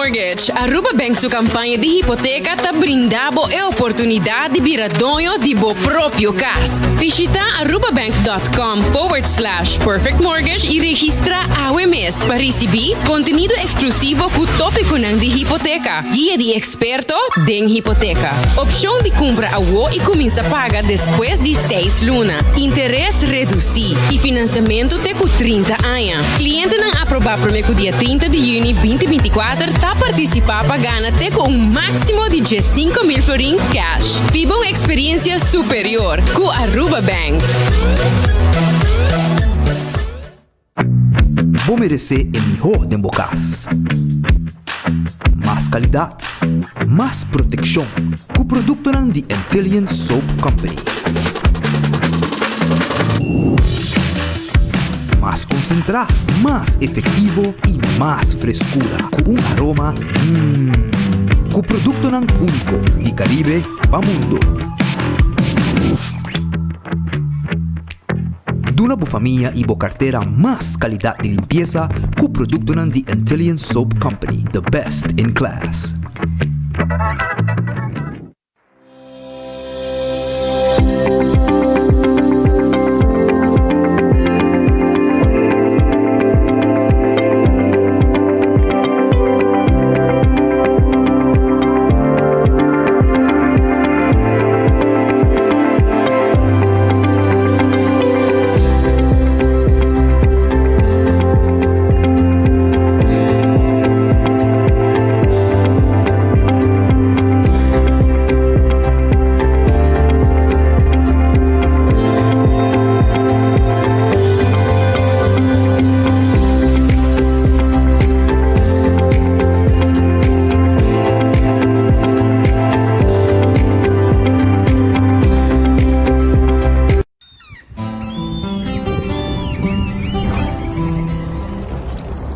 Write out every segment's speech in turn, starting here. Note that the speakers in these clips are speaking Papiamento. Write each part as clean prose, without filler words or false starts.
Mortgage, Aruba Bank su campaña di hipoteca ta brinda bo e oportunidad di bira doño di bo propio cas. Bishita arubabank.com forward slash perfect mortgage y registra awe mes pa ricibi contenido exclusivo cu topiconan di hipoteca, guia di experto den hipoteca, opcion di cumpra awo y cuminsa paga despues di seis luna, interes reduci y financiamento te cu 30 aña. Clientenan aproba prome cu dia 30 di juni 2024 ta participa pa gana te cu un maximo di 15,000 florin cash. Biba un experiencia superior cu Aruba Bank. Bo meresé e mihó den bo kas. Mas kalidat, mas protekshon ku produktonan di Antillian Soap Company. Mas konsentrá, mas efektivo i mas freskura ku un aroma mmm. Ku produktonan úniko di Karibe pa mundu. Duna bo famia i bo kartera mas kalidat di limpiesa ku produktonan di Antillian Soap Company, the best in class.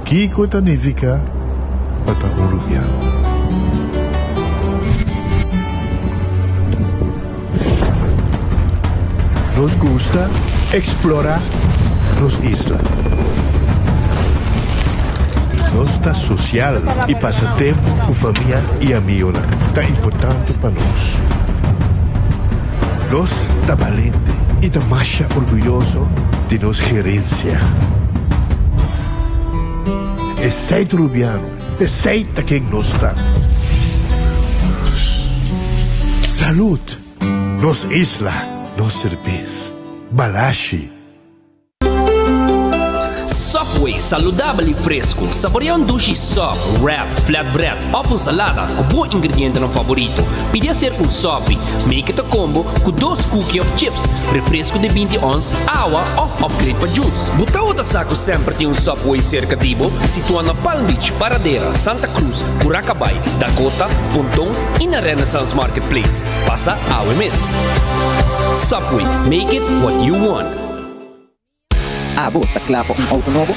Kiko ta nifiká pa ta un rubiano? Nos gusta eksplorá nos isla. Nos ta sosial i pasa tempu ku famia i amigunan ta importante pa nos. Nos ta balente i ta masha orguyoso di nos gerensia. Esei ta Rubiano, esei ta ken nos ta. Salud! Nos isla, nos serbes. Balashi. Subway, saludabel y fresco. Saborea un dushi sub, wrap, flatbread of un salada cu bo ingredientenan favorito. Pidi hacer un sopi. Make it a combo cu dos cookie of chips, refresco di 20 ons, awa of upgrade pa juice. Bo tawata sa cu semper tin un Subway cerca di bo? Situa na Palm Beach, Paradera, Santa Cruz, Curacabai, Dakota, Ponton y na Renaissance Marketplace. Pasa awe mes. Subway, make it what you want. Abo ta kla pa un auto nobo?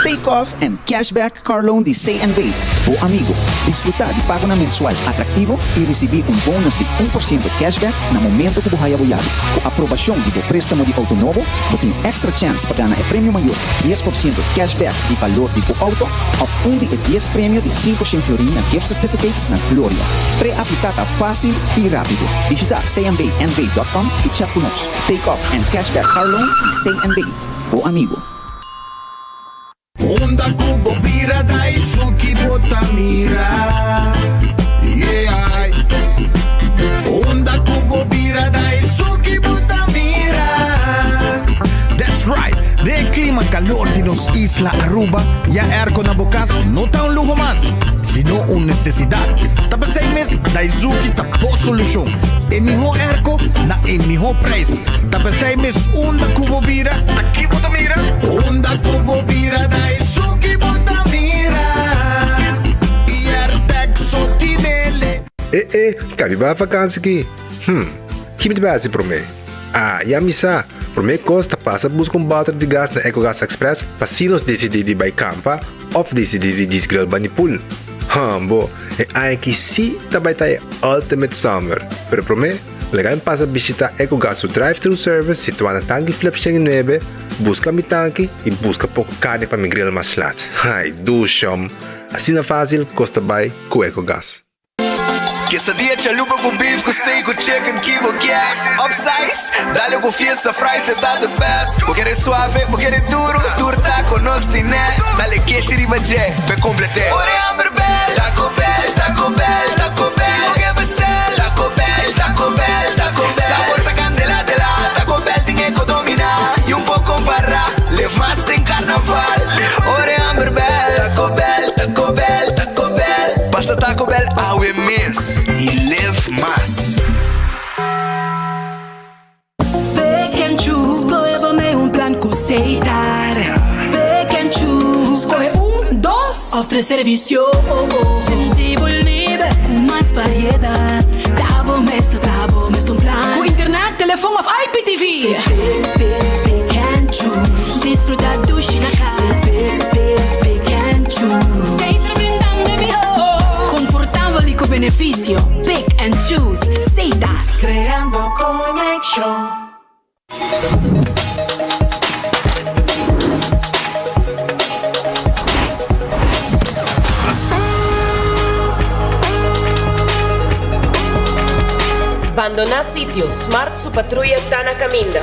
Take off and cashback car loan di CNB, bo amigo. Disfruta di pagonan mensual atractivo y ricibi un bonus di 1% cashback na momento cu bo haya bo yabi. Cu aprobacion di bo prestamo di auto nobo, bo tin extra chance pa gana e premio mayor, 10% cashback di balor di bo auto of un di e dies premio di 500 florin na gift certificates na Gloria. Pre-aplica ta facil y rapido. Bishita cnbnv.com y chat cu nos. Take off and cashback car loan di CNB, bo amigo. Unda ku bo bira Daisuki bo ta mira Yeah Unda ku bo bira Daisuki bo ta mira That's right! Den e klima kalor di nos isla Aruba, ya airco na bo kas no ta un luho mas, sino un nesesidat. Ta p'esei mes Daizuki ta bo solushon. E mihó airco na e mihó prijs. Ta p'esei mes unda ku bo bira, Aki bo ta mira. Unda ku bo bira Daizuki bo ta mira. I Airtec so tinele. E e, kabi bai vakansi ki? Hm, ki mi ta bai hasi promé? Ah, ya mi sa! Promé kos ta pasa buska un bòter di gas na Ecogas Express pa si nos disidí di bai kampa òf disidí di djis grill bani pool. Hum, bo, e aña aki sí ta bai ta e ultimate summer! Pero promé, Laga mi pasa bishita Ecogas su drive-thru service situá na Tanki Flip 109, buska mi tanki i buska poko karni pa mi grill mas lat. Ai, dushom! Asina fásil kos ta bai ku Ecogas. Quesadilla chalupa cu beef cu steak cu chicken ki bo kier Upsize, dale cu fiesta fries e ta the best Bo kere suave, bo kere duro, tur taco nos tine Dale keshi riba dje, p'e complete Ora e hamber bel, Taco Bell, Taco Bell, Taco Bell Bo ke bestel, Taco Bell, Taco Bell, Taco Bell Sabor ta candela de la, Taco Bell tin e co domina Y un por compara, live mas den carnaval Ora e hamber bel, Taco Bell, Taco Bell, Taco Bell Pasa Taco Bell awe mes y live mas. Pick and choose, skohe bo mei un plan ku Setar. Pick and choose, skohe un, dos òf tres servisio. Sinti bo liber ku mas variedat. Ta bo mes ta traha bo mes un plan. Ku internet, telefon òf IPTV. Pick, pick, pick and choose. Disfruta dushi na kas. Pick, pick, pick and choose. Setar brindando e mihó. Konfortabel i ku benefisio. Pick and choose. Setar. Creando conexion. Bandoná sitio, Smart su patruya ta na kaminda.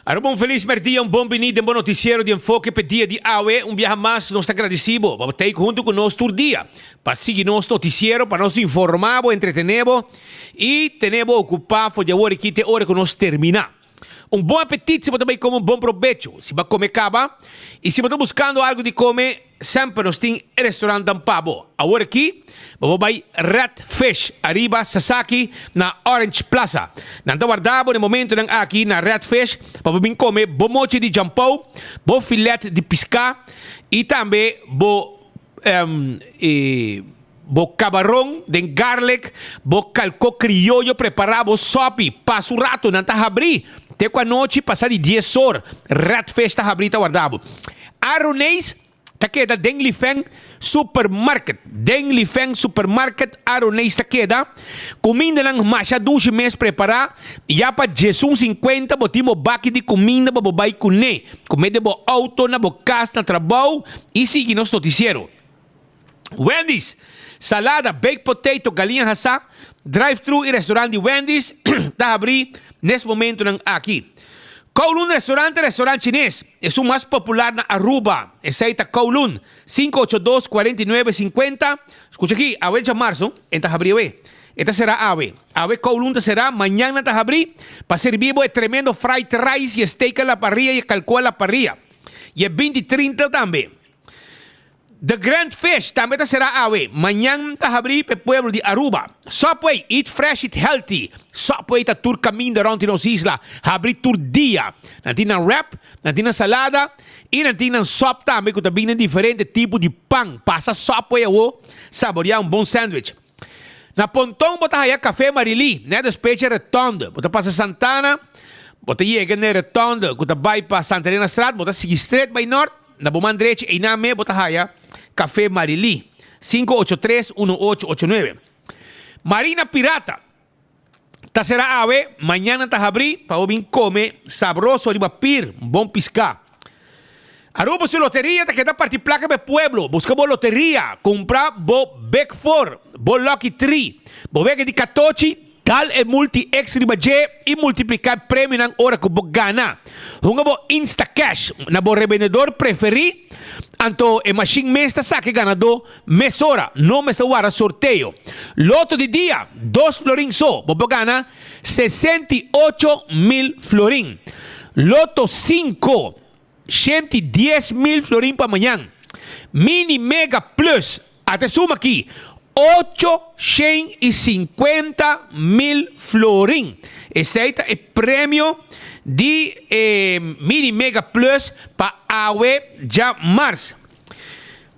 Aruba un felis merdia, un bon bini den bo noticiero di Enfoke p'e dia di awe. Un biaha mas nos ta gradeci bo pa bo ta hunto cu nos tur dia pa sigui nos noticiero, pa nos informa bo, entretene bo y tene bo ocupa for di awor aki te ora cu nos termina. Un bon apetit si bo ta bay come un bon probecho si bo a come caba y si bo ta buscando algo di come Semper nos tin e restaurantnan pa bo. Awor aki bo por bai Red Fish ariba Sasaki na Orange Plaza. Nan ta warda bo na e momentonan aki na Red Fish pa bo bin come bo mochi di jampou, bo filet di pisca y tambe bo. Bo cabaron den garlic, bo calco crioyo prepara bo sopi, pasa un rato nan ta habri te cu anochi pasa di dies or, Red Fish ta habri ta warda bo. Aroneis ta keda den Lifeng Supermarket, den Lifeng Supermarket Aroneis ta keda, cumindanan masha dushi mes prepara, ya pa diesun cincuenta bo tin bo baki di cuminda pa bo bay cune, come den bo auto, na bo cas, na trabao y sigui nos noticiero. Wendy's, salada, baked potato, galiña hasá, drive-thru y restaurant di Wendy's ta habrí nes momentonan aki. Kowloon Restaurant ta restaurant chines, esun mas popular na Aruba. Esei ta Kowloon, 582 49 50. Scucha aki, awe djamarzo en ta habrí awe. E ta será awe. Awe Kowloon ta será, mañan nan ta habrí pa sirbi bo e tremendo fried rice y e steak a la parrilla y e calcoa a la parrilla. Y e 20 trinta tambe. The Grand Fish tambe ta será awe, mañan ta habrí p'e pueblo di Aruba. Subway, eat fresh, eat healthy. Subway ta tur kaminda rònt di nos isla, habrí tur dia. Nan tin nan wrap, nan tin nan salada i nan tin nan sòp tambe ku ta bini den diferente tipo di pan. Pasa Subway awo, saboriá un bon sandwich. Na Ponton bo ta haya Café Marily, nèt despues dje rotonde. Bo ta pasa Santana, bo ta yega n'e rotonde ku ta bai pa Santa Elena Straat, bo ta sigui stret bai nòrt. Na bo man drechi einan me bo ta haya Café Marily, 583 1889. Marina Pirata ta sera awe, mañan nan ta habri pa bo bin come sabroso riba pir, bon pisca. Aruba su loteria ta keda parti placa pa e pueblo, busca bo loteria, cumpra bo Big Four, bo Lucky Three, bo wega di catochi, Dal e multi X riba dje i multipliká e premionan ora ku bo gana. Hunga bo Instacash na bo rebendedor preferí, anto e mashin mes ta saka e ganadó mesora, no mester warda sorteo. Loto di dia, dos florin so, bo por gana 68 mil florin. Loto 5, 110 mil florin pa mañan. Mini Mega Plus, ata e suma aki, 850 mil florin. Esei ta e premio di e Mini Mega Plus pa awe djamars.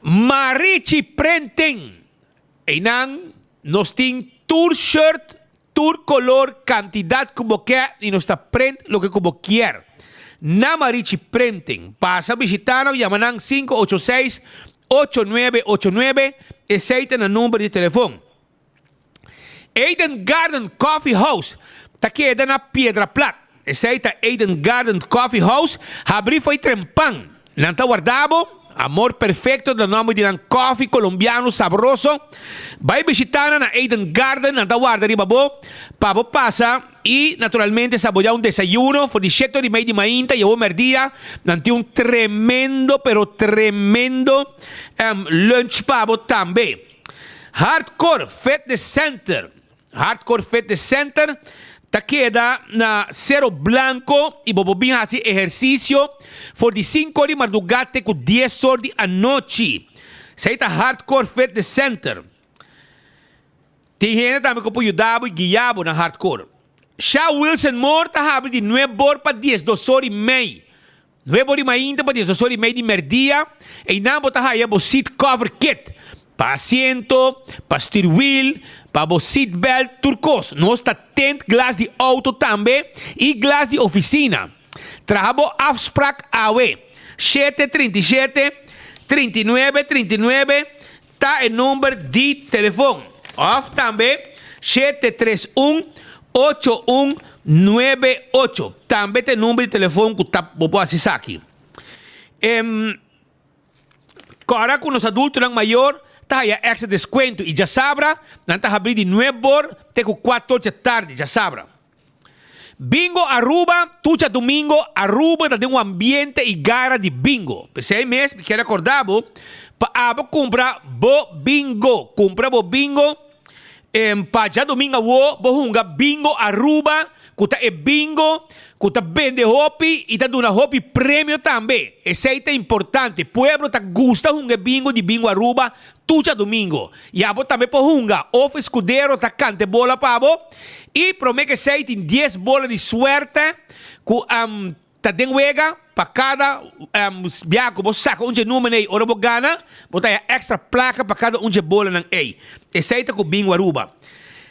Marichi Printing, einan nos tin tur shirt, tur color, cantidad cu bo kier y nos ta print loke cu bo kier. Na Marichi Printing, pasa bishita nan, yama nan 586 8989, esey ta nan number di telefon. Eden Garden Coffee House ta keda na Piedra Plat. Esey ta Eden Garden Coffee House, habri fo'i trempan. Nan ta warda bo, Amor Perfecto ta nomber di nan coffee colombiano sabroso. Bai bishita nan na Eden Garden, nan ta warda riba bo pa bo pasa y naturalmente saborea un desayuno for di shete ora y mei di mainta y awor merdia. Nan tin un tremendo pero tremendo lunch pa bo tambe. Hardcore Fitness Center. Hardcore Fitness Center ta keda na Cero Blanco y bo por bin haci ehercicio for di cinco or di marduga te cu dies or di anochi. Esey ta Hardcore Fitness Center. Tin hende tambe cu por yuda bo y guia bo na Hardcore. Sha Wilson Moore ta habri di nuebe or pa diesdos or y mei. Nuebe or di mainta pa diesdos or y mei di merdia, einan bo ta haya bo seat cover kit, pa asiento, pa stuurwiel, pa bo seat belt, tur kos. Nos ta tint glas di auto tambe y glas di oficina. Traha bo afspraak awe. 7 37 39 39 ta e number di telefon. Of tambe 731 8198. Tambe ta e number di telefon ku ta bo por hasi esaki. Em, Kòrda ku nos adultonan mayor ta haya èkstra deskuento i djasabra nan ta habrí di 9 or te ku 4 or dje tardi djasabra. Bingo Aruba, tur djadumingo Aruba ta den un ambiente i gara di bingo. P'esei mes mi kier rekordá bo pa abo kumpra bo bingo. Kumpra bo bingo em, pa djadumingo awo bo hunga Bingo Aruba ku ta e bingo ku ta bende hopi i ta duna hopi premio tambe. Esei ta importante. Pueblo ta gusta hunga e bingo di Bingo Aruba tur djadumingo. I abo tambe por hunga. Of Escudero ta kanta e bola pa bo. I promé ku esei tin 10 bola di suerte ku. ta den wega pa kada biaha ku bo saka un dje numer ei ora bo gana bo ta haya extra plaka pa kada un dje bolanan ei. Esei ta ku Bingo Aruba.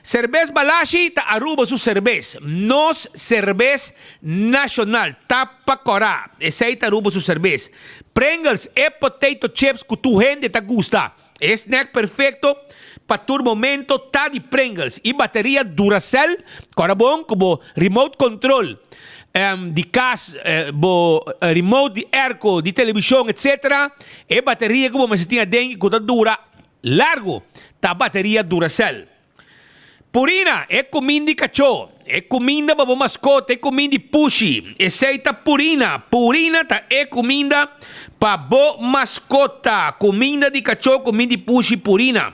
Serbes Balashi ta Aruba su serbes. Nos serbes nashonal. Tapa kòrá. Esei ta Aruba su serbes. Pringles, e potato chips ku tur hende ta gusta. E snack perfecto pa tur momento ta di Pringles y bateria Duracell Cora bon cu bo remote control di cas, bo remote di airco, di television etc. E bateria cu bo mester tin aden y cu ta dura largo ta bateria Duracell. Purina, e kuminda di kachó, e kuminda pa bo maskota, e kuminda di pushi, esei ta Purina. Purina ta e kuminda pa bo maskota, kuminda di kachó, kuminda di pushi, Purina.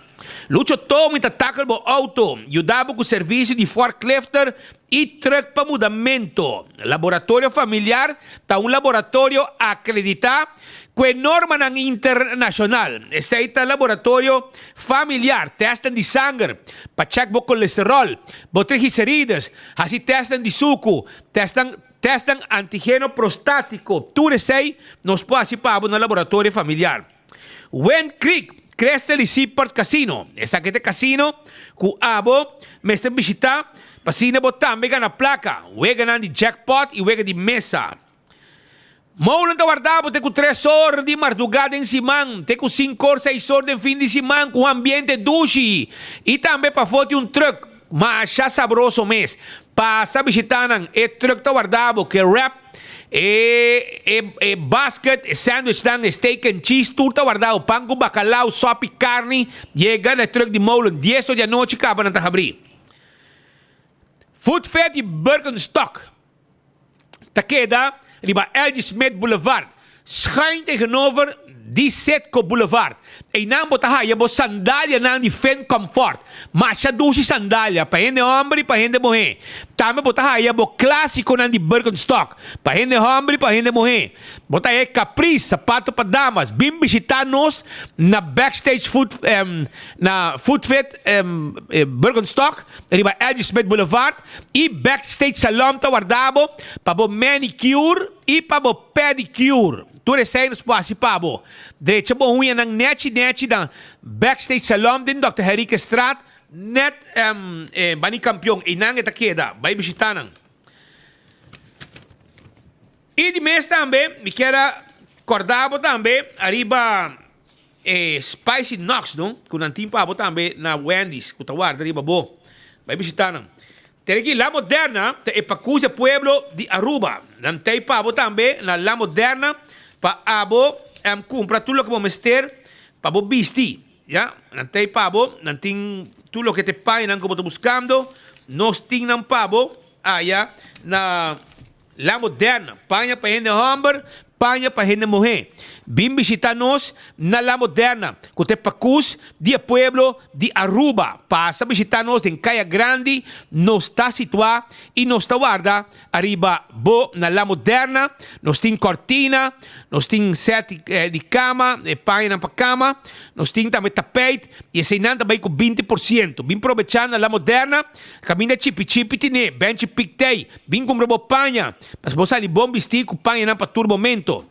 Lucho Tomi ta takel bo outo, yuda bo ku servisio di forklifter i trùk pa mudamentu. Laboratorio Familiar ta un laboratorio akreditá Ku e normanan internashonal, esei ta laboratorio familiar, tèstnan di sanger pa chèk bo kolesteròl, bo triglicerides, hasi tèstnan di suku, tèstnan tèstnan antigeno prostátiko, tur esei nos por hasi pa bo na laboratorio familiar. Wind Creek, Crystal i Seaport Casino, esaki ta e kasino ku abo mester bishitá pa asina bo tambe gana plaka, weganan di jackpot i wega di mesa. Molen ta warda bo te ku tres or di mardugá den siman, te ku sinkor, seis or den fin di siman ku un ambiente dushi i tambe pafó tin un trùk masha sabroso mes. Pasa bishitá nan, e trùk ta warda bo ku e wrap, e e e basket, e sandwichnan, e steak and cheese tur ta warda bo, pan ku bakalau, sòpi karni, yega na e trùk di Molen dies or di anochi kaba nan ta habrí. Food Fair di Birkenstock. Ta keda riba LG. Smith Boulevard, schuin tegenover di Citgo Boulevard. Einan bo ta haya bo sandalianan di Finn Comfort. Masha dushi sandalia pa hende homber i pa hende muhé. Tambe bo ta haya bo klásikonan di Birkenstock pa hende homber i pa hende muhé. Bo ta haya Caprice, sapato pa damas. Bin bishitá nos na Backstage Food, na Food Fit Birkenstock riba LG. Smith Boulevard. I Backstage Salon ta warda bo pa bo manicure i pa bo pedicure. Tur esei nos por hasi pa bo. Drecha bo huñanan nechi nechi na Backstage Salon den Dòkter Henriquezstraat net bani Kampion. Einan e ta keda. Bai bishita nan. I di mes tambe mi kier a korda bo tambe ariba e Spicy Knox no, ku nan tin pa bo tambe na Wendy's ku ta warda riba bo. Bai bishita nan. Tere ki La Moderna ta e pakus e pueblo di Aruba. Nan tei pa bo tambe na La Moderna pa abo kumpra tur loke bo mester pa bo bisti. Ya, nan tei pa bo, nan tin tur loke ta e pañanan ku bo ta buskando. Nos tin nan pa bo aya na La Moderna, paña pa hende hòmber, paña pa hende muhé. Bin bishitá nos na La Moderna, ku ta e pakus di e pueblo di Aruba. Pasa bishitá nos den Kaya Grandi, nos ta situá i nos ta warda ariba bo na La Moderna. Nos tin kòrtina, nos tin sèt di kama, e pañanan pa kama, nos tin tambe tapijt i eseinan ta bai ku 20%. Bin probechá na La Moderna, kaminda chipi chipi tine, bènchi pik tei. Bin kumpra bo paña, pasobra bo sali bon bistí ku pañanan pa tur momento.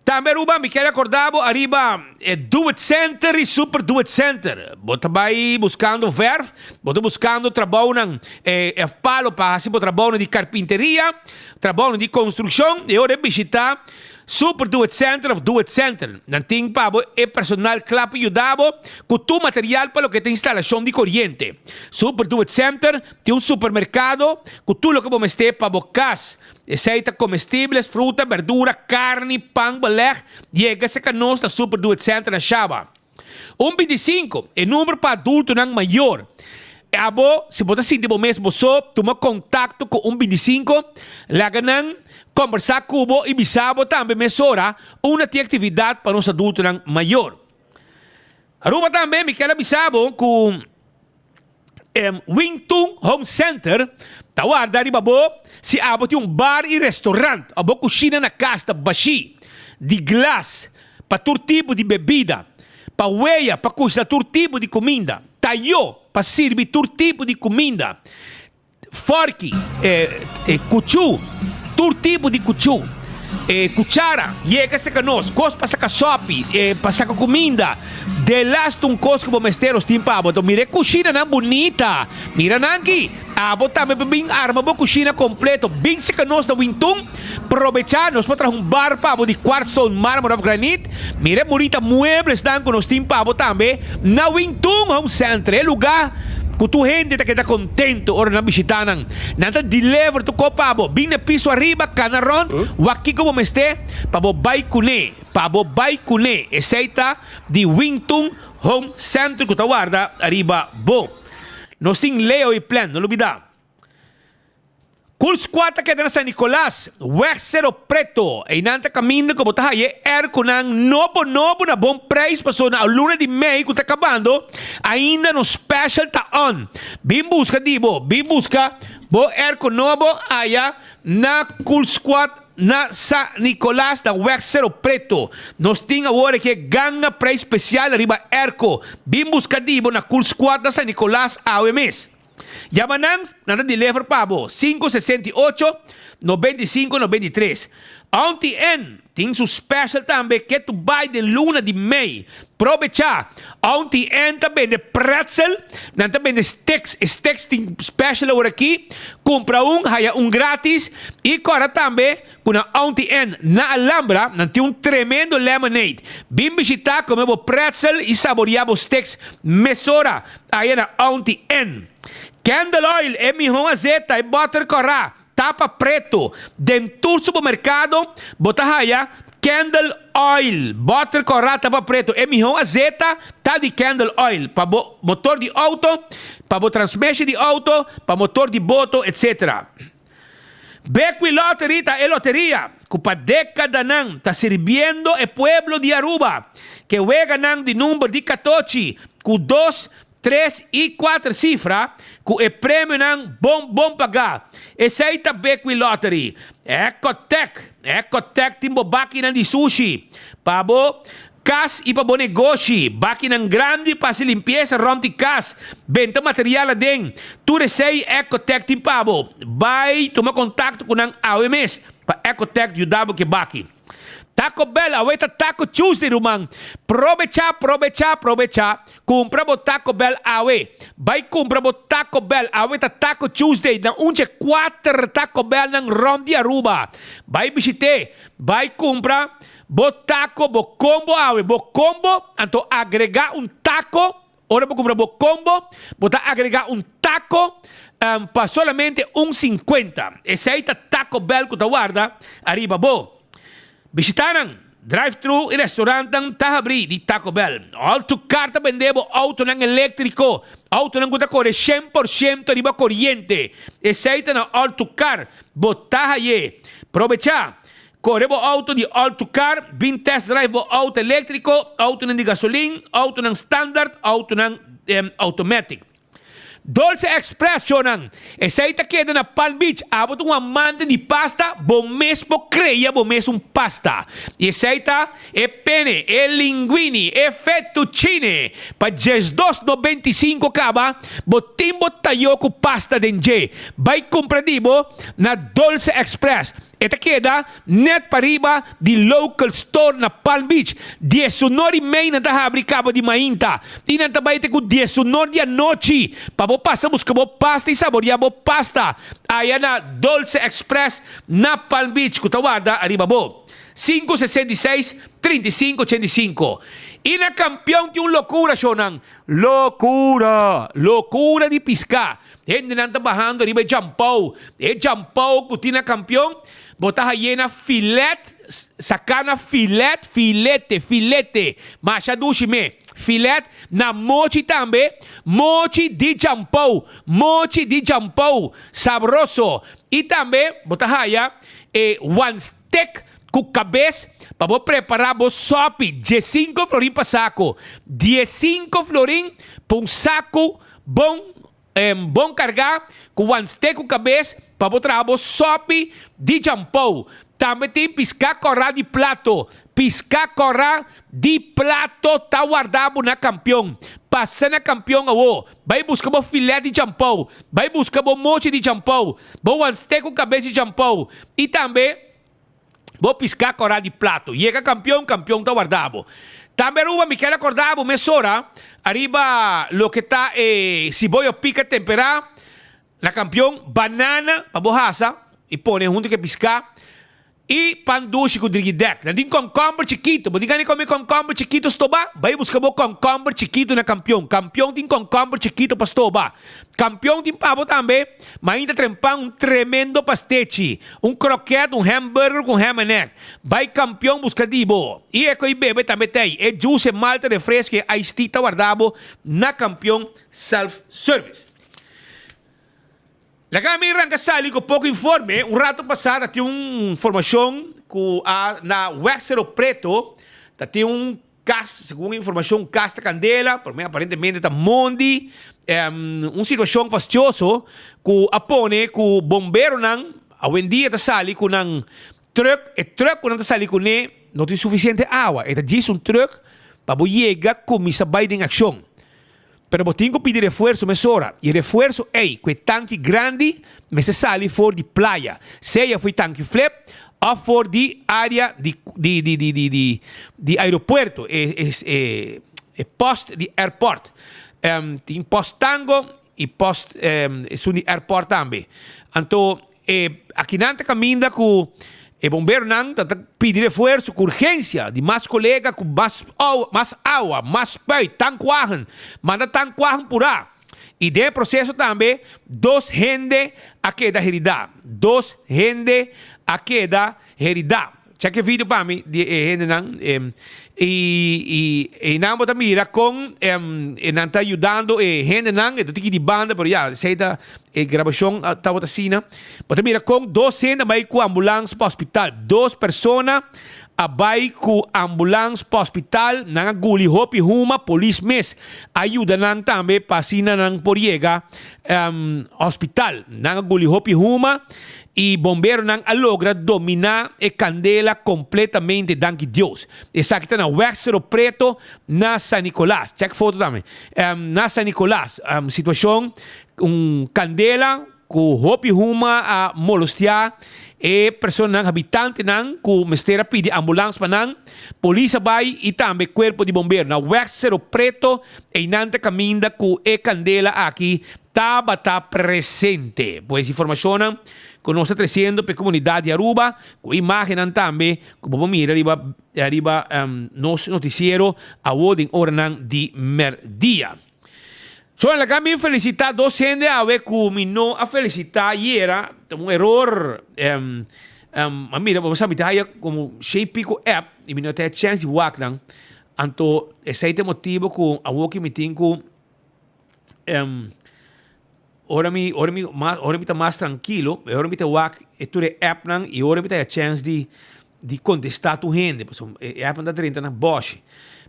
Tambe Aruba, mi kier akorda bo ariba e Do It Center i Super Do It Center. Bo ta bai buskando vèrf, bo ta buskando trabounan òf palo pa hasi bo trabounan di karpinteria, trabounan di konstrukshon, e ora e bishitá Super Do It Center òf Do It Center. Nan tin pa bo e personal kla pa yuda bo ku tur material pa loke ta instalashon di koriente. Super Do It Center Tin un supermerkado ku tur loke bo mester pa bo kas. Esei ta komestibles, fruta, berdura, karni, pan, beleg. Yega serka nos na Super Do It Center na Shaba. Un 25, e number pa adultonan mayor. Abo, si bo ta sinti bo mes bo so, tuma kontakto ku un 25, laga nan kombersá ku bo i bisa bo tambe mesora unda tin aktividat pa nos adultonan mayor. Aruba tambe mi kier a bisa bo ku. Wing Tun Home Center ta warda riba bo si abo tin un bar i restaurant of bo kushina na kas ta bashí di glas pa tur tipo di bebida, pa weya pa kushina tur tipo di kuminda, tayó pa sirbi tur tipo di kuminda. Fòrki, kuchú. Tur tipo di kuchú, e kuchara, yega seka nos, kos pa saka sòpi, e pa saka kuminda, delastu un kos ku bo mester nos tin pa bo. Anto mira e kushinanan bunita, mira nan aki, abo tambe por bin arma bo kushina kompleto, bin seka nos na Wintun, probechá, nos por traha un bar pa bo di kwartstone, marmer òf granit, mira e bunita mueblesnan ku nos tin pa bo tambe na Wintun Home Center, e lugá ku tur hende ta keda kontentu ora nan bishitá nan. Nan ta deliver tur kos pa bo. Bin na piso ariba, kana rond, wak kiko bo mester pa bo bai kuné. Pa bo bai kuné. Esei ta di Wingtun Home Center ku ta warda ariba bo. Nos tin Leo i Plan, no lubida. Cool Squad ta keda na San Nicolas, Weg Cero Preto. Einan ta kaminda ku bo ta haya e airconan nobo nobo na bon prijs pasobra na luna di mei ku ta kabando ainda nos special ta on. Bin buska di bo, bin buska bo airco nobo aya na Cool Squad na San Nicolas na Weg Cero Preto. Nos tin awor aki e ganga prijs special riba airco. Bin buska di bo na Cool Squad na San Nicolas awe mes. Yama nan, nan ta deliver pa bo, 568 95 93. Auntie Ann tin su special tambe ke tu bai den luna di mei. Probecha! Auntie Ann ta bende pretzel, nan ta bende sticks, e sticks tin special aworakí, kumpra un haya un gratis i kòrda tambe Ku na Auntie Ann na Alhambra nan tin un tremendo lemonade. Bin bishita kome bo pretzel i saboria bo sticks mesora aya na Auntie Ann. Candle oil e mihó azeta e boter kòrá, tapa preto. Den tur supermerkado bo ta haya Candle oil, boter kòrá tapa preto. E mihó azeta ta di Candle oil pa bo motor di outo, pa bo transmission di outo, pa motor di boto etc. Bequi Lottery ta e loteria cu pa decadanan ta sirbiendo e pueblo di Aruba ke weganan di number di catochi cu dos, tres y cuater cifra cu e premionan bon bon paga. Esey ta Bequi Lottery. Ecotec Ecotec tin bo bakinan di sushi pa bo Kas i pa bo negoshi, bakinan grandi pa hasi limpiesa rònt di kas, benta material aden, tur esei Ecotec tin pa bo. Bai tuma kontakto ku nan awe mes pa Ecotec yuda bo ku e baki. Taco Bell, awe ta Taco Tuesday ruman. Probechá, probechá, probechá. Kumpra bo Taco Bell awe. Bai kumpra bo Taco Bell, awe ta Taco Tuesday na un dje kuater Taco Bellnan rònt di Aruba. Bai bishit'é, bai kumpra. Bo taco, bo combo awe, bo combo, anto agrega un taco, ora bo cumpra bo combo, bo ta agrega un taco pa solamente un cincuenta. Esey ta Taco Bell cu ta warda ariba bo. Bishita nan, drive thru y restaurantnan ta habri di Taco Bell. All to Car ta bende bo autonan electrico, autonan cu ta core 100% riba coriente. Esey ta na All to Car, bo ta haye. Probecha! Kore bo outo di all to car, bin test drive bo outo eléktriko, outonan di gasolin, outonan standard, outonan automatic. Dolce Express, shownan, esei ta keda na Palm Beach. Abo ta un amante di pasta, bo mes por krea bo mes un pasta. I esei ta e pene, e linguini, e fettuccine. Pa diesdos 95 kaba, bo tin bo tayo ku pasta den dje. Bai kumpra di bo na Dolce Express. E ta keda net pariba di Local Store na Palm Beach. Diesunor i mei nan ta habri kaba di mainta i nan ta bai te ku diesunor di anochi pa bo pasa buska bo pasta i saboria bo pasta aya na Dolce Express na Palm Beach ku ta warda ariba bo. 566 35 85 I na Kampion tin un lokura shownan. Lokura! Lokura di piska! Hendenan ta bahando riba e djampou. E djampou ku tin na Kampion, bo ta haye na filet, saká na filet, filete, filete. Masha dushi me. Filet na mochi tambe, mochi di djampou, mochi di djampou. Sabroso. I tambe bo ta haya e one stick ku kabes pa bo prepará bo sòpi, diesinko florin pa sako. Diesinko florin pa un saku bon bon kargá ku wan stek ku kabes pa bo traha bo sòpi di djampou. Tambe tin piská kòrá di plato. Piská kòrá di plato ta warda bo na Kampion. Pasa na Kampion awo. Bai buska bo filèt di champou. Bai buska bo mochi di champou. Bo wanstek ku kabes di champou. I tambe bo piská kòrá di plato. Yega Kampion, Kampion ta warda bo. Tambe Aruba mi kier akorda bo mesora ariba loke ta e siboyo pika temperá. Na kampion, banana pa bo hasa i pone huntu ku e piská i pan dushi ku drigidèk. Nan tin kònkòmber chikitu. Bo tin gana di kome kònkòmber chikitu stobá? Bai buska bo kònkòmber chikitu na kampion. Kampion tin kònkòmber chikitu pa stoba. Kampion tin pa bo tambe mainta trempan un tremendo pastechi, un krokèt, un hamburger ku un ham and egg. Bai kampion buska di bo. I e ku i bebe tambe t'ei. E juice, e malta, refresco i e iced tea ta warda bo na Kampion Self Service. Laga mi ranka sali ku poko informe. Un rato pasá ta tin un informashon ku a na West Cerro Preto ta tin un kas, segun e informashon un kas ta kandela, por mi aparentemente ta mondi. Un situashon fastioso ku a pone ku bomberonan awendia ta sali ku nan trùk, e trùk ku nan ta sali kuné no tin sufisiente awa, e ta djis un trùk pa bo yega kuminsá bai den akshon. Pero bo tin ku pidi refuerso mesora, i e refuerso ei ku e tanki grandi mester sali for di playa, sea for di tanki flip òf for di área di di di di di di di aeropuerto, e e e e post di airport. Tin post Tango i post esun di airport tambe. Anto E akinan ta kaminda ku e bomberonan ta ta pidi refuerso ku urgensia di mas kolega ku mas mas awa, mas spuit, tankwagen. Manda tankwagen purá. I den e proseso tambe dos hende a keda heridá. Dos hende a keda heridá. Check e video pa mi di e hendenan y y eynan bo ta mira con e nan ta yudando e hendenan e ta tiki di banda pero ya esey ta e grabacion tabata asina bo ta mira con dos hende a bay cu ambulance pa hospital dos persona a bay cu ambulance pa hospital nan a guli hopi huma polis mes a yuda nan tambe pa asina nan por yega hospital nan a guli hopi huma. I bomberonan a logra dominá e kandela kompletamente danki Dios. Esaki ta na Weg Cerro Preto na San Nicolas. Check foto tambe. Na San Nicolas. Situashon un kandela ku hopi huma a molostiá e personanan, habitantenan ku mester a pidi ambulans pa nan. Polis a bai i tambe kuerpo di bombero. Na Weg Cerro Preto einan ta kaminda ku e kandela aki Tabata presente. Pues informacionnan cu nos ta treciendo p'e comunidad di Aruba, cu imagennan tambe cu bo por mira riba riba nos noticiero awo den oranan di merdia. Chon, laga mi felicita dos hende awe cu mi no a felicita ayera, ta un eror, a mira bo sa mi ta haya como shei pico app y mi no ta haya chance di wak nan, anto esey ta e motibo cu awo ki mi tin cu. Ora mi ora mi mas ora mi ta mas trankilo e ora mi ta wak e tur e appnan i ora mi ta haya chèns di di kontestá tur hende pasobra e appnan ta drenta na bòshi.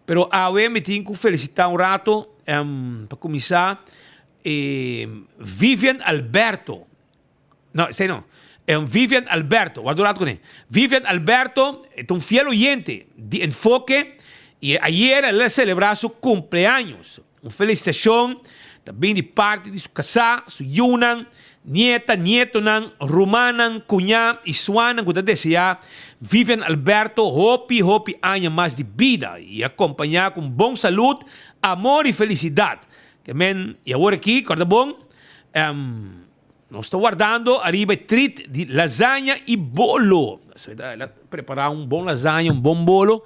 Pero awe mi tin ku felisitá un rato pa kuminsá e Vivian Alberto. No, esei no. Vivian Alberto, warda un rato kuné. Vivian Alberto e ta un fiel oyente di Enfoke i ayer el a selebrá su kumpleaños. Un felisitashon ta bin di parti di su kasá, su yunan, nieta, nietonan, rumannan, kuñá i suanan ku ta deseá Vivian Alberto hopi hopi aña mas di bida i akompañá ku un bon salud, amor i felisidat. Ke men, i awor aki, kòrda bon, Nos ta wardando ariba e treat di lasaña y bolo. El a prepara un bon lasaña, un bon bolo,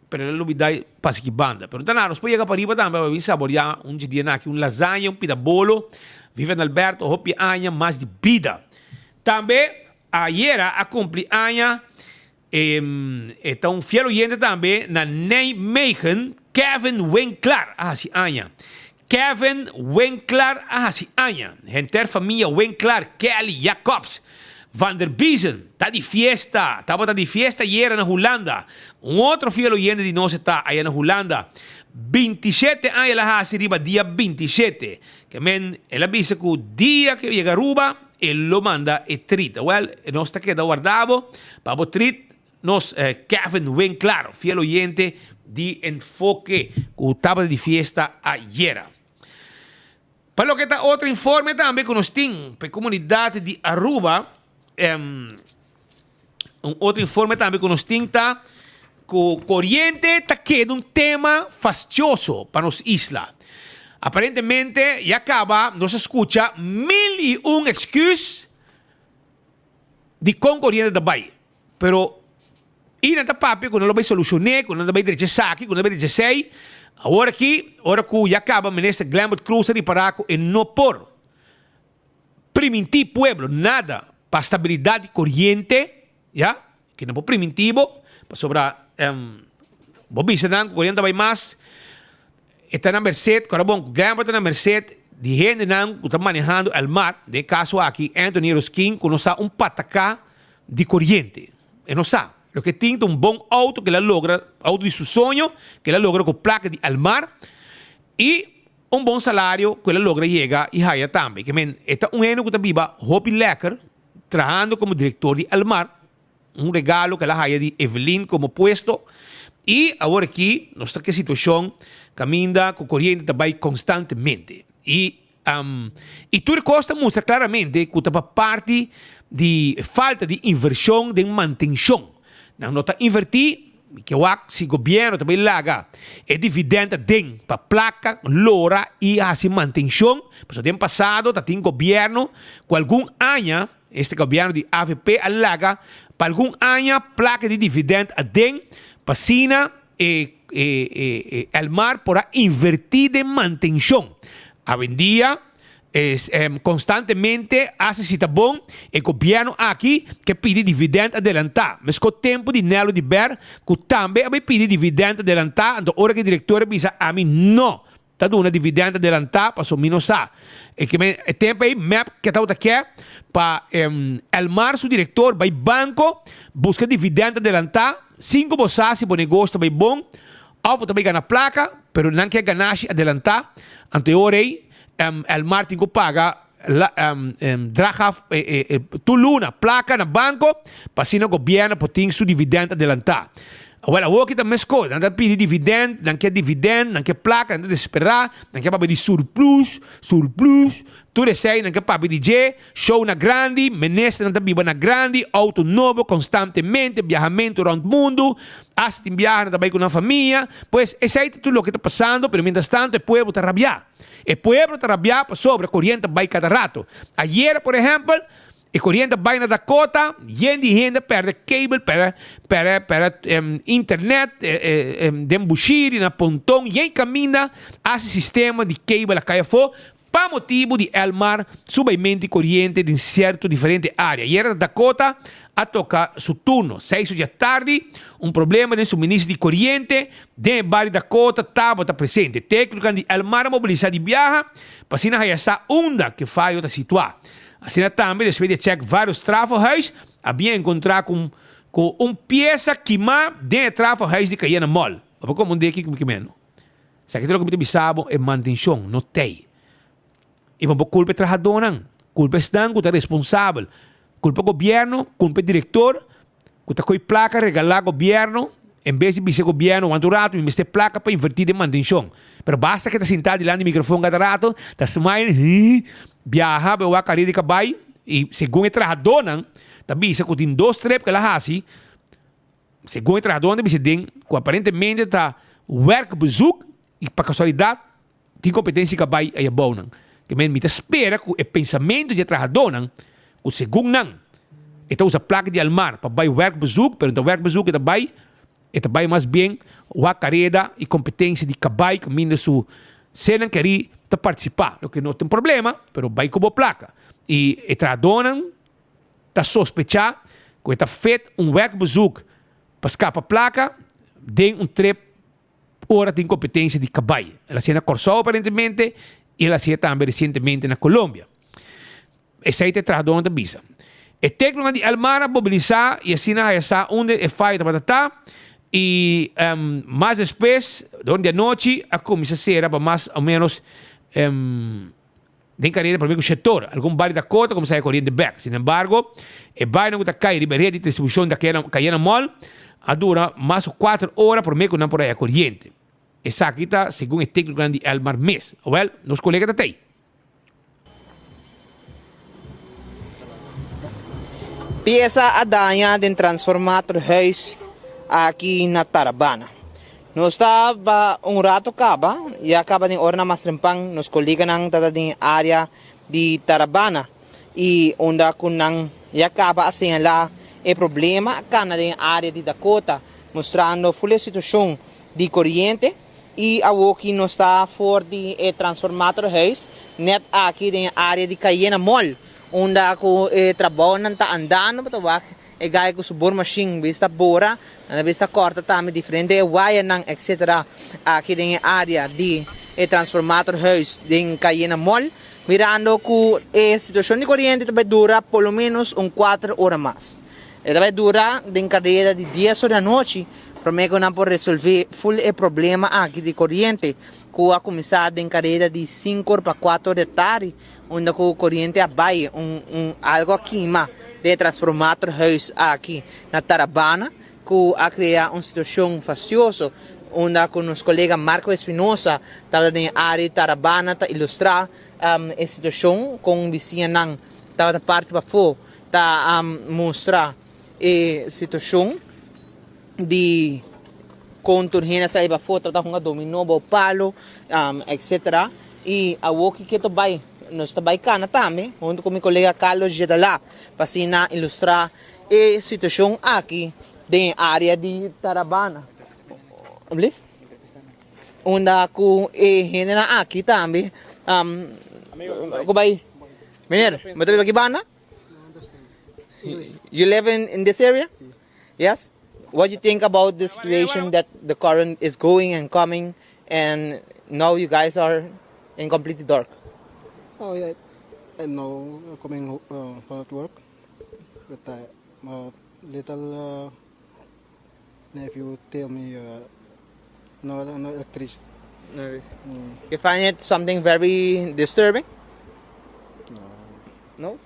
pero el a lubida pasa ki banda. Pero ta nada, nos por yega pariba tambe pa bin saborea un dje dianan aki un lasaña, un pida bolo. Vivian Alberto hopi aña mas di bida. Tambe ayera a cumpli aña E ta un fiel oyente tambe na Nijmegen, Kevin Winklaar a hasi aña. Kevin Winklaar a hasi aña. Henter famia Winklaar, Kelly, Jacobs, Van der Biezen ta di fiesta, tabata di fiesta ayera na Hulanda. Un otro fiel oyente di nos e ta aya na Hulanda. Bintishete aña el a hasi riba dia bintishete. Ke men el a bisa ku dia ke yega Aruba. e lo manda e treat. Well, nos ta keda warda bo pa bo treat nos Kevin Winklaar, fiel oyente di Enfoke cu tabata di fiesta ayera. Pa loke ta otro informe tambe cu nos tin pa e comunidad di Aruba, un otro informe tambe cu nos tin ta cu coriente ta keda un tema fastioso pa nos isla. Aparentemente ya caba nos a scucha 1001 excuus di con coriente ta bay, pero I nan ta papia ku nan lo bai solushon'é, ku nan ta bai drecha esaki, ku nan ta bai drecha esei. Awor aki, ora ku ya kaba Minister Glenbert Croes a ripará ku e no por primintí pueblo nada pa stabilidat di koriente, ya, ke no por primintí bo, pasobra bo bisa nan ku koriente ta bai mas, e ta na merced, kora bon, ku Glenbert ta na merced di hendenan ku ta manehando el mar, den e kaso aki Anthony Eroskin ku no sa un pataká di koriente. E no sa. Loke tin ta un bon auto ku el a logra, auto di su soño, ku el a logra ku plaka di Elmar i un bon salario ku el a logra yega i haya tambe. Ke men e ta un hende ku ta biba hopi lèker trahando komo direktor di Elmar, un regalo ku el a haya di Evelyn komo puesto i awor aki nos ta ku e situashon kaminda ku koriente ta bai konstantemente i I tur e kos ta mustra klaramente ku ta pa parti di falta di invershon den mantenshon. Nan no ta invertí, mi ke wak si gobièrnu ta bai laga e dividènt aden pa plaka lora i hasi mantenshon, pasobra den pasado ta tin gobièrnu ku algun aña, este gobièrnu di avp a laga pa algun aña plaka di dividènt aden pa asina E e Elmar por a invertí den mantenshon. Awendia es konstantemente hasi si ta bon e gobièrnu aki ke pidi dividènt adelantá. Meskó tempu di Nelo di Ber ku tambe a bai pidi dividènt adelantá anto ora ku e direktor a bisa ami no ta duna dividènt adelantá pasobra mi no sa. E ke men e tempu ei mep ke tabata ke pa Elmar su direktor bai banko buska dividènt adelantá. Sin ku bo sa si bo negoshi ta bai bon òf bo ta bai gana plaka, pero nan ke ganashi adelantá, anto e ora ei Elmar tin ku paga drag af tur luna plaka na banko pa asina gobièrnu por tin su dividènt adelantá. Awor awor ki ta meskos, nan ta pidi dividènt, nan ke dividènt, nan ke plaka, nan ta desesperá, nan ke papia di surplus, surplus, tur esei nan ke papia di dje. Show na grandi, ministernan ta biba na grandi, auto nobo constantemente, biahamento rond mundo, hasta tin biaha nan ta bay cu nan famia. Pues esey ta tur loke ta pasando, pero mientras tanto e pueblo ta rabia. E pueblo ta rabia pasobra coriente ta bay cada rato. Ayera por ehempel, e coriente a bay na Dakota, yen di hende a perde cable, perde perde perde internet den Bushiri, na Ponton, yen caminda haci sistema di cable a cay afo. Pa motibu di Elmar su baimenti koriente den sierto diferente área. Ayera Dakota a toka su turno. Seis or djatardi, un problema den suministro di koriente den e bario Dakota tabata presente. Téknikonan di Elmar a mobilisá di biaha pa asina haya sa unda ku e fayo ta situá. Asina tambe despues di a chèk vários trafohuis a bien enkontrá ku ku un piesa kimá den e trafohuis di Cayena Mall. Bo por komprendé kiko mi ke mendo. Esaki ta loke mi ta bisa bo, e mantenshon no t'ei. I bo por kulpa e trahadónan, kulpa esnan ku ta responsabel, kulpa gobièrnu, kulpa e direktor ku ta kohe plaka regalá gobièrnu en bes di bisa e gobièrnu wanta un ratu mi mester plaka pa invertí den mantenshon. Pero basta ke ta sintá dilanti di mikrofon kada ratu ta smile hii biaha bai wak kare di kabai i segun e trahadónan ta bisa ku tin dos trip ku el a hasi. Segun e trahadónan ta bisa den ku aparentemente ta werkbezoek i pa kasualidat tin kompetensia ku a bai ei abounan. Ke men mi ta spera ku e pensamentu di e trahadónan ku segun nan e ta usa plaka di Almar pa bai werkbezoek pero no ta werkbezoek e ta bai e ta bai mas bien wak kareda i kompetensia di kabai kaminda su sernan kerí ta partisipá loke no ta un problema pero bai ku bo plaka i e trahadónan ta sospechá ku e ta fet un werkbezoek pa skapa plaka den un trip ora tin kompetensia di kabai. El a hasié na Kòrsou aparentemente i el a hasié tambe resientemente na Colombia. Esei ta e trahadónan ta bisa. E téknikonan di Elmar a mobilisá i asina haya sa unda e fayo tabata ta i mas despues, dor di anochi, a kuminsá sera pa mas o ménos. Den kareda promé ku shetor, algun bario Dakota kuminsá e koriente bèk. Sinembargo, e barionan ku ta kai riba e ret di distribushon di Cayena Mall a dura mas ku kuater ora promé ku nan por haya koriente. Esaki ta segun e téknikonan di Elmar mes. Awèl, nos kolega ta tei. Piesa a daña den transformatorhuis aki na Tarabana. Nos ta ba un rato caba, ya caba den oranan mas trempan nos coleganan ta ta den area di Tarabana y unda cu nan ya caba a señala e problema a cana den area di Dakota mustrando ful e situacion di coriente y awoki nos ta for di e transformatorhuis net aki den e area di Cayena Mall unda cu e trabaonan ta andando pa ta wak E gai ku su bormashin bis ta bora, nan a bis ta kòrta tambe diferente e wayanan etc. Aki den e área di e transformatorhuis den Cayena Mall, mirando ku e situashon di koriente ta bai dura por lo ménos un kuater ora mas. E ta bai dura den kareda di dies or di anochi promé ku nan por resolvé ful e problema aki di koriente ku a kuminsá den kareda di sinku or pa kuater or di tardi. Unda cu coriente a bay un un algo a kima den e transformatorhuis aki na Tarabana cu a crea un situacion fastioso unda cu nos colega Marco Espinosa tabata den e area di Tarabana ta ilustra e situacion con bisiñanan tabata parti pafo ta mustra e situacion di con tur hende a sali pafo tabata hunga dominó bou palo etc. Y awor ki ke ta bay nos ta bay cana tambe hunto cu mi colega Carlos Jedalá pa asina ilustra e situacion aki den e area di Tarabana Alblief unda cu e hendenan aki tambe cu bay Meneer bo ta biba aki banda? You live in this area? Yes? What you think about the situation that the current is going and coming and now you guys are in completely dark? Oh yeah, I know coming uh, from work, but I, my little uh, nephew tell me uh, no, no electricity. No. You find it something very disturbing? No. No?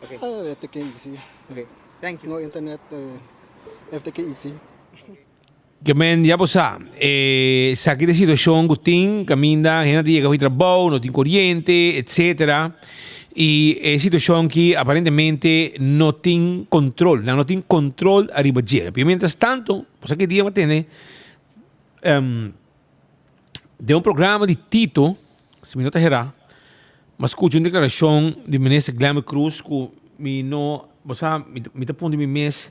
Okay. Uh, take it easy. Okay. Thank you. No internet, uh, take it easy. Ke men ya bo sa, e saki de situashon ku tin kaminda hende ta yega for di trabou, no tin koriente, etsetera. I e situashon ki aparentemente no tin kontrol, nan no tin kontrol ariba dje. Pero mientras tanto, bo sa ki dia bo a tene Den un programa di Tito, si mi no ta hera, mi a scucha un declaracion di minister Glenbert Croes cu mi no, bo sa, mi ta puntra mi mes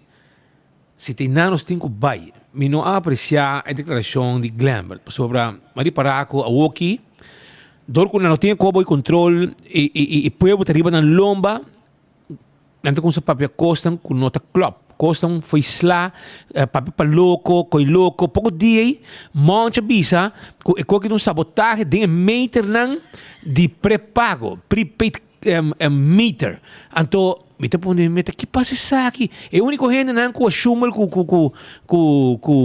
si ta einan nos tin cu bay. Mi no a aprecia e declaracion di Glenbert, pasobra mi a ripara cu awoki, dor cu nan no tin e cobo y control y e pueblo ta riba nan lomba, Nan ta kumsa papia kosnan ku no ta klòp, kosnan fo'i sla, papia pa loko, koi loko. Poko dia ei, Monch a bisa ku e koki ta un sabotahe den e meternan di prepago, prepaid meter. Anto mi ta pone mi meta, ki pasa esaki? E úniko hendenan ku a shumel ku ku ku ku ku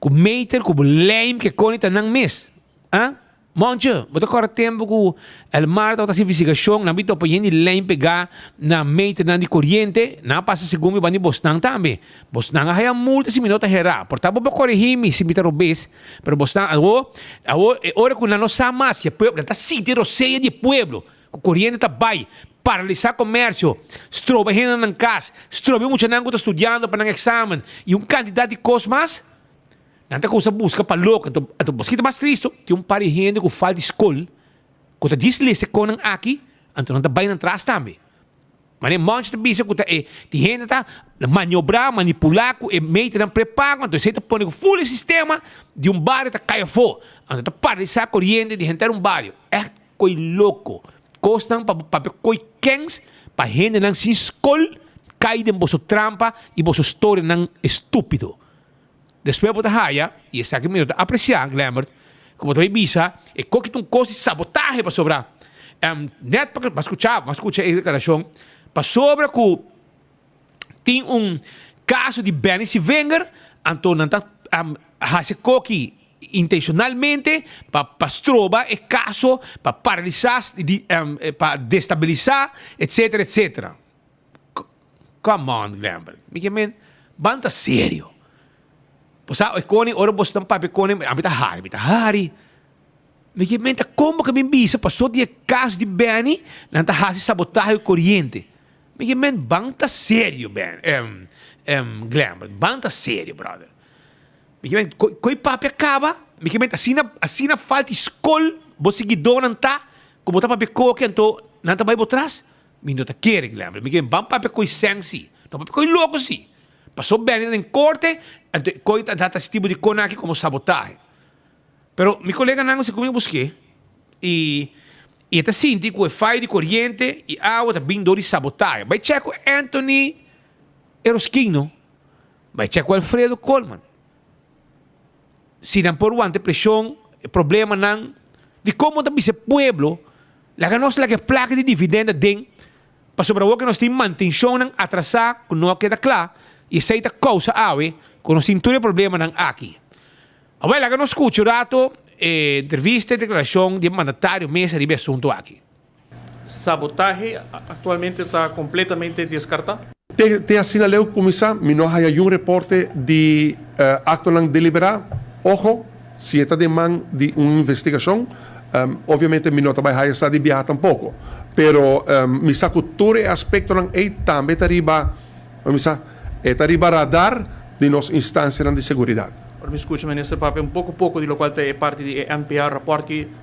ku meter, ku lijm ke koni ta nan mes. A? Monche, bo ta kòrda tempu ku Elmar tabata hasi investigashon, nan bin topa yen di lijn pegá na meternan di koriente, nan a pasa segun mi banda di bosnan tambe. Bosnan a haya multa si mi no ta herá. Por ta bo por korigí mi si mi ta robes, pero bosnan awo, awo e ora ku nan no sa mas ku e pueblo, nan ta sinti e rosea di e pueblo ku koriente ta bai, paralisá komersio, stroba hendenan nan kas, stroba e muchanan ku ta studiando pa nan eksamen i un kantidat di kos mas. Nan ta kusa buska pa loko. Anto, anto bos kita mas tristo, tin un par di hende ku falta di skol, ku ta djis lesa e konan aki, anto nan ta bai nan tras tambe. Mane Monch ta bisa ku ta e tin hende ta maniobrá, manipulá ku e meternan prepago, anto esei ta pone ku ful e sistema di un bario ta kai afó. Anto ta paralisá koriente di henter un bario. Ègt koi loko. Kosnan pa bo papia koi kens pa hendenan sin skol kai den boso trampa i boso storianan estúpido. Despues bo ta haya, y esaki mi no ta aprecia, Glembert, cu bo ta bay bisa e koki ta un cos di sabotahe pasobra net pa, bo a scucha, bo a scucha e declaracion, pasobra cu tin un caso di Benny Sivenger, anto nan ta haci e koki. Intencionalmente pa pa stroba e caso, pa paralisa, di pa destabilisa, etcetera, etcetera. Come on, Glenbert. Mi ke men, ban ta serio. Bo sa, e koning, ora bo stan papia koning, ami ta hari, mi ta hari. Mi ke men ta kon bo ke bin bisa paso di e caso di Benny, nan ta hasi sabotahe ku koriente. Mi ke men, ban ta serio, Ben, Glenbert. Ban ta serio, brother. Mi ke men, koi papia kaba, mi ke men asina, asina falta di skol bo siguidónan ta, ku bo ta papia koke anto nan ta bai bo tras? Mi no ta kere, Glenbert. Mi ke men ban papia koi sèn si, no papia koi loko si. Paso Benny ta den korte, anto e koi ta ta tipo di kon aki komo sabotahe. Pero mi koleganan ku si ku mi busk'é i i e ta sinti ku e fayo di koriente i awa ta bin dor di sabotahe. Bai chèk ku Anthony Eroskino. Bai check ku Alfredo Coleman. Si nan por wanta e preshon, e problemanan, di komo ta bisa e pueblo, laga nos laga e plaka di dividenda den, pasobra awor ku nos tin mantenshonnan atrasá ku no a keda kla, i esei ta kousa awe ku nos tin tur e problemanan aki. Awor laga nos skucha un rato e entrevista e deklarashon di e mandatario mes ariba e asuntu aki. Sabotahe actualmente ta completamente descarta. Te asina leu cuminsa mi no a haya yun reporte di actonan delibera. Ojo, si e ta den man di un investigacion, obviamente mi no ta bay haya sa di biaha tampoco. Pero mi sa cu tur e aspectonan ey tambe ta riba, mi sa, e ta riba radar di nos instancianan di seguridad. Ora mi scucha Minister papia un poco poco di locual ta e parti di e NPA rapport ki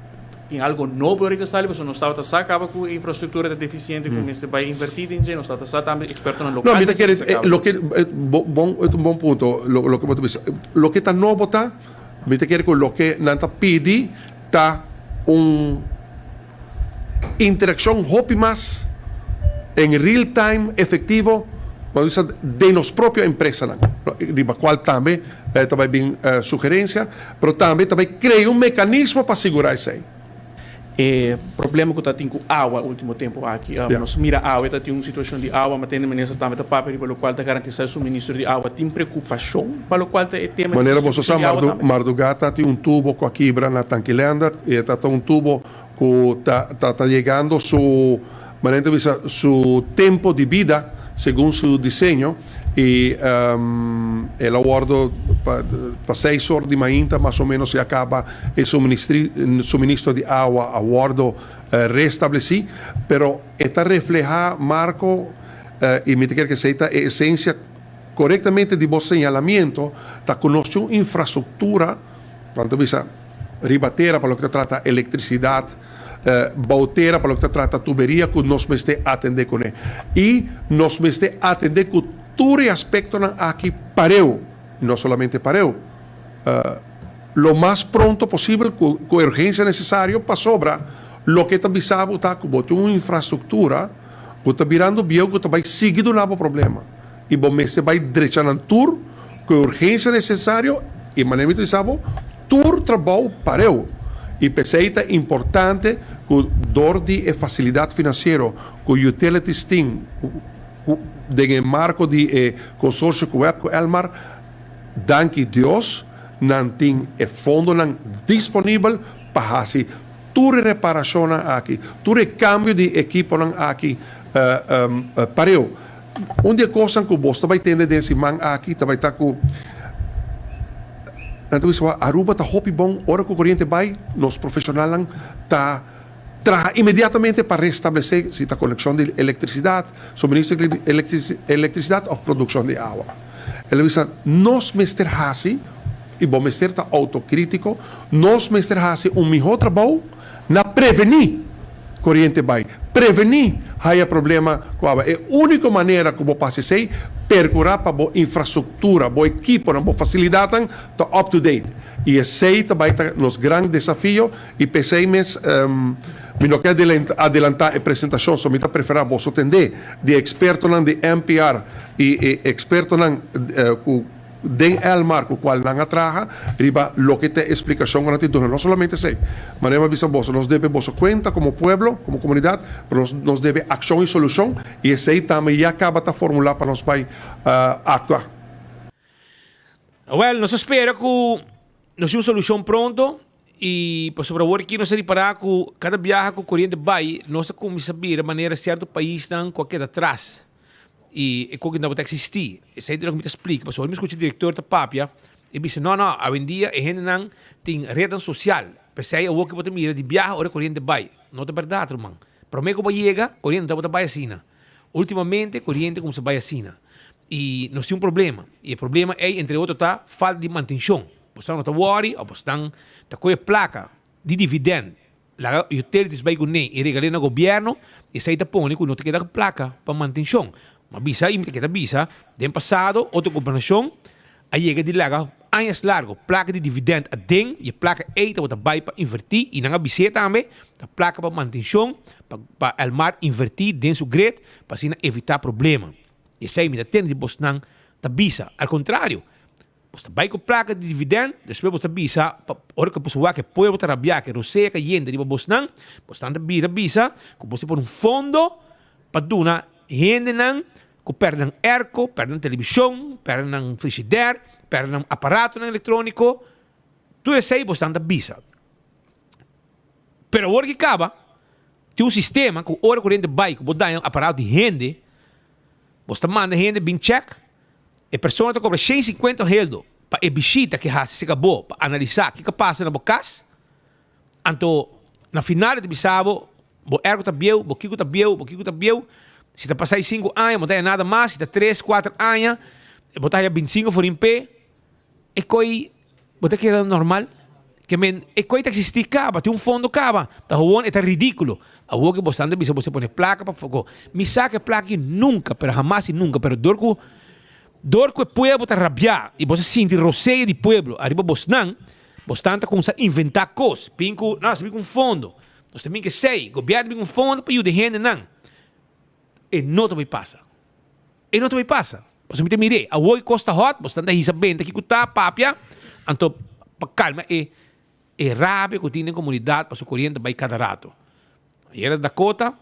Tin algo nobo ahorita sali pasobra nos tabata sa caba cu e infrastructura ta deficiente cu mester bay inverti den dje, nos tabata sa tambe expertonan No, local mi ta mester kere bisa caba. loke bon e ta un bon punto loke bo ta bisa. Loke ta nobo ta mi ta kere cu loke nan ta pidi ta un interaccion hopi mas en real time efectivo bo bisa den nos propio empresanan riba cual tambe ta bay bin sugerencia. Pero tambe ta bai krea un mekanismo pa sigurá esei. E problema ku ta tin ku awa ultimo tempu aki. Nos mira awe ta tin un situashon di awa, ma tende minister tambe ta papia riba lokual ta garantisá e suministro di awa. Tin preokupashon pa lokual ta e tema di Manera boso sa, distribushon di awa tambe? Mardugá ta tin un tubo ku a kibra na Tanki Leendert i e ta ta un tubo ku ta ta ta yegando su, manera ta bisa, su tempo di bida segun su diseño i el a wordo pa pa seis or di mainta mas o menos ya caba e suministri suministro di awa a wordo restableci, pero e ta refleha Marco i mi ta kere ku esei ta e esencia corectamente di bo señalamiento ta ku nos tin un infrastructura, nan ta bisa riba tera pa loke ta trata electricidad, bou tera pa loke ta trata tuberia ku nos mester atendé kuné. I nos mester atendé ku tur e aspektonan aki pareu, i no solamente pareu, lo mas pronto posibel ku ku e urgensia nesesario pasobra loke ta bisa bo ta ku bo tin un infrastruktura ku ta birando bieu ku ta bai sigui duna bo problema i bo mester bai drecha nan tur ku e urgensia nesesario i manera mi ta bisa bo tur trabou pareu i p'esei ta importante ku dor di e fasilidat finansiero ku Utilities tin ku den e marko di e konsorsio ku web ku Elmar danki Dios nan tin e fondonan disponibel pa hasi tur e reparashonnan aki tur e kambio di ekiponan aki pareu. Un di e kosnan ku bos ta bai tende den siman aki ta bai ta ku nan ta bisa Aruba ta hopi bon ora ku koriente bai nos profeshonalnan ta traha inmediatamente pa restablesé si ta konekshon di elektrisidat, suministro di elektrisidat òf produkshon di awa. El a bisa nos mester hasi i bo mester ta outokritiko, nos mester hasi un mihó trabou na prevení koriente bai, prevení haya problema ku awa. E úniko manera ku bo por hasi esei, perkurá pa bo infrastruktura, bo ekiponan, bo fasilidatnan ta up to date. I esei ta bai ta nos gran desafio i p'esei mes mi no ke adelantá e presentashon, so mi ta preferá boso tendé di ekspertonan di NPR i e ekspertonan ku Den Elmar ku kual nan a traha riba loke ta e splikashon ku nan tin duna. No solamente esei, manera mi a bisa boso, nos debe boso kuenta komo pueblo, komo komunidat, pero nos nos debe akshon i solushon i esei tambe ya kaba ta formulá pa nos bai aktua. Awel, nos a spera ku. Nos tin un solucion pronto y pasobra awor aki nos a ripara cu cada biaha cu coriente bay nos a cuminsa bira manera cierto paisnan cu a keda atras y e koki no tabata existi. Esey ta loke mi ta splica pasobra ora mi scucha director ta papia e bisa no no awendia e hendenan tin rednan social pesey awor ki bo ta mira di biaha ora e coriente bay. No ta berdad ruman. Prome cu bo a yega coriente no tabata bay asina. Ultimamente coriente cuminsa bay asina y nos tin un problema y e problema ey entre otro ta falta di mantencion. Bosnan no ta worry of bosnan ta coge placa di dividend laga utilities bay cune y regale na gobierno y esey ta pone cu no ta keda placa pa mantencion. Mi a bisa y mi ta keda bisa den pasado otro gobernacion a yega di laga añas largo placa di dividend aden y e placa ey tabata bay pa inverti y nan a bis'é tambe ta placa pa mantencion pa pa Elmar inverti den su grid pa asina evita problema. Y esey mi ta tende di bosnan ta bisa. Al contrario, bos ta bay cu placa di dividend, despues bos ta bisa pa ora cu bos wak e pueblo ta rabia, cu e rosea cayente riba bosnan, bosnan ta bira bisa cu bos ta pone un fondo pa duna hendenan cu perde nan airco, perde nan television, perde nan frigidaire, perde nan aparatonan electronico, tur esey bosnan ta bisa. Pero awor ki caba, tin un sistema cu ora cu hende bay cu bo daña un aparato di hende, bos ta manda hende bin check, e persona ta cobra shen sinkuenta heldo pa e bishita ki haci cerca bo pa analisa kico a pasa na bo cas, anto na final e ta bisa bo, bo airco ta bieu, bo kico ta bieu, bo kico ta bieu, si ta pasa e sinku aña bo no ta haya nada mas, si ta tres, kuater aña bo ta haya bintisinko forin p'e. E koi bo ta kere normal? Ke men e koi ta existi kaba, tin un fondo kaba. Ta gewoon e ta ridikulo. Awor ke bosnan ta bisa bo se pone plaka pa foko. Mi sa ke plaka aki nunka, pero hamas y nunka, pero dor ku dor ku e pueblo ta rabia y bo sa sinti rosea di pueblo ariba bosnan, bosnan ta kumsa inventa kos. Bin ku, no, nos ta bin ku un fondo. Nos ta bin ke esei. Gobièrnu ta bin ku un fondo pa yuda e hendenan. E no ta bai pasa. E no ta bai pasa. Pasobra mi ta mir'é. Awor e kos ta hòt, bo ta hisa benta ki ku ta papia, anto pa kalma e e rabia ku tin den komunidat pasobra koriente ta bai kada rato. Ayera Dakota,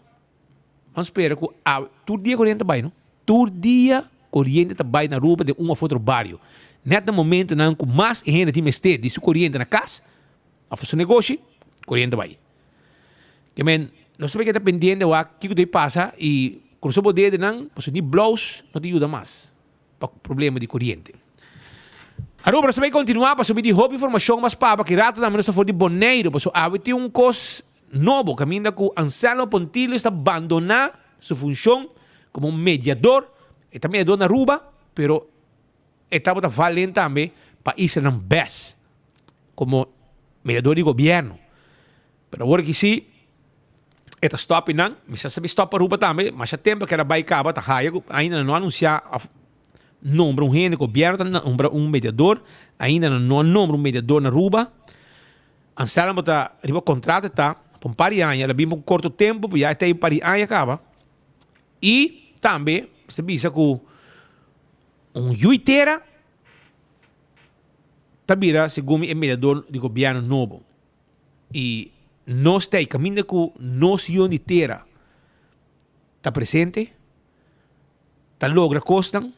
ban spera ku awe, tur dia koriente ta bai no. Tur dia koriente ta bai na Aruba den un òf otro bario. Nèt na momentonan ku mas e hende tin mester di su koriente na kas òf su negoshi, koriente ta bai. Ke men, nos ta keda pendiente wak kiko ta pasa i krusa bo dedenan pasobra ni blous no ta yuda mas pa problema di koriente. Aruba, nos ta bai kontinuá pasobra mi tin hopi informashon mas papa ki rato tambe nos ta for di Boneiru pasobra awe tin un kos nobo kaminda ku Anselmo Pontilius ta bandoná su funshon komo un mediador. E ta mediador na Aruba pero e tabata valen tambe pa islanan bes komo mediador di gobièrnu. Pero awor aki si e ta stop einan, mi sa sabi stop Aruba tambe, masha tempo keda bai kaba ta haya ku ainda nan no anunsia of nombra un hende, gobièrnu ta nombra un mediador, ainda nan no a nombra un mediador na Aruba. Anselmo ta riba kontrato e ta pa un par di aña, el a bin pa un korto tempo, pero ya e ta ei un par di aña kaba. I tambe mester bisa ku un yui tera ta bira segun mi e mediador di gobièrnu nobo. I nos ta e kaminda ku nos yon di tera ta presente, ta logra kosnan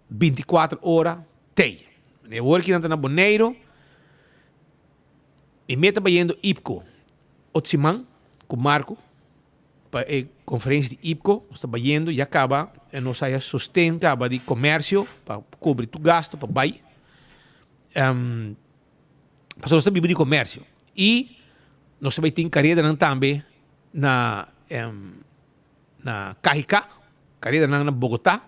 bintikuater ora tei. E ora ki nan ta na Boneiru, mi meta bayendo IPKO otro siman ku Marco pa e konferensia di IPKO. Nos ta bayendo, ya kaba nos haya sosten kaba di komersio pa kubri tur gasto pa bai. Pasobra nos ta biba di komersio i nos ta bai tin karedanan tambe na na Cajicá, karedanan na Bogotá,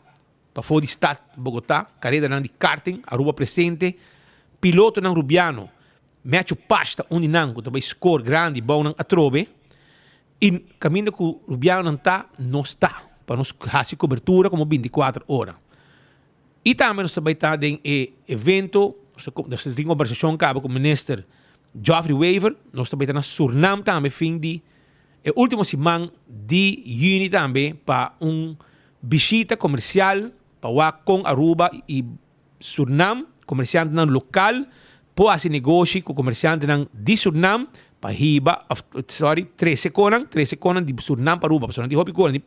pafó di stat Bogotá, karedanan di karting, Aruba presente, pilotonan rubiano, Matthew Pash ta un di nan ku ta bai skor grandi bou nan atrobe i kaminda ku rubianonan ta, nos ta pa nos hasi kobertura komo bintikuater ora. I tambe nos ta bai ta den e evento, nos ta tin kombersashon kaba ku Minister Geoffrey Wever, nos ta bai ta na Surnam tambe fin di e ultimo siman di yüni tambe pa un bishita komersial pa wak kon Aruba i Surnam, komersiantenan lokal por hasi negoshi ku komersiantenan di Surnam pa hiba òf sorry trese konan, trese konan di Surnam pa Aruba pasobra nan tin hopi konan.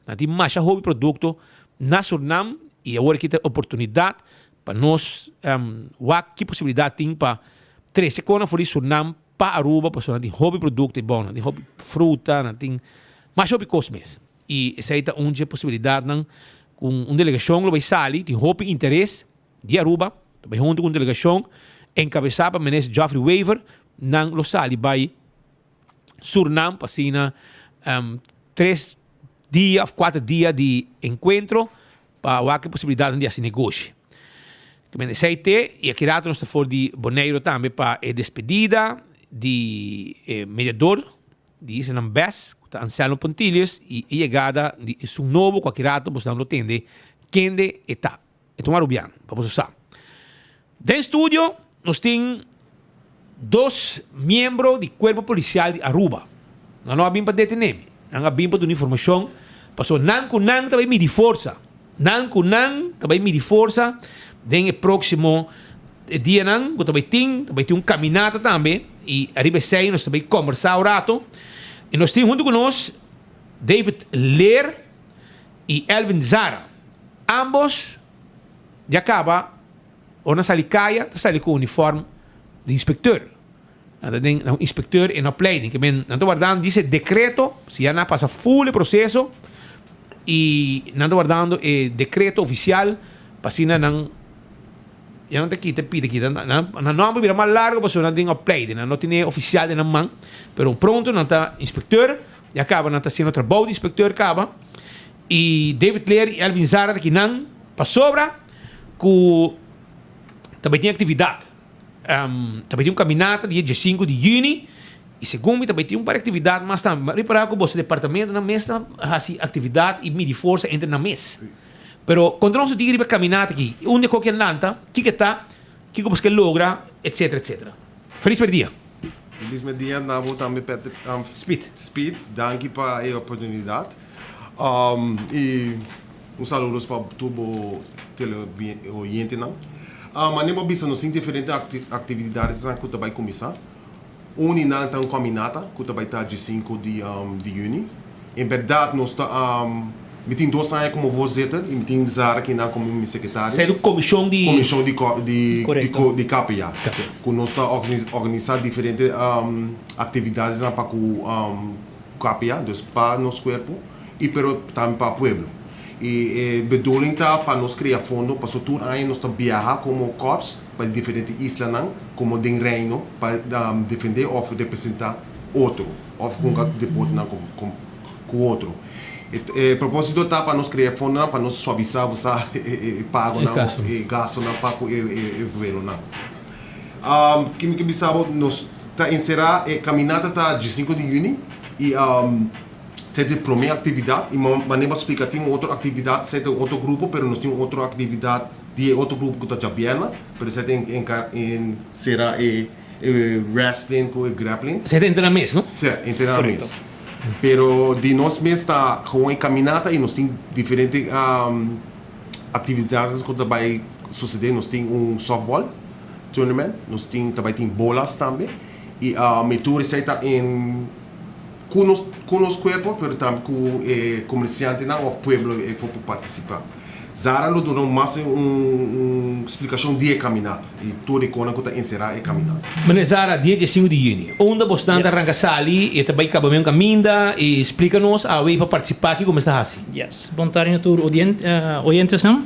Nan tin masha hopi produkto na Surnam i awor aki ta oportunidat pa nos wak ki posibilidat tin pa. trese kona for di Surnam pa Aruba pasobra nan tin hopi produkto i bon, nan tin hopi fruta, nan tin masha hopi kos mes. I esei ta un dje posibilidatnan ku un delegashon lo bai sali, tin hopi interes di Aruba, ta bai huntu ku un delegashon enkabesá pa Minister Geoffrey Wever, nan lo sali bai Surnam pa asina tres dia òf kuater dia di enkuentro pa wak e posibilidatnan di hasi negoshi. Kimen esei te i aki rato nos ta for di Boneiru tambe pa e despedida di e mediador di Islanan Bes ku ta Anselmo Pontilius i e yegada di esun nobo ku aki rato bosnan lo tende kende e ta. E ta un Arubiano, pa boso sa. Den studio nos tin dos miembro di Cuerpo Policial di Aruba. Nan no a bin pa detene mi. Nan a bin pa duna informacion pasobra nan cu nan ta bay midi forsa. Nan cu nan ta bay midi forsa den e proximo dianan cu ta bay tin. Ta bay tin un caminata tambe y ariba esey nos ta bay combersa un rato. Y nos tin hunto cu nos David Leer y Elvin Zara. Ambos ya caba ora nan sali caya ta sali cu uniform di inspecteur. Nan ta den nan inspecteur en opleiding. Ke men nan ta wardando dice decreto, si ya nan a pasa full e proceso y nan ta wardando e decreto oficial pa asina nan ya nan ta kita pidi kita nan nan nomber bira mas largo pasobra nan den opleiding nan no tene oficial den nan man pero pronto nan ta inspecteur ya caba nan ta haciendo trabou di inspecteur caba. Y David Leer y Elvin Zara ta kinan pasobra cu ta bay tin actividad. Ta bay tin un caminata dia diesinco di juni y segun mi ta bay tin un par di actividad mas tambe. Mi a ripara cu boso departamentonan mes ta haci actividad y midi forsa entre nan mes. Pero contra nos tin riba e caminata aki, unda e koki a lanta, kiko e ta, kiko boso ke logra, etcetera, etcetera. Feliz merdia. Feliz merdia na bo tambe Patrick. Speed. Speed, danki pa e oportunidad. Y un saludos pa tur bo teleoyentenan. Manera bo a bisa nos tin diferente actividadesnan cu ta bay cuminsa. Un di nan ta un caminata cu ta bay ta diesinco di juni. En berdad nos ta, mi tin dos aña como voorzitter y mi tin Zara kinan como mi secretario. Esei ta comision di. Comision di di KPA. Cu nos ta organisa diferente actividadesnan pa cu. Kapia, dus pa nos kuerpo i pero tambe pa pueblo. I e bedoeling ta pa nos krea fondo paso tur aña nos ta biaha komo korps pa e diferente islanan komo den Reino pa defende òf representá otro òf hunga deportenan ku otro. E propósito ta pa nos krea fondonan pa nos suavisá bosa e pagonan òf e gastonan pa ku e vuelonan. Ki mi ke bisa bo, nos ta enserá e kaminata ta diesinko di yüni i esei ta e promé aktividat i manera bo a splika tin un otro aktividat esei ta un otro grupo pero nos tin un otro aktividat di e otro grupo ku ta djabièrnè pero esei ta enserá e wrestling ku e grappling. Esei ta entre nan mes no? Sí, entre nan mes. Pero di nos mes ta gewoon e kaminata i nos tin diferente Actividades cu ta bay sucede nos tin un softball tournament, nos tin ta bay tin bolas tambe y mi tur esey ta en cu nos cu nos cuerpo pero tambe cu e comerciantenan of pueblo efo por participa. Zara lo duna mas un splicacion di e caminata y tur e conan cu ta encera e caminata. Meneer Zara, dia diesinco di juni, unda bosnan ta ranca sali y ta bay caba meun caminda y splica nos awe pa participa kico mester haci? Yes. Bon tardi na tur oyentesnan.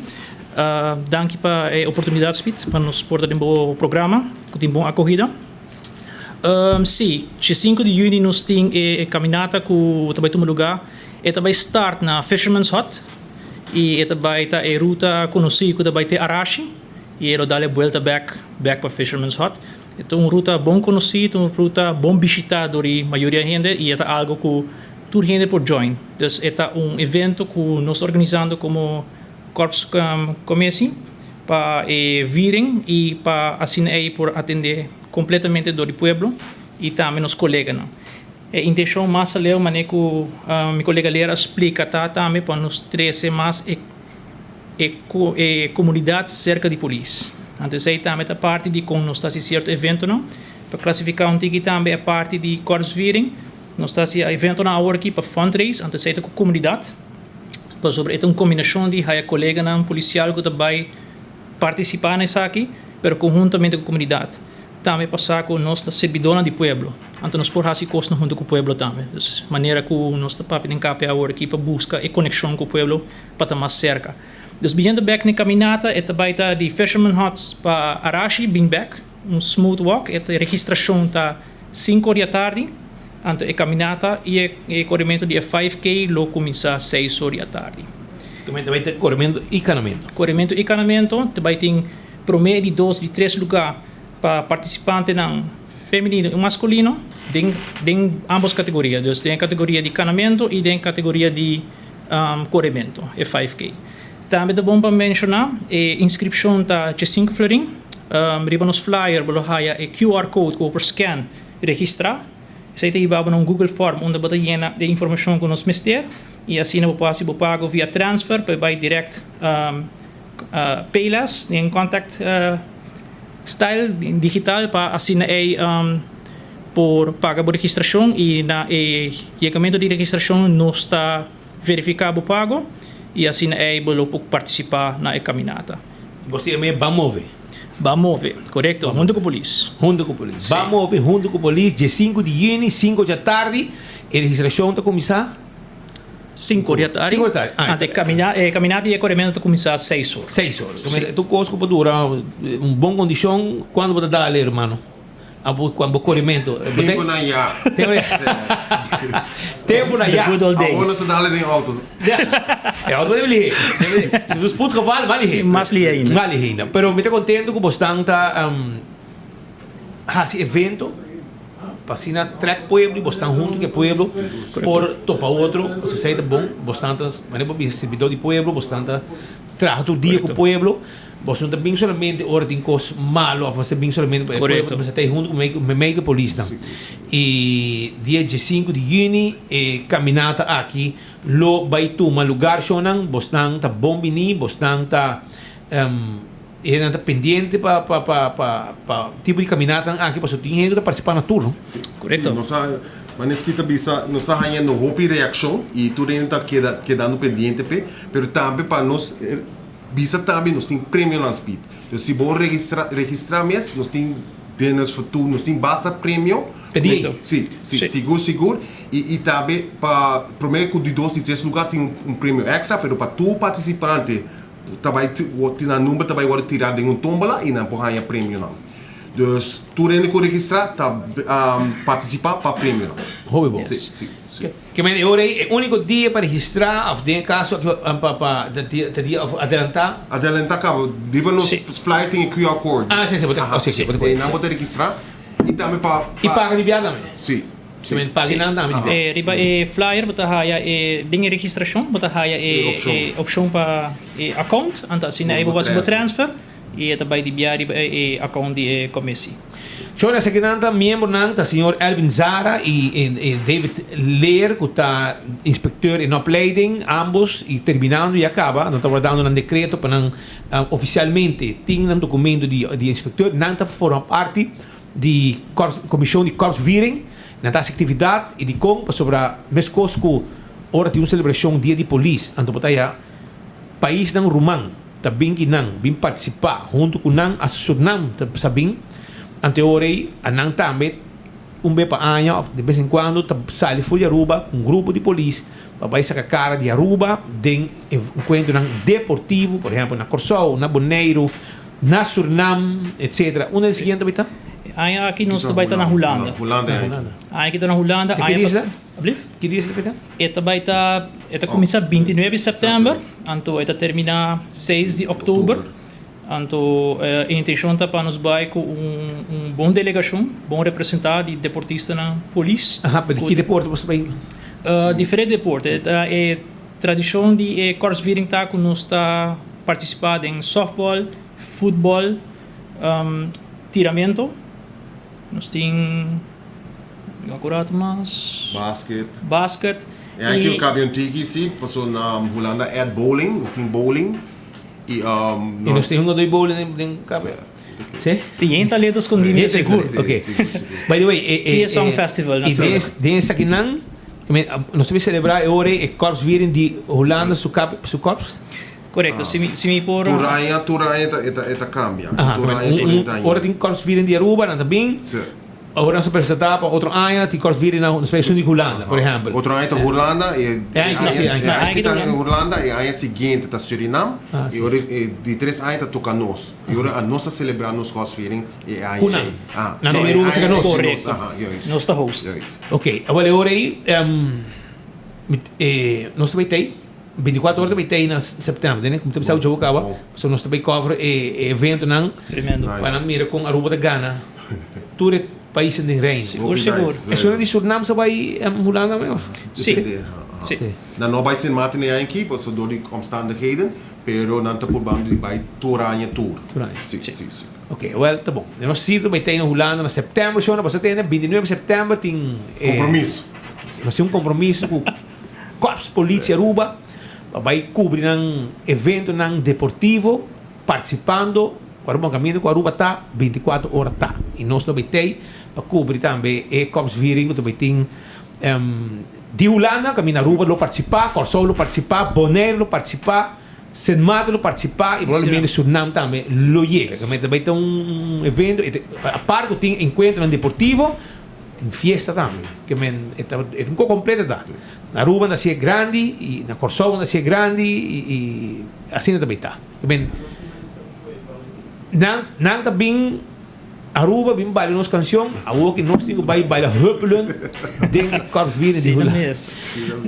Danki pa e oportunidat Speed pa nos por ta den bo programa ku tin bon akohida. Si, diesinku di yüni nos tin e kaminata ku ta bai tuma lugá. E ta bai start na Fisherman's Hut i e ta bai ta e ruta konosí ku ta bai te Arashi i e lo dal e buelta bèk bèk pa Fisherman's Hut. E ta un ruta bon konosí, ta un ruta bon bishitá dor di mayoria hende i e ta algu ku Tur hende por join. Dus e ta un evento ku nos ta organisando komo Korps Commissie pa e viering i pa asina ei por atende kompletamente dor di pueblo i tambe nos koleganan. E intenshon mas aleu manera ku mi kolega Lera a splika ta tambe pa nos trese mas e e komunidat serka di polis. Anto esei tambe ta parti di kon nos ta hasi sierto eventonan. Pa klasifiká un tiki tambe e parti di Korpsviering. Nos ta hasi eventonan awor aki pa fundraise, anto esei ta ku komunidat, pasobra e ta un kombinashon di haya koleganan polisial ku ta bai partisipá na esaki, pero konhuntamente ku komunidat. tambe pa sa ku nos ta sirbidónan di pueblo. Anto nos por hasi kosnan huntu ku pueblo tambe. Dus manera ku nos ta papia den KPA awor aki pa buska e konekshon ku pueblo pa ta mas serka. Dus biniendo bek na e kaminata e ta bai ta di Fisherman Huts pa Arashi bin bek, un smooth walk. E registrashon ta sinku or di atardi, anto e kaminata i e korementu di e 5K lo kuminsá seis or di atardi. Ta bai ta korementu i kanamentu? Korementu i kanamentu. Ta bai tin promé, di dos, di tres lugá pa partisipantenan femenino i maskulino den den ambos kategoria, dus den e kategoria di kanamentu i den e kategoria di korementu, e 5K. Tambe ta bon pa menshoná e inskripshon ta djesinku florin. Riba nos flyer bo lo haya e QR code ku bo por scan i registrá. Esei ta hiba bo na un Google Form unda bo ta yena e informashon ku nos mester i asina bo por hasi bo pago via transfer pa e bai dirèkt Payless den contact style digital pa asina ei por paga bo registracion y na e yegamento di registracion nos ta verifica bo pago y asina ei bo lo por participa na e caminata. Bo ta yama e Ban Move? Ban Move, corecto, hunto cu polis. Hunto cu polis. Ban Move hunto cu polis, diesinco di juni, cinco djatardi, e registracion ta cuminsa? Sinku or di atardi. Sinku or di atardi. Ah, Ante camina, e caminata y e coremento ta cuminsa seis or. Seis or. Si. Tur cos cu por dura un bon condicion, cuando bo ta dal hermano? Abo cuando bo coremento. Tempo na ya. Tempo na ya. Tempo na ya. The good old days. Awor no ta dal den auto. E auto ta lihe. Si bo spoedgeval, mas lihe. Mas lihe ainda. Mas lihe ainda. Pero mi ta contento cu bosnan ta haci evento. Pa asina trek pueblo y bosnan hunto cu e pueblo por topa otro, pasobra esey ta bon, bosnan ta manera bo bisa sirbidor di pueblo, bosnan ta traha tur dia cu pueblo, bos no ta bin solamente ora tin cos malo of mester bin solamente pa e pueblo, mester ta hunto memey cu e polisnan. Y dia diesinco di juni e caminata aki lo bay tuma lugar shownan, bosnan ta bon bini, bosnan ta. E hendenan ta pendiente pa pa pa pa pa tipo di caminatanan aki pasobra tin hende cu ta participa na tur no. Correcto. Si, nos a, manera Speed ta bisa, nos ta hañando hopi reaccion y tur hende ta keda kedando pendiente p'e, pero tambe pa nos bisa tambe nos tin premionan Speed. Dus si bo registra registra mes nos tin dinners for two, nos tin basta premio. P'e Si, si, sigur sigur y y tambe pa prome cu di dos di tres lugar tin un un premio extra, pero pa tur participante Ta bai tin nan number ta bai wòrdu tirá den un tómbola i nan por haña premionan. Dus tur hende ku registrá ta partisipá pa premionan. Hopi bon. Sí, sí, sí. Ke men e ora ei e úniko dia pa registrá òf den e kaso aki pa pa ta dia ta dia òf adelantá? Adelantá kaba. Riba nos flyer tin e QR code. Ah, sí, sí, bo ta, sí, sí, bo ta Einan bo ta registrá i tambe pa I paga di biaha tambe? Sí. Si men pagi nan tambe di E riba e flyer bo ta haya e den e registracion bo ta haya e e opcion pa e account anto asina ei bo bo haci bo transfer y e ta bay di bia riba e account di e commissie. Shor esakinan ta miembronan ta señor Elvin Zara y David Leer cu ta inspecteur in opleiding ambos y terminando ya caba nan ta wardando nan decreto pa nan oficialmente tin nan documento di inspecteur nan ta forma parti di korps komishon di korpsviering nan ta hasi aktividat i dikon pasobra meskos ku ora tin un selebrashon dia di polis anto bo ta haya paisnan ruman ta bin ki nan bin partisipá huntu ku nan hasta Surnam ta sa bin anto e ora ei a nan tambe un be pa aña òf de bes en kuando ta sali for di Aruba ku un grupo di polis pa bai saka kara di Aruba den enkuentronan deportivo por ehèmpel na Kòrsou na Boneiru. Na Surnam, etc. Unda e siguiente bai ta? E aña aki nos ta bai ta na Hulanda. Hulanda e aña aki. Aña aki ta na Hulanda. Te ki Aña dia pas ta? Ablief? Ki dia ta bai ta? E ta bai ta, e ta kuminsá bintinuebe di sèptèmber, anto e ta terminá seis di òktober. Anto e intenshon ta pa nos bai ku un un bon delegashon, bon representá di deportistanan polis. Aha, pero di ki deporte boso ta bai? Diferente deporte. E ta e Tradishon di e Korpsviering ta ku nos ta partisipá den sòftbòl, futbòl, tiramento, nos tin akuratu mas? Basket. Basket. E aki un kabi un tiki si, paso na Hulanda add bowling, nos tin bowling i I nos tin hungadó di bowling den kabi? Si? Tin yen talento skondí mi ta sigur. Ok. By the way, e e Song Festival natuurlijk. I den esakinan, nos ta bin selebrá e ora ei e korpsviering di Hulanda su kap su korps? Korekto, si mi si mi por. Tur aña, tur aña e ta e ta kambia. Aha, Tur aña diferente aña. Ora tin korpsviering di Aruba nan ta bin. Sí. Ora nos a presentá pa otro aña tin korpsviering na nos país di Hulanda, por ehèmpel. Otro aña ta Hulanda e E aña ki, sí, e aña ki ta Hulanda e aña siguiente ta Surinam i ora e di tres aña ta toka nos. I ora anos ta selebrá nos korpsviering e aña Ku nan. ei. Aha. Nan ta bin Aruba serka nos. Korekto. Aha, juist. Nos ta host. Juist. Oké, awor e ora ei nos ta bai tei. 24 ora ta bay tey na september, tende? Como ta bisa ocho caba, so nos ta bay cover e e eventonan Tremendo. pa nan mira con Aruba ta gana tur e paisnan den Reino. Sigur, sigur. Esun di Surinam sa bay Hulanda tambe of? Si. Si. Nan no bay Sint Maarten e aña aki pasobra door di omstandigheden, pero nan ta purbando di bay tur aña tur. Tur aña. Si, si, si. Ok, wel ta bon. Nos si ta bay tey na Hulanda na september, shona, pasobra tende 29 september tin e. Compromiso. Nos tin un compromiso cu. Korps Politie Aruba pa bai kubri nan eventonan deportivo partisipando ku Aruba kaminda ku Aruba ta 24 ora ta i nos lo bai tei pa kubri tambe e korpsviering ku ta bai tin di Hulanda kaminda Aruba lo partisipá, Kòrsou lo partisipá, Bonaire lo partisipá, Sint Maarten lo partisipá i probablemente Surinam tambe lo yega. Ta bai ta un evento apart ku tin enkuentronan deportivo. Tin fiesta tambe. Ke men e ta e ta un kos kompleto ta. Na Aruba nan hasié grandi i na Kòrsou nan hasié grandi i i asina ta bai ta. Ke men nan nan ta bin Aruba bin baila nos kanshon awor ke nos tin ku bai baila huppelen den e korpsviering di Hulanda.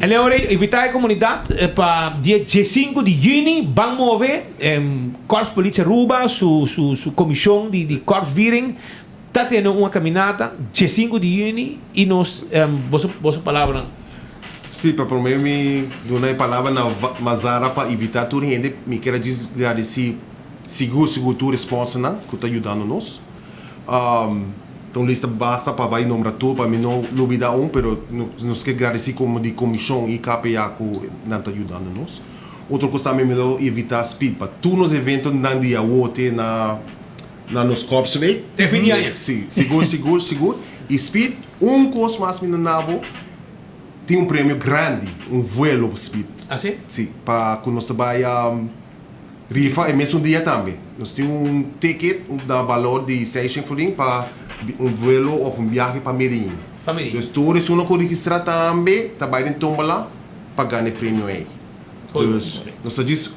En e ora ei invitá e komunidat pa dia diesinku di yüni ban move Korpspolitie Aruba su su su komishon di di korpsviering Ta tene un caminata diesinku di juni y nos boso boso palabranan. Spi, pa prome mi duna e palabra na Mazara pa invita tur hende, mi kier a djis gradeci sigur sigur tur e sponsornan cu ta yudando nos. Ta un lista basta pa bay nombra tur pa mi no lubida un, pero nos kier gradeci como di comision y KPA cu nan ta yudando nos. Otro cos tambe mi lo invita Speed pa tur nos eventonan di awo te na. Na nos Korpsweek. Te fin di aña. Si, sigur, sigur, sigur. I Speed, un kos mas mi ta na bo, tin un premio grandi, un vuelo pa Speed. Ah, si? Si, pa ku nos ta bai rifa e mesun dia tambe. Nos tin un ticket na balor di seishent florin pa un vuelo òf un biahe pa Medellin. Pa Medellin. Dus tur esun ku registrá tambe ta bai den tómbola pa gana e premio ei. Dus nos ta djis.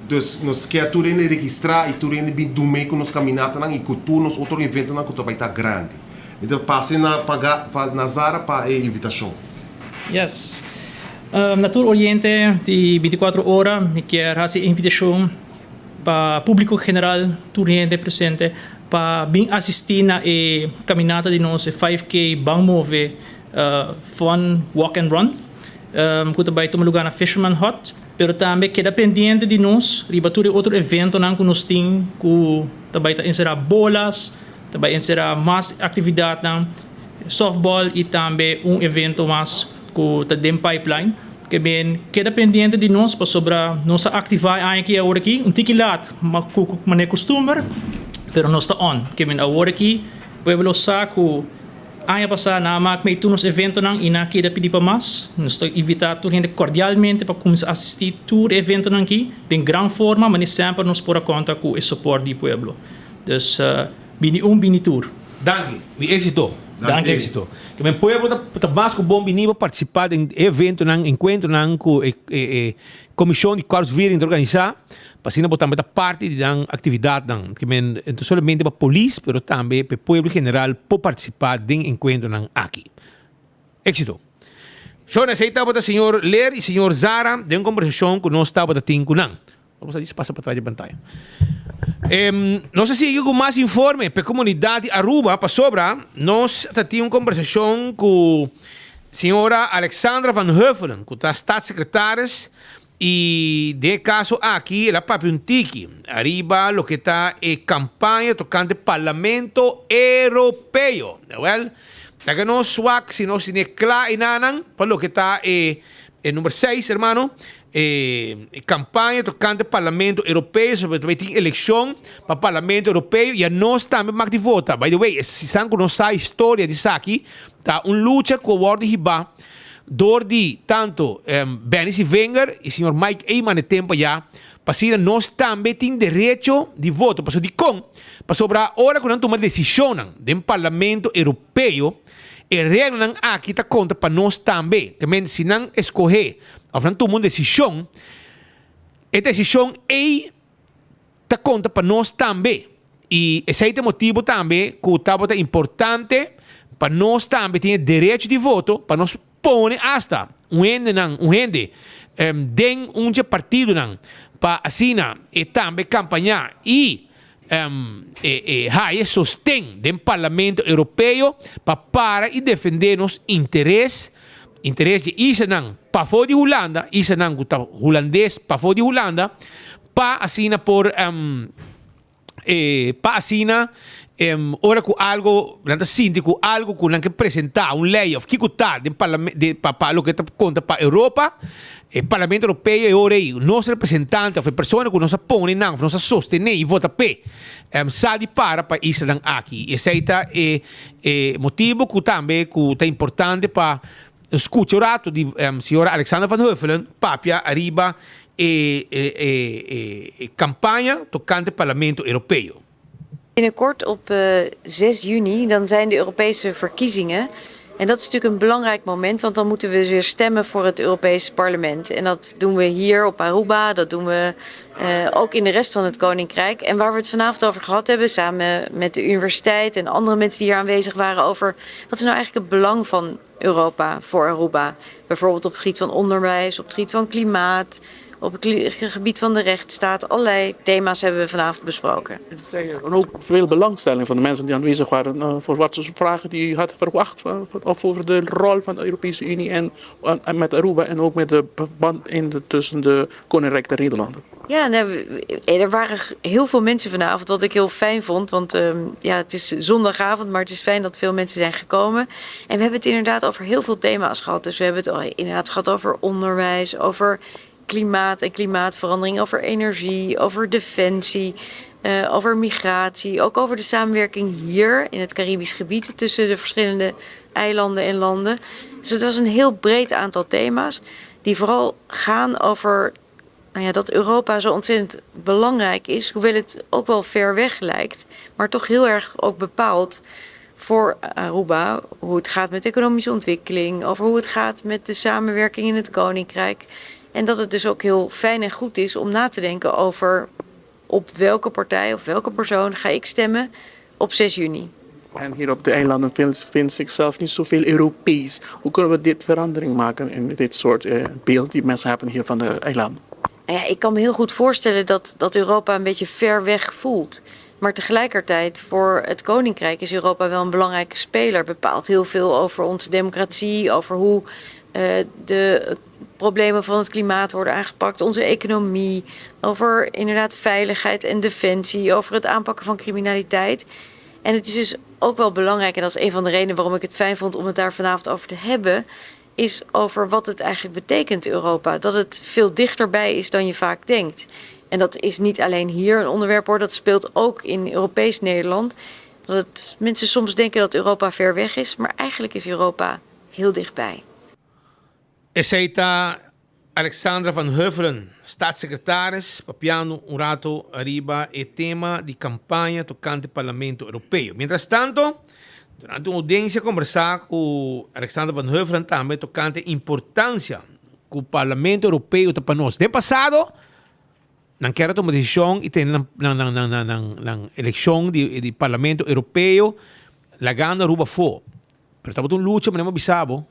Dus nos kier tur hende registrá i tur hende bin dum'é ku nos kaminatanan i ku tur nos otro eventonan ku ta bai ta grandi. Mi ta pasa na paga pa Nazara pa e invitashon. Yes. Na tur oriente di bintikuatro ora mi kier hasi e invitashon pa públiko general, tur hende presente pa bin asistí na e kaminata di nos, e 5K Ban Move Fun Walk and Run ku ta bai tuma lugá na Fisherman Hut. Pero tambe keda pendiente di nos riba tur e otro eventonan ku nos tin ku ta bai ta enserá bolas, ta bai enserá mas aktividatnan, softball i tambe un evento mas ku ta den pipeline. Ke ben keda pendiente di nos pasobra nos a aktivá e aña aki awor aki un tiki lat ku manera kustumber pero nos ta on. Ke ben awor aki pueblo sa ku. Aña pasá nan a mak mei tur nos eventonan i nan a keda pidi pa mas. Nos ta invitá tur hende kordialmente pa kuminsá asistí tur e eventonan akí den gran forma, manera semper nos por a konta ku e sopòrt di pueblo. Dus, bini un, bini tur. Danki. Mi éxito. Danki. Éxito. Ke men pueblo ta ta mas ku bon bini pa partisipá den e eventonan, enkuentronan ku e e komishon di Korpsviering ta organisá. Pa asina bo tambe ta parti di nan actividadnan. Ke men no solamente pa polis, pero tambe pa e pueblo en general por participa den encuentronan aki. Exito! Shon, esey tabata señor Leer y señor Zara den un conversacion cu nos tabata tin cu nan. Vamos a djis pasa patras di pantaya. Nos a sigui cu mas informe pa e comunidad di Aruba pasobra nos ta tin un conversacion cu señora Alexandra van Huffelen cu ta staatssecretaris I den e kaso aki el a papia un tiki ariba loke ta e kampaña tokante Parlamento Europeo. Awel, laga nos wak si nos tene kla enanan pa loke ta e e number seis, hermano, e kampaña tokante Parlamento Europeo, sobre ta bai tin elekshon pa Parlamento Europeo i anos tambe mak di vota. By the way, esnan ku no sa historia di esaki, ta un lucha ku a wòrdu hibá. dor di tanto Benny Sevinger y señor Mike Eman e tempo ya, pa asina nos tambe tin derecho di voto. Pasobra dikon? Pasobra ora ku nan tuma desishonnan den Parlamento Europeo, e reglanan aki ta konta pa nos tambe. Te men si nan eskohé òf nan tuma un desishon, e desishon ei ta konta pa nos tambe. I esei ta e motibu tambe ku tabata importante pa nos tambe tin e derecho di voto pa nos pone asta un hendenan, un hende den un dje partidonan pa asina e tambe kampañá i e haya sosten den Parlamento Europeo pa para i defendé nos interes, interes dje islanan pafó di Hulanda, islanan ku ta hulandes pafó di Hulanda, pa asina por pa asina ora ku algo nan ta sinti ku algo ku nan ke presentá un lei òf kiko ta den parlamen den pa pa loke ta konta pa Europa e Parlamento Europeo e ora ei nos representante òf e persona ku nos a pone nan òf nos a sostené i vota p'e sa di para pa islanan aki i esei ta e e motibu ku tambe ku ta importante pa skucha un ratu di señora Alexandra van Huffelen papia ariba e e campaña tocante Parlamento Europeo. Binnenkort op 6 juni, dan zijn de Europese verkiezingen. En dat is natuurlijk een belangrijk moment, want dan moeten we weer stemmen voor het Europees Parlement. En dat doen we hier op Aruba, dat doen we uh, ook in de rest van het Koninkrijk. En waar we het vanavond over gehad hebben, samen met de universiteit en andere mensen die hier aanwezig waren, over wat is nou eigenlijk het belang van Europa voor Aruba. Bijvoorbeeld op het gebied van onderwijs, op het gebied van klimaat, op het gebied van de rechtsstaat. Allerlei thema's hebben we vanavond besproken. En ook veel belangstelling van de mensen die aanwezig waren eh, voor wat soort vragen die u had verwacht. Eh, of over de rol van de Europese Unie en, en met Aruba en ook met de band in de, tussen de Koninkrijk der Nederlanden. Ja, nou, er waren heel veel mensen vanavond, wat ik heel fijn vond. Want um, ja, het is zondagavond, maar het is fijn dat veel mensen zijn gekomen. En we hebben het inderdaad over heel veel thema's gehad. Dus we hebben het al inderdaad gehad over onderwijs, over klimaat en klimaatverandering, over energie, over defensie, uh, over migratie. Ook over de samenwerking hier in het Caribisch gebied tussen de verschillende eilanden en landen. Dus het was een heel breed aantal thema's die vooral gaan over nou ja, dat Europa zo ontzettend belangrijk is, hoewel het ook wel ver weg lijkt, maar toch heel erg ook bepaalt voor Aruba hoe het gaat met economische ontwikkeling, over hoe het gaat met de samenwerking in het Koninkrijk. En dat het dus ook heel fijn en goed is om na te denken over op welke partij of welke persoon ga ik stemmen op 6 juni. En hier op de eilanden vindt, vindt zichzelf niet zoveel Europees. Hoe kunnen we dit verandering maken in dit soort eh, beeld die mensen hebben hier van de eilanden? Nou ja, ik kan me heel goed voorstellen dat, dat Europa een beetje ver weg voelt. Maar tegelijkertijd, voor het Koninkrijk is Europa wel een belangrijke speler. Bepaalt heel veel over onze democratie, over hoe uh, de problemen van het klimaat worden aangepakt, onze economie, over inderdaad veiligheid en defensie, over het aanpakken van criminaliteit. En het is dus ook wel belangrijk, en dat is een van de redenen waarom ik het fijn vond om het daar vanavond over te hebben, is over wat het eigenlijk betekent, Europa. Dat het veel dichterbij is dan je vaak denkt. En dat is niet alleen hier een onderwerp hoor, dat speelt ook in Europees Nederland. Dat het, mensen soms denken dat Europa ver weg is, maar eigenlijk is Europa heel dichtbij. Esei ta Alexandra van Huffelen, staatssecretaris, papiando un rato ariba e tema di campaña tocante Parlamento Europeo. Mientras tanto, durante un audiencia conversa cu Alexandra van Huffelen tambe tocante importancia cu Parlamento Europeo ta pa nos. Den pasado, nan kier a tuma decision y tene nan, nan, nan, nan, nan, nan, nan eleccion di, di Parlamento Europeo lagando Aruba afo. Pero tabata un lucha, manera mi a bisa bo,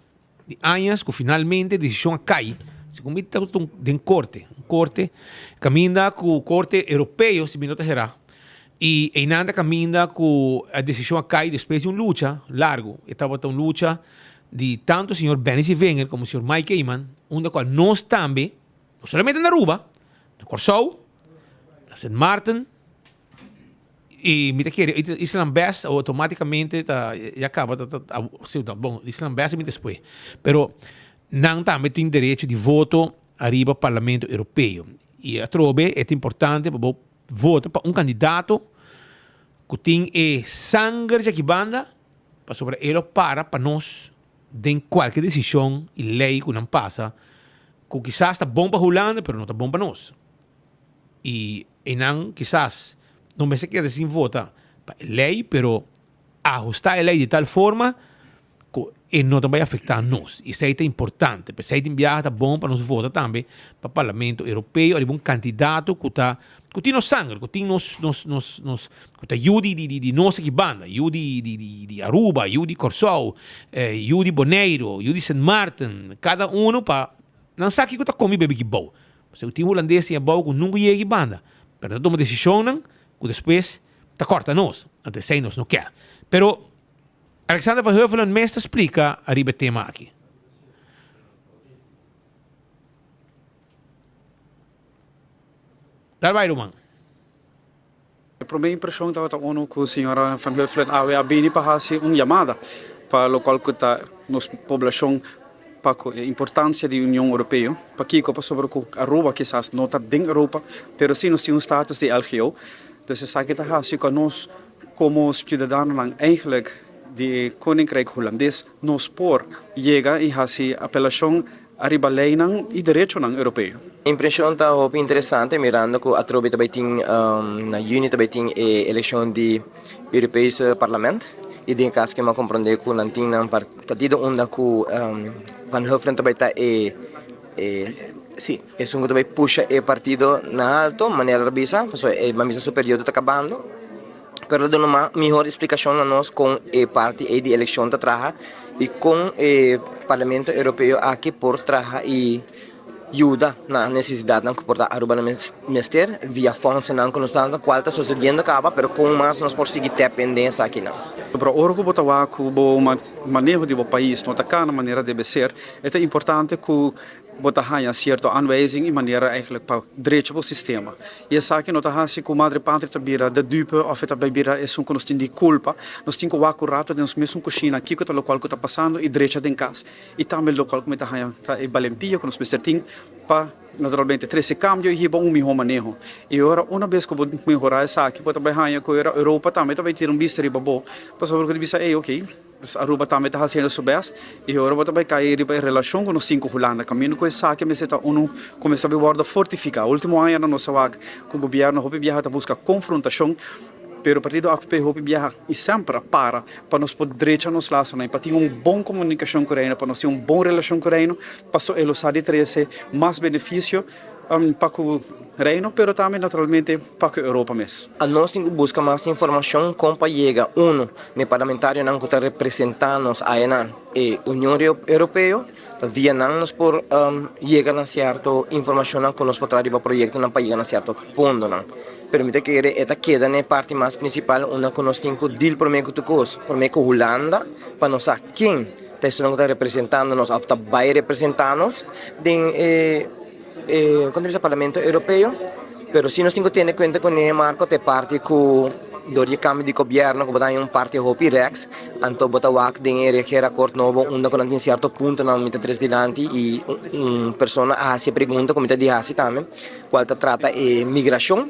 di añas ku finalmente e desishon a kai, segun mi tabata un den korte, un korte kaminda ku korte europeo si mi no ta herá, i einan ta kaminda ku e desishon a kai despues di un lucha largu, e tabata un lucha di tantu señor Benny Sevinger komo señor Mike Eman, unda kual nos tambe, no solamente na Aruba, na Kòrsou, na Sint Maarten, Y mi ta kere Islam best automaticamente ta ya caba ta ta si ta bon Islam best mi despues pero nan tambe tin derecho di voto ariba Parlamento Europeo y atrobe e ta importante pa bo vota pa un candidato cu tin e sanger djaki banda pasobra e lo para pa nos. den kualke desishon i lei ku nan pasa ku kisas ta bon pa Hulanda pero no ta bon pa nos. I einan kisas no mester keda sin vota pa e lei pero ahusta e lei di tal forma ku e no ta bai afektá nos. I esei ta importante. P'esei tin biaha ta bon pa nos vota tambe pa Parlamento Europeo ariba un kandidato ku ta ku tin nos sanger, ku tin nos nos nos nos ku ta yu di di di nos aki banda, yu di di di di Aruba, yu di Kòrsou, yu di Boneiru, yu di Sint Maarten, kada uno pa nan sa kiko ta komi bebe ki bou. Pasobra tin hulandes tin abou ku nunka yega aki banda, pero ta tuma desishonnan ku despues ta kòrta nos. Anto esei nos no ke. Pero Alexander van Huffelen mes ta splika ariba e tema aki. Dal bai ruman. E prome impresion tabata uno cu señora Van Huffelen awe a bini pa haci un yamada pa locual cu ta nos poblacion pa cu e importancia di Union Europeo. Pakico? Pasobra cu Aruba kisas no ta den Europa, pero si nos tin un status di LGO. Dus esaki ta haci cu nos Komo siudadanonan eigenlijk di e Koninkrijk Hulandes nos por yega i hasi apelashon ariba leinan i derechonan europeo. Impreshon ta hopi interesante mirando ku atrobe ta bai tin na yüni ta bai tin e elekshon di Europese Parlament i den e kas ke mi a komprondé ku nan tin nan partido unda ku Van Huffelen ta bai ta e si esun ku ta bai pusha e partido na alto manera ta bisa pasobra e misa su periodo ta kabando pero ta duna mas mihor splikashon na nos kon e parti ei di elekshon ta traha i kon e parlamento europeo aki por traha i yuda na nesesidatnan ku por ta Aruba na mester via fondsennan ku nos ta kual ta sosediendo kaba pero kon mas nos por sigui tèp en den esakinan. Pero ora ku bo ta wak ku bo maneho di bo pais no ta kana manera debe ser, e ta importante ku bo ta haña sierto aanwijzing i manera eigenlijk pa drecha bo sistema. I esaki no ta hasi ku Madre Patria ta bira de dupe òf e ta bai bira esun ku nos tin di kulpa. Nos tin ku wak un rato den nos mesun kushina kiko ta lokual ku ta pasando i drecha den kas. I tambe lokual ku mi ta haña ta e balentia ku nos mester tin pa naturalmente trese kambio i hiba un mihó maneho. I ora una bes ku bo mehorá esaki bo ta bai haña ku ora Europa tambe ta bai tira un bista riba bo pasobra ku ta bisa ey oke Aruba tambe ta hasiendo su best i ora bo ta bai kai riba e relashon ku nos tin ku Hulanda kaminda ku esaki mester ta unu ku mester bai wòrdu fortifiká. Ultimo añanan nos a wak ku gobièrnu hopi biaha ta buska konfrontashon. Pero partido avp hopi biaha y semper a para pa nos por drecha nos lasonan y pa tin un bon comunicacion cu Reino, pa nos tin un bon relacion cu Reino, paso e lo sa di trece mas beneficio pa cu Reino, pero tambe naturalmente pa cu Europa mes. Anos tin cu busca mas informacion con pa yega uno n'e parlamentarionan cu ta representa nos aya na e Union Europeo, ta via nan nos por yega na cierto informacionnan cu nos por traha riba proyectonan pa yega na cierto fondonan. Pero mi ta kere e ta keda na e parti mas principal unda cu nos tin cu deal prome cu tur cos, prome cu Hulanda, pa nos sa ken ta esunnan cu ta representando nos of ta bay representa nos den e e con ta bisa Parlamento Europeo. Pero si nos tin cu tene cuenta cu ne Marco ta e parti cu dor di e cambio di gobierno cu bo ta haña un parti hopi rechts, anto bo ta wak den e regeerakkoord nobo unda cu nan tin cierto puntonan mi ta tres dilanti y un persona a haci e pregunta cu mi ta di haci tambe. Cual ta trata e migracion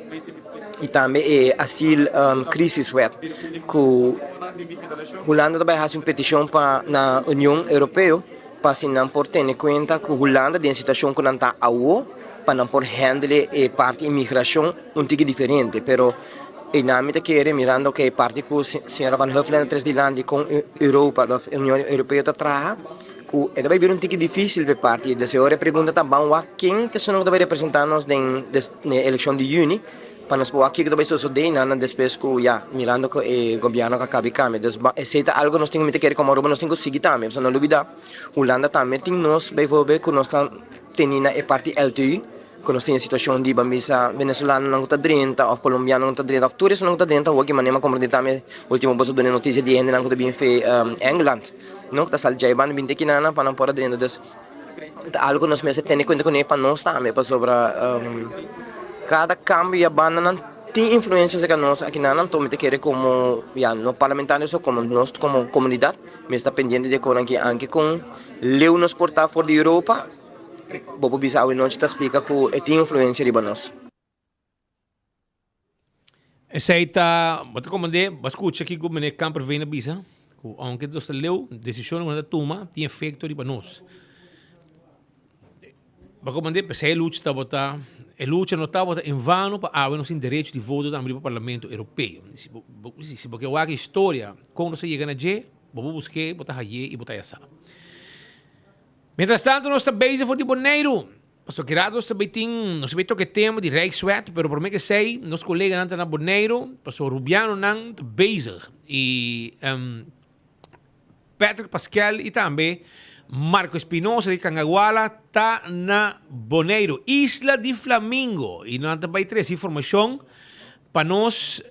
y tambe e asiel crisiswet cu Hulanda ta bay haci un peticion pa na Union Europeo pa si nan por tene cuenta cu Hulanda den situacion cu nan ta awo pa nan por handle e parti imigracion un tiki diferente pero eynan mi ta kere mirando cu e parti cu señora Van Huffelen a tres dilanti con Europa of Union Europeo ta traha. Ku e ta bai bira un tiki difísil p'e parti. Desde ora e pregunta ta ban wak ken ta esun ku ta bai representá nos den e elekshon di yüni pa nos por wak kiko ta bai sosodé i nan despues ku ya mirando ku e gobièrnu ku a kaba di kambia. Dus esei ta algu nos tin ku mi ta kere komo Aruba nos tin ku sigui tambe. Pasobra no lubidá Hulanda tambe tin nos bijvoorbeeld ku nos ta teni na e parti LTU. Ku nos tin e situashon di ban bisa venezolanonan ku ta drenta òf kolombianonan ku ta drenta òf tur esunnan ku ta drenta awor ki manera mi a komprendé tambe ultimo boso duna e notisia di e hendenan ku ta bin fe England no ku ta sali djai banda bin te kinana pa nan por a drenta dus ta algu ku nos mester tene kuenta kuné pa nos tambe pasobra kada kambio ya bandanan tin influensia serka nos akinanan anto mi ta kere komo ya no parlamentario so komo nos komo komunidat mester ta pendiente di e konan aki anke kon leu nos por ta for di Europa. Bo por bisa awe nochi ta splika ku e tin influensia riba nos. Esei ta, bo ta komand'é, bo a skucha kiko meneer Kamperveen a bisa? Ku aunke nos ta leu, desishonnan ku nan ta tuma tin efekto riba nos. Bo komprendé? P'esei e lucha tabata, e lucha no tabata en vano pa awe nos tin derecho di voto tambe riba Parlamento Europeo. Si bo, si bo ke wak e historia kon nos a yega na dje, bo por busk'é, bo ta hay'é i bo ta haya sa. Mientras tanto nos ta bezig for di Boneiru. Pasobra ki rato nos ta bay tin, nos ta bay toca e tema di Rijkswet, pero prome ke esey nos coleganan ta na Boneiru, pasobra Rubianonan ta bezig. Y Patrick Paskel y tambe Marco Espinosa di Cangaguala ta na Boneiru, Isla di Flamingo. Y nan ta bay trece informacion pa nos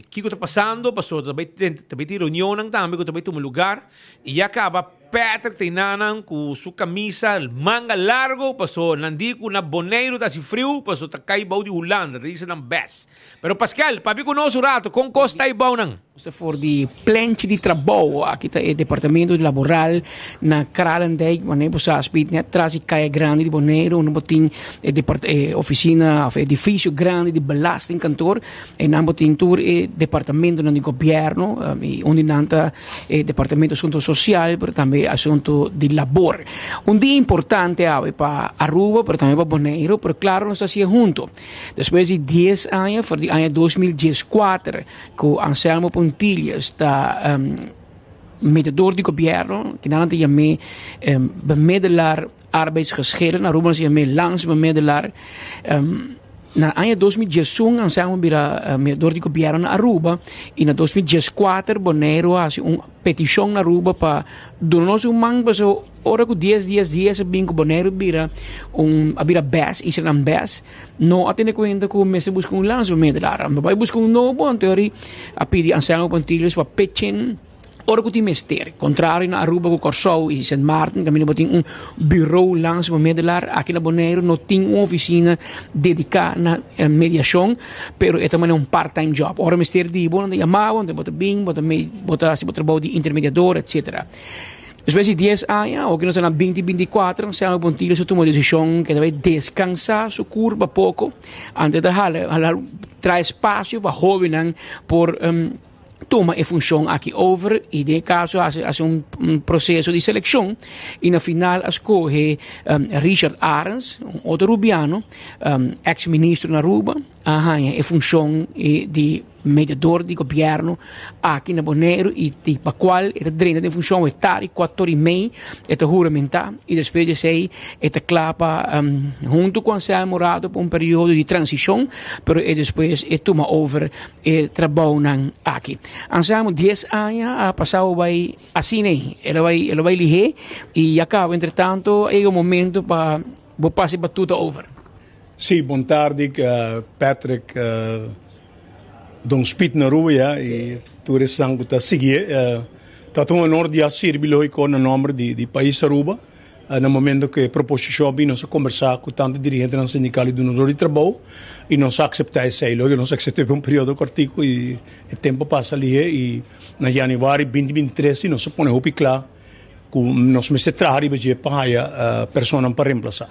kiko ta pasando, pasobra ta bay ta bay tin reunionnan tambe ku ta bay tuma lugar. Y ya caba Patrick ta enanan ku su kamisa manga largo paso nan di ku na Boneiru ta hasi friu paso ta kai bou di Hulanda, ta bisa nan bes. Pero Pascal, papia ku nos un rato, kon kos ta ei bou nan? Nos ta for di plenchi di trabou, aki ta e departamento di laboral na Kralendijk, wanneer bo sa speed net tras di Kaya Grandi di Boneiru, unda bo tin e depart e oficina of e edificio grandi di belastingkantoor, einan bo tin tur e departamentonan di gobierno, y un di nan ta e departamento asunto social pero tambe asunto di labor. Un dia importante awe pa Aruba pero tambe pa Boneiru, pero claro nos ta haci'e hunto. Despues di dies aña, for di aña 2014, cu Anselmo Pontilius ta mediador di gobierno, kinan nan ta yam'e bemiddelaar arbeidsgeschillen, na Aruba nos ta yam'e landsbemiddelaar. Na aña 2011 Anselmo bira mediador di gobierno na Aruba y na 2014 Boneiru a haci un peticion na Aruba pa duna nos un man pasobra ora cu dies dies dies a bin cu Boneiru bira un a bira bes islanan bes no a tene cuenta cu mester busca un landsbemiddelaar. Anto bay busca un nobo anto eri a pidi Anselmo Pontilius pa pitchen. Ora ku tin mester. Kontrario na Aruba ku Kòrsou i Sint Maarten kaminda bo tin un buro langs bemiddelaar, aki na Boneiru no tin un ofisina dediká na mediashon, pero e ta manera un part time job. Ora mester di bo nan ta yama bo, bo ta bin, bo ta bo ta hasi bo trabou di intermediador etsetera. Despues di dies aña, oki nos ta na binti binti i kuater, Anselmo Pontillo a tuma desishon ke ta bai deskansá su kurpa poko antes ta hala hala traha espasio pa hóbennan por tuma e funcion aki over y den e caso a haci un proceso di seleccion y na final a scoge Richard Arends, un otro Rubiano, ex ministro na Aruba, a haña e funcion di mediador di gobierno aki na Boneiru y di pa cual e ta drenta den funcion e tardi cuator y mei e ta huramenta y despues di esey e ta cla pa hunto cu Anselmo Rado pa un periodo di transicion pero e despues e tuma over E trabounan aki. Anselmo dies aña a pasao bai asina ei. El a bai, el a bai lihé i ya kaba. Entretanto a yega un momento pa bo pasa e batuta over. Sí, bon tardi Patrick, Don Speed na Rua i tur esnan ku ta siguié. Ta un honor di a sirbi lógiko na nòmber di pais Aruba. Na momento ku e proposishon a bin nos a kombersá ku tantu dirigentenan sindikal i dunador di trabou i nos a akseptá esei. Loke nos a aksept'é pa un periodo kòrtiku i e tempu a pasa lihé i na yanüari binti binti tres nos a pone hopi kla ku nos mester traha riba dje pa haya personanan pa remplasá.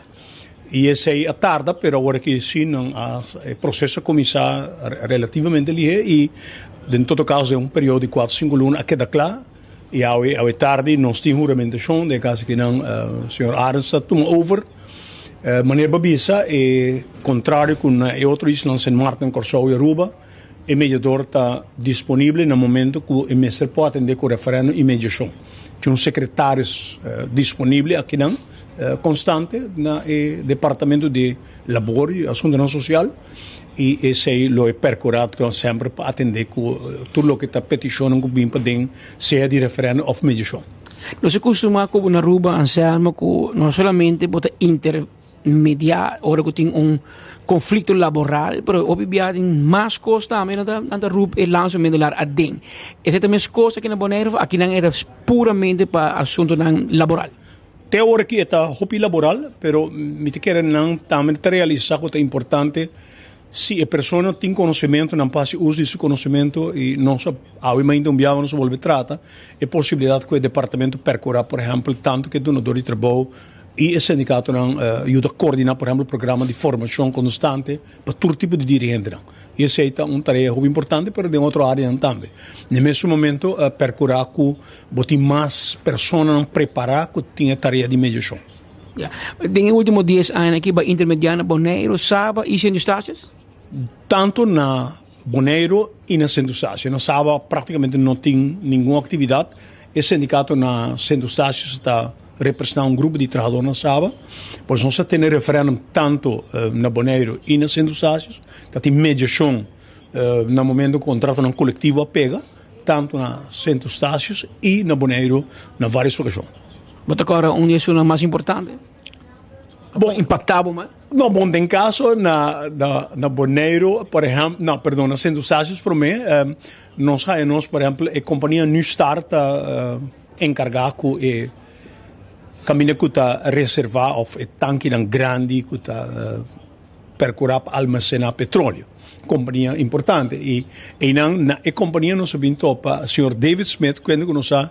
I esei a tarda pero awor aki si nan a e proseso a kuminsá relativamente lihé i den todo kaso den un periodo di kuater sinku luna a keda kla. I awe awe tardi nos tin huramentashon den kas akinan señor Arends ta tuma over. Manera bo bisa e kontrario ku na e otro islanan Sint Maarten, Kòrsou i Aruba e mediador ta disponible na momento ku e mester por atendé ku referèndum i mediashon. Tin un sekretaris disponible akinan konstante na e departamento di Labor i Asuntunan Sosial. I esei lo e perkurá semper pa atendé ku tur loke ta petishonnan ku bin paden, sea di referèndum òf mediashon. Nos a kustumá ku na Aruba, Anselmo, ku no solamente bo ta intermediá ora ku tin un konflikto laboral, pero hopi bia tin mas kos tambe nan ta nan ta rup e lanzamiento lar aden. Esei ta mes kos aki na Boneiru òf akinan e ta puramente pa asuntunan laboral? Te ora ki e ta hopi laboral, pero mi ta kere nan tambe ta realisa ku ta importante si e persona tin konosementu, nan por hasi uso di su konosementu i nos a awe mainta un biaha nos a bolbe trata e posibilidat ku e departamento perkura, por ehèmpel, tantu ku e dunador di trabou I e sindikatonan yuda koordiná, por ehèmpel, programa di formashon konstante pa tur tipo di dirigentenan. I esei ta un tarea hopi importante, pero den otro áreanan tambe. Na e mesun momento, perkurá ku bo tin mas personanan prepará ku tin e tarea di mediashon. Ya. Den e último dies añanan aki bo a intermediá na Boneiru, Saba i Sint Eustatius? Tantu na Boneiru i na Sint Eustatius. Na Saba práktikamente no tin ningun aktividat. E sindikato na Sint Eustatius ta representá un grupo di trahadó na Saba. Pues nos a tene referèndum tantu na Boneiru i na Sint Eustatius. Ta tin mediashon na momento ku kontratonan kolektivo a pega, tantu na Sint Eustatius i na Boneiru na vários okashon. Bo ta kòrda un di esunnan mas importante? Bon, impaktá bo mas? No, bon, den kaso na na Boneiru, por ehèmpel, no, perdon, na Sint Eustatius promé, nos haya nos, por ehèmpel, e kompania New Start ta enkargá ku e kaminda ku ta reservá òf e tankinan grandi ku ta perkurá pa almasená petróleo. Kompania importante. I einan na e kompania nos a bin topa señor David Smith, kende ku nos a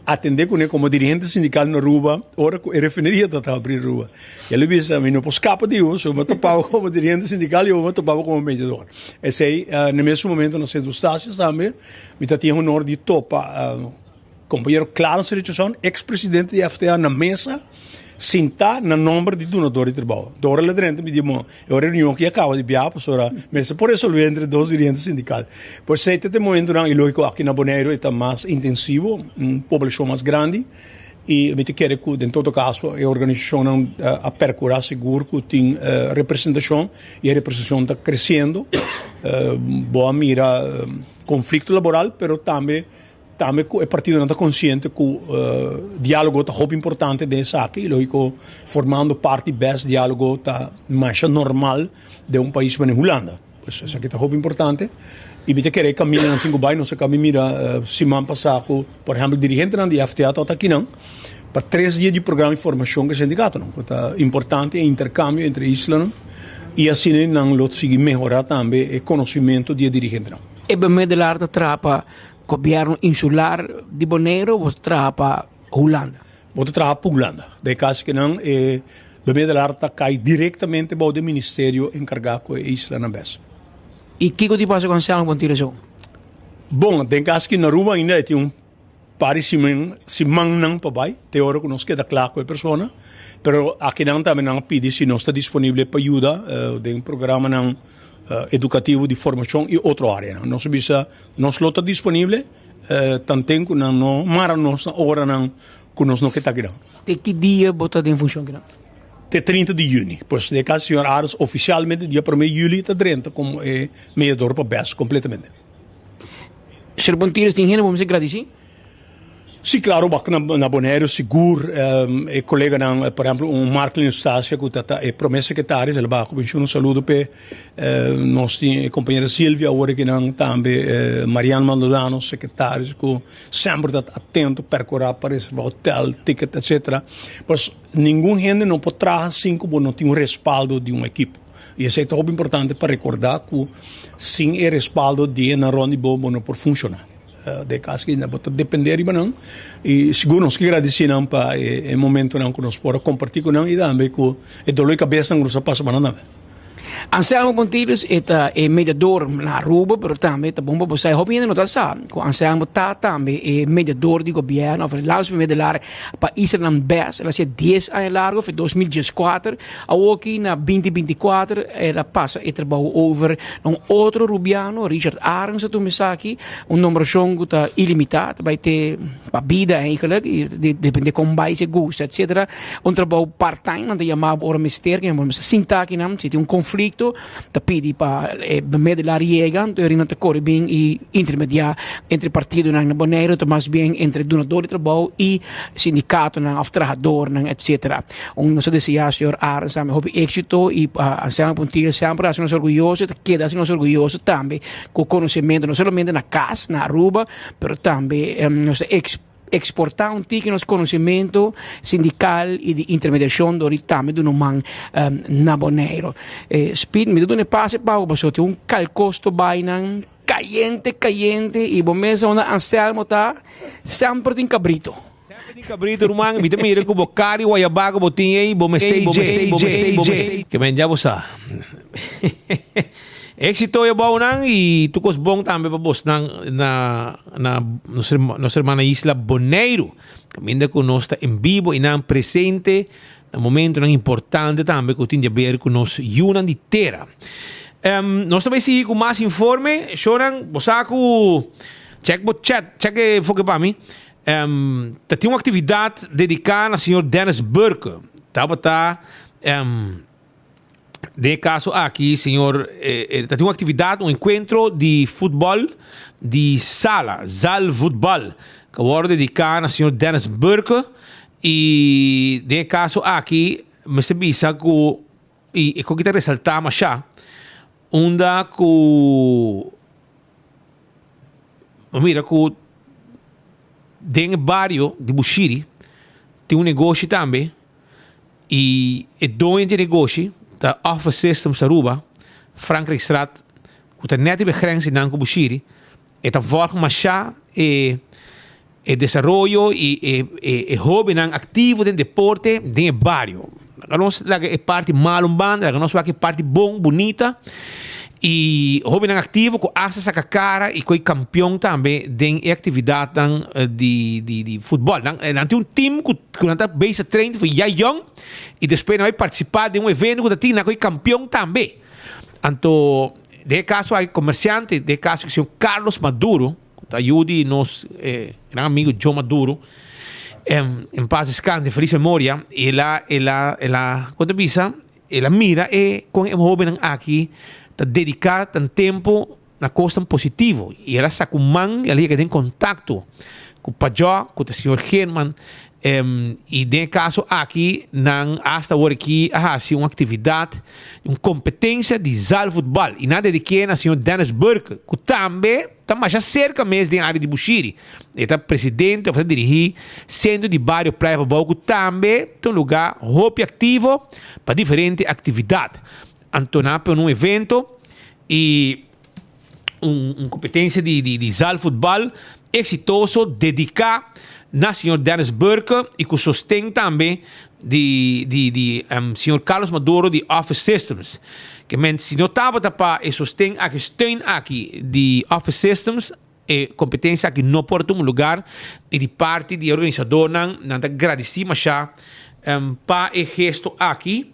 atendé kuné komo dirigente sindikal na Aruba ora ku e refineria tabata habri Aruba. El a bisa, mi no por skapa di bo, so mi a topa bo komo dirigente sindikal i bo a topa bo komo mediador. Esei, na mesun momento na Sint Eustatius tambe mi ta tin e honor di topa Compañero Clarence Richardson, ex presidente di FTA na mesa, sintá na nomber di dunador di trabou. Dora la drenta mi di, Mo, e ora reunion aki a caba di bia, pasobra mester por resolve entre dos dirigente sindical. Pues esei ta e momentonan, y logico aki na Boneiru e ta mas intensivo, un poblacion mas grandi, y mi ta kere cu den todo caso e organisacionnan a percura sigur cu tin representacion, y e representacion ta creciendo. Bo a mira conflicto laboral, pero tambe Tambe ku e partidonan ta konsiente ku diálogo ta hopi importante den esaki i lógiko formando parti bes diálogo ta masha normal den un pais manera Hulanda. Pues esaki ta hopi importante i mi ta kere e kamindanan tin ku bai. Nos a kaba mira siman pasá ku por ehèmpel dirigentenan di FTA tabata akinan pa tres dia di programa di formashon ku e sindikatonan ku ta importante e interkambio entre e islanan i asina nan lo sigui mehorá tambe e konosimentu di e dirigentenan. E bemiddelaar ta traha pa Gobierno insular di Boneiru bo ta traha pa Hulanda? Bo ta traha pa Hulanda. Den caso ki nan e bemiddelaar ta cay directamente bou di ministerio encarga cu e islanan bes. Y kico tin pasa cu Anselmo Pontilius? Bon, den caso ki na Aruba ainda e tin un par di siman simannan pa bay te ora cu nos keda cla cu e persona. Pero akinan tambe nan a pidi si nos ta disponible pa yuda den programanan edukativo di formashon i otro áreanan. Nos a bisa nos lo ta disponible tanten ku nan no mara nos na oranan ku nos no ke ta akinan. Te ki dia bo ta den funshon akinan? Te 30 di yüni. Pues den e kaso señor Ares ofisialmente dia promé yüli ta drenta komo e mediador pa bes kompletamente. Señor Pontiles tin hende bo mester gradisí? Sí, claro, bak na, na Boneiru sigur e coleganan, por ehempel, un Marklin Eustacia cu ta ta e prome secretaris, el a baha cu pensioen, un saludo p'e. Nos tin e compañera Silvia awor akinan tambe, Marianne Maldonado, secretaris cu semper ta atento, percura pa reserva hotel, ticket, etcetera. Pues ningun hende no por traha sin cu bo no tin un respaldo di un ekipo. Y esey ta hopi importante pa recorda cu sin e respaldo di e nan rond di bo, bo no por funciona. Den cas ki bo ta depende riba nan y sigur nos ke gradeci nan pa e momentonan cu nos por a comparti cu nan y tambe cu e dolor di cabesnan cu nos a pasa pa nan tambe. Anselmo Pontilius e ta e mediador na Aruba pero tambe ta bon pa bo sa hopi hende no ta sa cu Anselmo ta tambe e mediador di gobierno of e landsbemiddelaar pa islanan bes el a haci dies aña largo for 2014 Awoki na 2024 el a pasa e trabou over na un otro Rubiano, Richard Arends a tuma esaki, un nombrashon ku ta ilimitá, ta bai te pa bida eigenlijk, i depende kon bai si gusta etcetera. Un trabou part time, nan ta yama bo ora mester, ke bo mester sinta akinan, si tin un konflikto ta pidi pa e bemiddelaar yega, anto e nan ta kore bin i intermediá entre partidonan na Boneiru, ta mas bien entre dunador di trabou i sindikatonan òf trahadornan etcetera. Un nos ta desea señor Arends tambe hopi éxito y pa Anselmo Puntilla semper haci nos orguyoso y ta keda haci nos orguyoso tambe cu conocimento no solamente na cas na Aruba pero tambe nos ta exporta un tiki nos conocimento sindical y di intermediacion dor di tambe duna un man na Boneiro. Speed mi ta duna e pase pa bo pasobra tin un calcosto baynan cayente cayente y bo mesa unda Anselmo ta semper tin cabrito. Cabrito ruman, mi ta mira ku bo kari wayabá ku bo tin ei, bo mester dje, bo mester dje. Ke men dja bo sa. Éxito e bounan i tur kos bon tambe pa bosnan na na nos nos hermana isla Boneiru. Kaminda ku nos ta en bibo i nan presente na momentonan importante tambe ku tin di aber ku nos yunan di tera. Nos ta bai sigui ku mas informe. Shownan, bo sa ku check bo chat, check e foke pa mi. Ta tin un aktividat dediká na señor Dennis Burke. Tabata den e kaso aki señor ta tin un aktividat, un enkuentro di futbòl di sala, zaalvoetbal, ku a wòrdu dediká na señor Dennis Burke i den e kaso aki mester bisa ku i e koki ta resaltá mashá unda ku Bo mira ku den e bario di Bushiri tin un negoshi tambe i e doño di e negoshi ta Office Systems Aruba, Frankrijkstraat, ku ta nèt riba e grens di nan ku Bushiri. E ta vòlg mashá e e desaroyo i e e hóbennan aktivo den deporte den e bario. Laga nos laga e parti malu un banda, laga nos wak e parti bon, bunita i hóbennan aktivo ku asta saka kara i koe kampion tambe den e aktividatnan di di di futbòl. Nan nan tin un tim ku ku nan ta bezig train for ya yòn i despues nan bai partisipá den un evento ku ta tin nan koe kampion tambe. Anto den e kaso aki komersiante, den e kaso señor Carlos Maduro, Ku ta yu di nos gran amigo Joe Maduro, en paz descanse, feliz memoria, el a, el a, el a, kon ta bisa, el a mira e kon e hobennan aki ta dediká tan tempu na kosnan positivo i el a saka un man, el a yega den kontakto ku Pajò, ku ta señor German, i den e kaso aki nan asta awor aki a hasi un aktividat, un kompetensia di zaalvoetbal i nan a dedik'é na señor Dennis Burke ku tambe Ta masha serka mes den área di Bushiri. E ta presidente òf ta dirigí Sentro di Bario Playa Pabou ku tambe ta un lugá hopi aktivo pa diferente aktividat. Anto nan a pone un evento i un un kompetensia di di di zaalvoetbal eksitoso dediká na señor Dennis Burke i ku sosten tambe di di di señor Carlos Maduro di Office Systems. Ke men si no tabata pa e sosten aki, steun aki di Office Systems, e kompetensia aki no por tuma lugar i di parti di e organisadornan nan ta gradisí mashá pa e gesto aki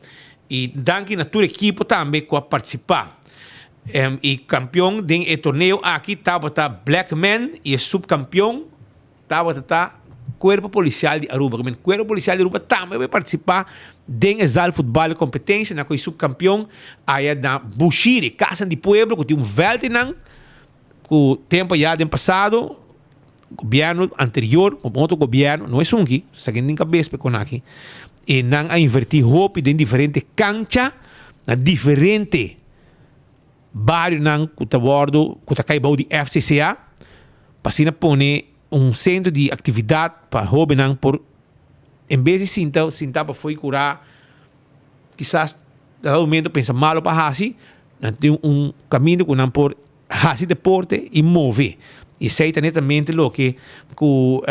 i danki na tur ekipo tambe ku a partisipá. I kampion den e torneo aki tabata Black Men i e supkampion Tabata ta Cuerpo Policial di Aruba. Kimen Cuerpo Policial di Aruba tambe bai participa den e zaalvoetbal competencia na coi subcampeon aya na Bushiri, Casa di Pueblo cu tin un veld einan cu tempo ya den pasado gobierno anterior cu otro gobierno, no esunki, sa ken tin cabes pe con aki, e nan a inverti hopi den diferente cancha na diferente barionan ku ta wòrdu ku ta kai bou di FCCA pa asina pone un sentro di aktividat pa hóbennan por en bes di sinta sinta pafó i kurá kisas na dado momento pensa malo pa hasi nan tin un kaminda ku nan por hasi deporte i move. Esei ta netamente loke ku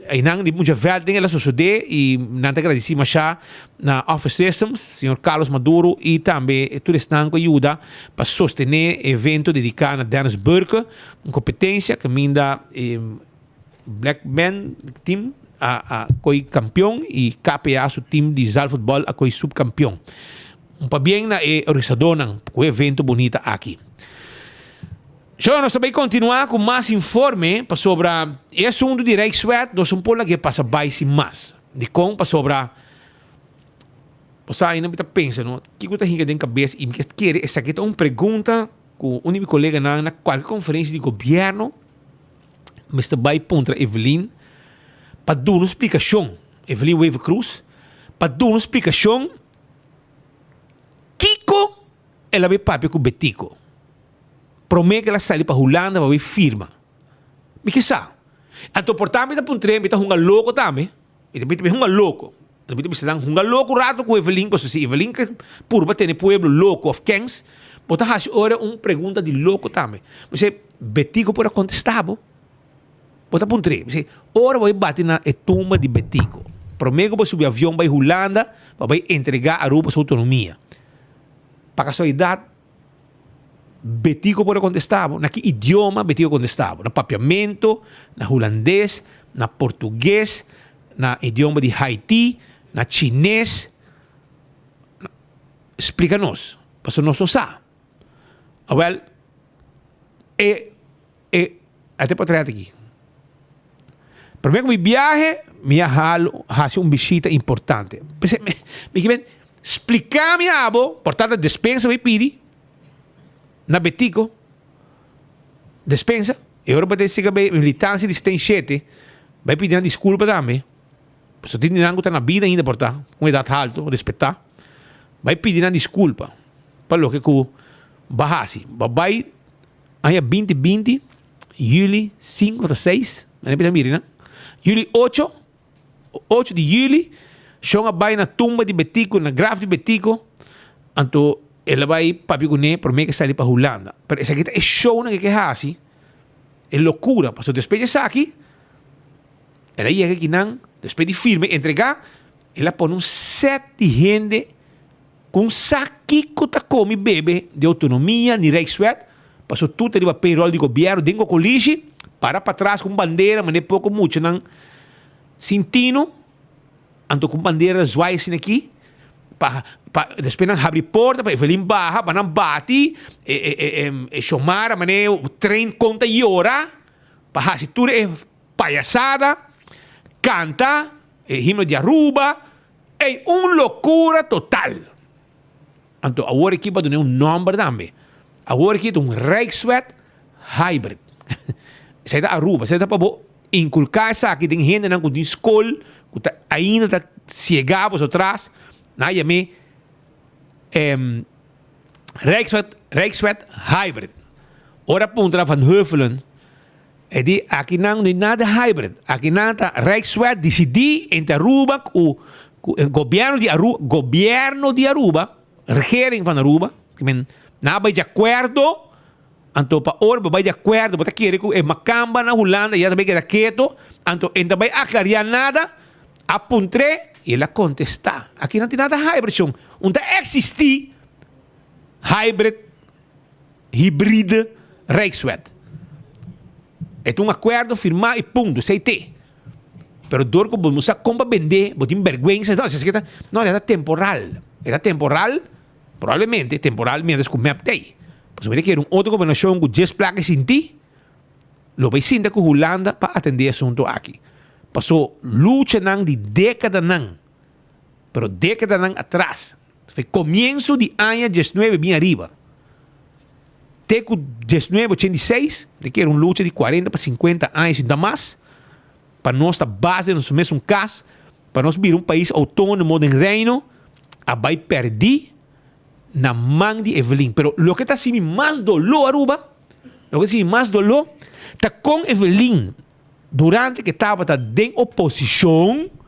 einan di mucha vèlt den el a sosodé i nan ta gradisí mashá na Office Systems, señor Carlos Maduro i tambe tur esnan ku a yuda pa sostené e evento dediká na Dennis Burke, un kompetensia kaminda e Black Men team a koi kampion i KPA su team di zaalvoetbal a koi supkampion. Un pabien na e organisadónan ku e evento bunita aki. Sho, nos ta bay continua cu mas informe pasobra e asunto di Rijkswet nos un por lag'e pasa bay sin mas. Dicon? Pasobra bo sa ainda mi ta pensa no, kico ta hinca den cabes y mi ke kere esaki ta un pregunta cu un di mi coleganan na cualke conferencia di gobierno mester bay puntra Evelyn pa duna un splicacion, Evelyn Wever-Croes, pa duna un splicacion kico el a bay papia cu Betico. Promé ku el a sali pa Hulanda pa bai firma. Mi ke sa. Anto por ta mi ta puntr'é, mi ta hunga loko tambe. Mi ta mi hunga loko. Anto mi ta bisa nan, hunga loko un rato ku Evelyn, pasobra si Evelyn ke purba tene pueblo loko òf kens, bo ta hasi ora un pregunta di loko tambe. Mi se, Betico por a kontestá bo. Bo ta puntr'é, mi si, ora bo a bati na e tumba di Betico, promé ku bo subi avion bai Hulanda pa bai entregá Aruba su outonomia, pa kasualidat Betico por a kontestá bo? Na ki idioma Betico a kontestá bo? Na papiamento, na hulandes, na portugues, na idioma di Haiti, na chines? Splika nos, pasobra nos no sa. Awèl, e E a te potret aki. Prome ku mi biahe, mi a hal hasi un bishita importante. P'esei mi mi ke ben splika mi abo, por tanto despensa mi pidi na Betico, despensa, e ora bo ta siga bay militansia di Steen Shete, bay pidi nan diskulpa tambe, pasobra tin di nan ku ta na bida ainda por ta, un edat halto, respetá, bay pidi nan diskulpa pa loke ku bo a hasi. Bo bay Aña binti binti, juli sinku ta seis, mi a mira nan, juli ocho, ocho di juli, Shon a bai na tumba di Betico, na graf di Betico, anto el a bai papia kuné promé ke sali pa Hulanda. Pero esaki ta e shownan ke ke hasi, e lokura, pasobra despues di esaki, el a yega akinan, despues di firma i entregá, el a pone un sèt di hende Con sa kico ta come bebe di autonomia ni Rijkswet, paso tur ta riba payroll di gobierno den cocolishi, para patras cu un bandera mane poco muchanan sin tino, anto cu un bandera ta zwaai asina aki, pa pa despues nan habri porta pa Evelyn baha pa nan bati e e e Xiomara mane train con ta yora pa haci tur e payasada, canta e himno di Aruba. Ey, un locura total! Anto awor aki bo a duna un nomber tambe. Awor aki ta un Rijkswet hybrid. Esei ta Aruba, esei ta pa bo inculca esaki den hendenan cu tin scol, cu ta ainda ta ciega boso tras. Nan a yam'e Rijkswet, Rijkswet hybrid. Ora puntra Van Huffelen. E di akinan no nada hybrid. Akinan ta Rijkswet disidí entre Aruba ku ku e gobièrnu di Aruba, gobièrnu di Aruba, regering van Aruba, ki men nan a bai di akuerdo, anto pa ora bo bai di akuerdo bo ta kere ku e makamba na Hulanda ya ta bai keda keto, anto e no ta bai aklariá nada, a puntr'é i el a kontestá. Akinan tin nada hybrid shon. Un ta eksistí hybrid. Hybride Rijkswet. E ta un akuerdo firmá i punto, esei te. Pero dor ku bo no sa kon pa bendé, bo tin bèrgwensa, no, esaki ta, no, e ta temporal. E ta temporal, probablemente temporal miéntras ku mep t'ei. Pasobra mi ta kere un otro gobernashon ku djes plaka i sinti, lo bai sinta ku Hulanda pa atendé e asuntu aki. Paso luchanan di dékadanan, pero dékadanan atras, Fe komienso di aña diesnuebe bin ariba te ku diesnuebe ochenta i seis, ta kere un lucha di kuarenta pa sinkuenta aña si no ta mas, pa nos ta bas den nos mesun kas, pa nos bira un pais outónomo den Reino, a bai pèrdí na man di Evelyn. Pero loke ta hasi mi mas doló Aruba, loke ta hasi mi mas doló, ta kon Evelyn durante ke tabata den oposishon,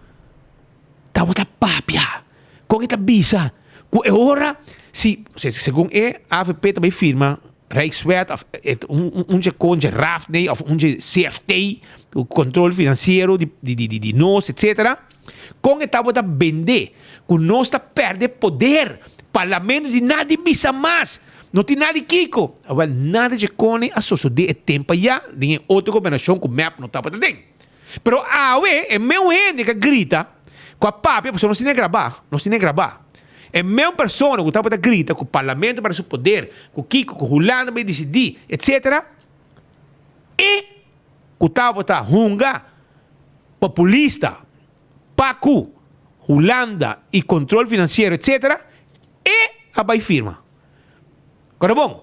Tabata papia kon e ta bisa ku e ora si segun e avp ta bai firma Rijkswet of un dje kon dje raft nee of un dje CFT control financiero di di nos etcetera kon e tabata bende ku nos ta perde poder parlamento di nada di bisa mas no tin nada di kiko awel nada dje kone a sosode e tempo aya den e otro gobernashon ku mep no tabata den. Pero awe e meu hende ka grita ku a papia pasobra nos tin e grabá, nos tin e grabá. E meu persona ku tabata grita ku parlamento para su poder, ku kiko, ku Hulanda bai disidí, etsetera, e ku tabata hunga populista pa ku Hulanda i kontrol finansiero, etsetera, e a bai firma. Kòrda bon,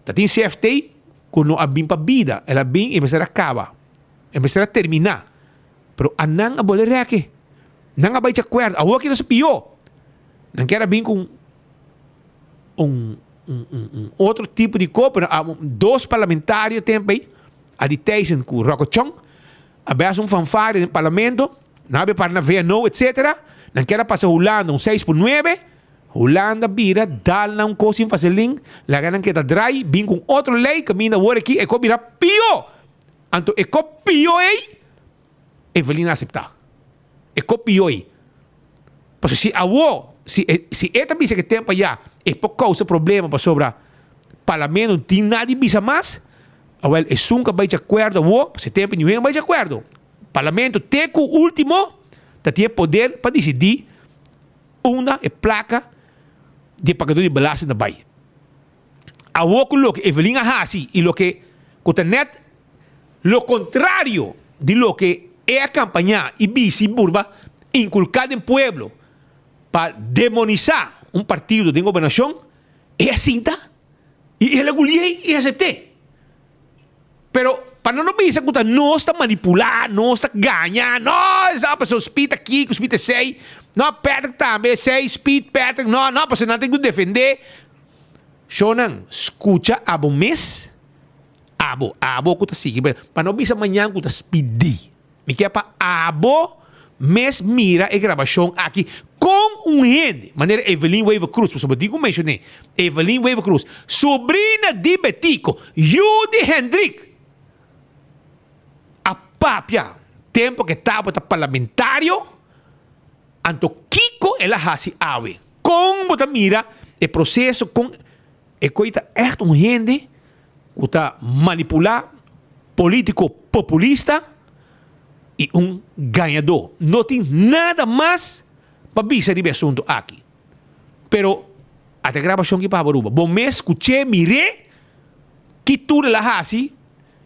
ta tin CFT ku no a bin pa bida, el a bin i mester a kaba. E mester a terminá. Pero a nan a bole rèke. Nan a bai djakuèrdo. Awor ki nos a pió. Nan kier a bin ku un un un un otro tipo di kos, pero a dos parlamentario tempu ei, Adi Thijssen ku Rocco Chong, a bai hasi un fanfaria den parlamento, nan a bai para na VNO etcetera, nan kier a pasa Hulanda un seis por nuebe, Hulanda bira dal nan un kos sin faselin, laga nan keda drai, bin ku un otro lei kaminda awor aki e kos bira pió. Anto e ko pio ei, Evelyn a aseptá. E ko pio ei. Pasobra si awo, si e, si e ta bisa ke tempu ayá e por kousa problema pasobra parlamento no tin nada di bisa mas, awel esun ku a bai di akuerdo awo, pasobra e tempu niun hende a bai di akuerdo. Parlamento te ku ultimo ta tin e poder pa disidí unda e plaka di e pagadó di belasting ta bai. Awo ku loke Evelyn a hasi i loke ku ta nèt lo kontrario di loke e a kampañá i bisi burba inkulká den pueblo pa demonisá un partido den gobernashon, e a sinta i el a gulié i asept'é. Pero pa nan no bisa ku ta nos ta manipulá, nos ta gaña, no, esaki pasobra Speed ta kiko, Speed ta esei, no, Patrick tambe esei, Speed, Patrick, no, no, pasobra nan tin ku defendé. Shownan, skucha abo mes, abo, abo ku ta sigui, pa no bisa mañan ku ta Speed di. Mi ke pa abo mes mira e grabashon aki kon un hende, manera Evelyn Wever Croes, pasobra bo tin ku menshoné, Evelyn Wever Croes, sobrina di Betico, yu di Hendrik, a papia tempu ku e tabata parlamentario, anto kiko el a hasi awe? Kon bo ta mira e proseso, kon e koe ta ègt un hende ku ta manipulá polítiko populista i un gañadó. No tin nada mas pa bisa riba e asuntu aki. Pero ata e grabashon ki paba Aruba. Bo mes skuch'é, mir'é ki tur el a hasi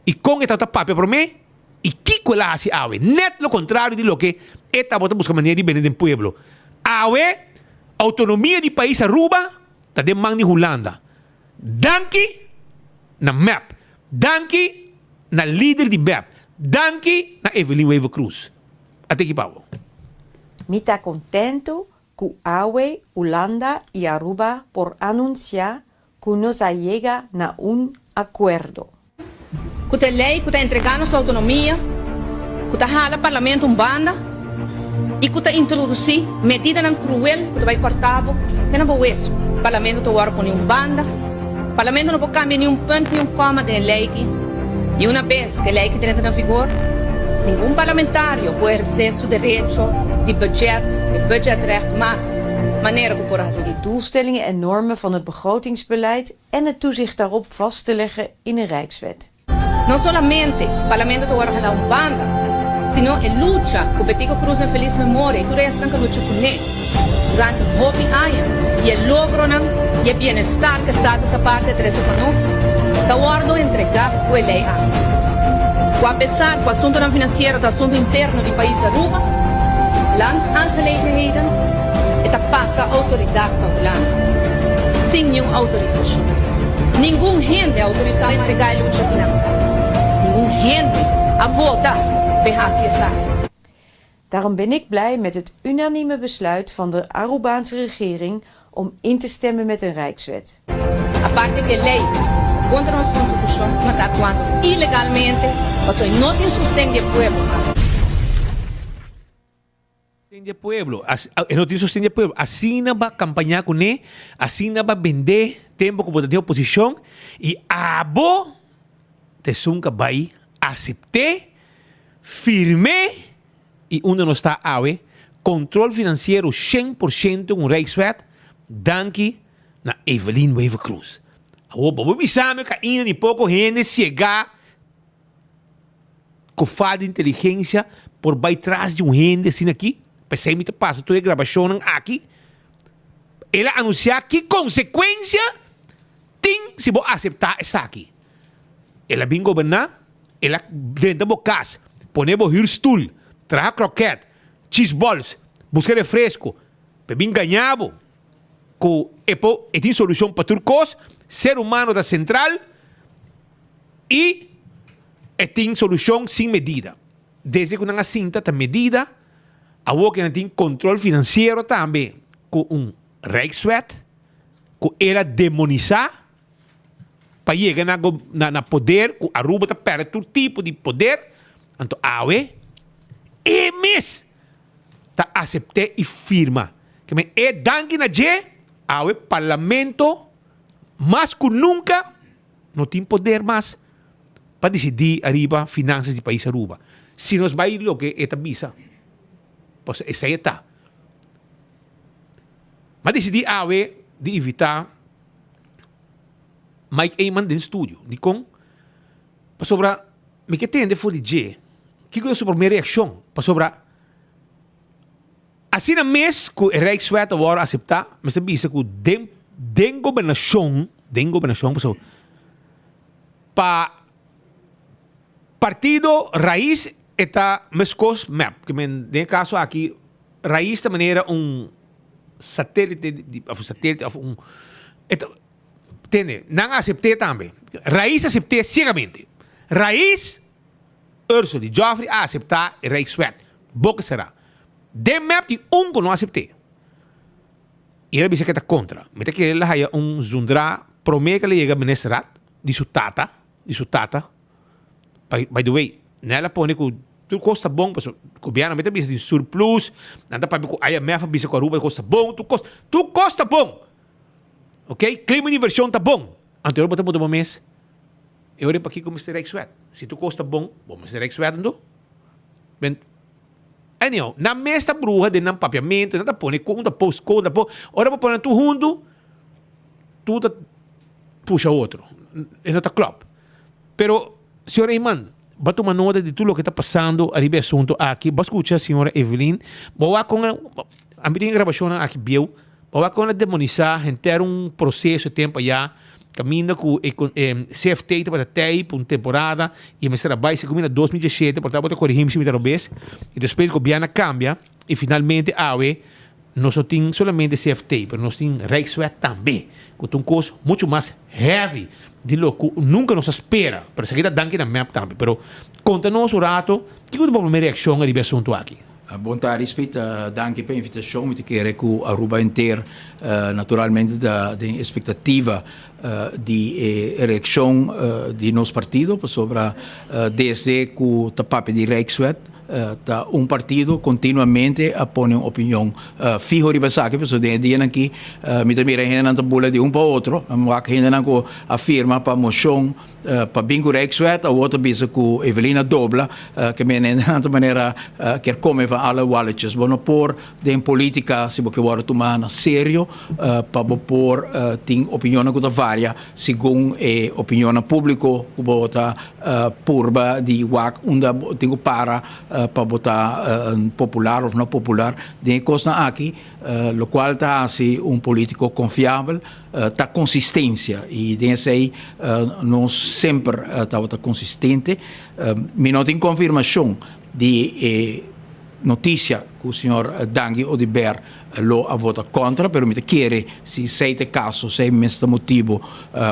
i kon e tabata papia promé i kiko el a hasi awe. Nèt lo kontrario di loke e tabata buska manera di bende den pueblo. Awe outonomia di pais Aruba ta den man di Hulanda. Danki na mep. Danki na lider di mep. Danki na Evelyn Wever Croes. A teki pa bo. Mi ta contento cu awe Hulanda y Aruba por anuncia cu nos a yega na un acuerdo. Ku ta e lei ku ta entregá nos outonomia, ku ta hala parlamento un banda i ku ta introdusí medidanan kruel ku ta bai kòrtá bo te na bo wesu. Parlamento ta wòrdu pone un banda. Parlamento no por kambia ni un punt ni un kòma den e lei aki. I una bes ku e lei aki drenta na vigor, ningun parlamentario por ehersé su derecho di budget, e budgetrecht, mas manera ku por hasi. De doelstellingen en normen van het begrotingsbeleid en het toezicht daarop vast te leggen in een Rijkswet. No solamente Parlamento ta wòrdu halá un banda, sino e lucha ku Betico Croes den felis memoria i tur esnan ku a lucha kuné durante hopi aña i e logronan i e bienestar ku Status Aparte a trese pa nos, ta wòrdu entregá ku e lei aki. Ku apesar ku asuntunan finansiero ta asuntu interno di pais Aruba, Landsaangelegenheden, e ta pasa outoridat pa Hulanda, sin niun outorisashon. Ningun hende a outorisá pa entregá e lucha kinan. Ningun hende a vota p'e hasi esaki. Daarom ben ik blij met het unanieme besluit van de Arubaanse regering om in te stemmen met een Rijkswet. Aparte ku e lei kontra nos konstitushon ma ta aktuando ilegalmente pasobra e no tin sosten di e pueblo mas. Sosten di e pueblo, e no tin sosten di e pueblo. Asina ba kampañá kuné, asina ba bendé tempu ku bo ta den oposishon i abo ta esun ku a bai asept'é, firm'é i unda nos ta awe, kontrol finansiero 100% un Rijkswet, danki na Evelyn Wever-Croes. Awor bo por bisa mi ku ainda ni poko hende siegá Ku falta di inteligensia por bai tras di un hende asina aki? P'esei mi ta pasa tur e grabashonnan aki. El a anunsiá ki konsekuensia tin si bo aseptá esaki. El a bin goberná, el a drenta bo kas, pone bo hürstul, traha krokèt, chisbòls, buska refresko, p'e bin gañá bo ku e por e tin solushon pa tur kos, ser humano ta sentral. I e tin solushon sin medida. Desde ku nan a sinta ta medida, awor ku nan tin kontrol finansiero tambe ku un Rijkswet ku el a demonisá pa yega na na poder ku Aruba ta pèrdè tur tipo di poder, anto awe e mes ta asept'é i firma. Ke men e danki na dje, awe parlamento mas ku nunka No tin poder mas pa disidí ariba finansas di pais Aruba. Si nos bai loke e ta bisa, pasobra esei e ta. M'a disidí awe di invitá Mike Eman den studio. Dikon? Pasobra mi ke tende for di dje kiko ta su promé reakshon. Pasobra asina mes ku e Rijkswet a wòrdu aseptá, mester bisa ku den den gobernashon, den gobernashon pasobra pa partido Raiz e ta meskos mep. Ke men den e kaso aki Raiz ta manera un satélite di òf un satélite òf un e ta Tende, nan a asept'é tambe. Rais a asept'é siegamente. Rais, Ursel di Geoffrey a aseptá e Rijkswet. Boka será. Den mep tin un ku no asept'é. I el a bisa ku e ta kontra. Mi ta kere el a haya un zundrá promé ku el a yega ministerraad di su tata, di su tata. By, by the way, Nel a pone ku tur kos ta bon, pasobra gobièrnu a mester bisa tin surplus, nan ta papia ku IMF a bisa ku Aruba e kos ta bon, tur kos, tur kos ta bon. Ok, clima di inversion ta bon. Anto ora bo ta puntra bo mes, e ora pakiko mester Rijkswet? Si tur kos ta bon, bo mester Rijkswet anto? Ben, anyhow, nan mes ta bruha den nan papiamento, nan ta pone kon ta post, kon ta po. Ora bo pone nan tur huntu, tur ta pusha otro. E no ta klop. Pero, señor Eman, bo a tuma nota di tur loke ta pasando ariba e asunto aki. Bo a skucha señora Evelyn. Bo wak kon, ami tin e grabashonnan aki bieu. Bo wak kon a demonisá henter un proseso tempu ayá, kaminda ku e CFT tabata tei pa un temporada i e mester a bai segun mi na 2017, por ta bo ta korigí mi si mi ta robes, i despues gobièrnu a kambia i finalmente awe nos no tin solamente CFT pero nos tin Rijkswet tambe ku ta un kos muchu mas heavy di lo ku nunka nos a spera, pero esaki ta danki na mep tambe. Pero konta nos un rato kiko ta bo promé reakshon riba e asuntu aki? Bon tardi Speed, danki pa e invitacion. Mi ta kere cu Aruba henter naturalmente ta den expectativa di e reaccion di nos partido pasobra desde cu ta papia di Rijkswet ta un partido continuamente a pone un opinion fiho riba esaki pasobra den e dianan aki mi ta mira hendenan ta bula di un pa otro, mi wak hendenan cu a firma pa mocion. Pa bin ku Rijkswet awor ta bisa ku Evelina dobla ke mene na otro manera kier kome van alle walletjes. Bo no por den politica si bo ke wòrdu tuma na serio pa bo por tin opinionnan ku ta varia segun e opinionnan publiko ku bo ta purba di wak unda bo tin ku para pa bo ta popular of no popular den e kosnan aki lokual ta hasi un politiko konfiabel. Ta consistencia y den esey nos semper tabata consistente. Mi no tin confirmacion di e noticia cu señor Dangui Oduber lo a vota contra, pero mi ta kere si esey ta e caso, esey mes ta motibo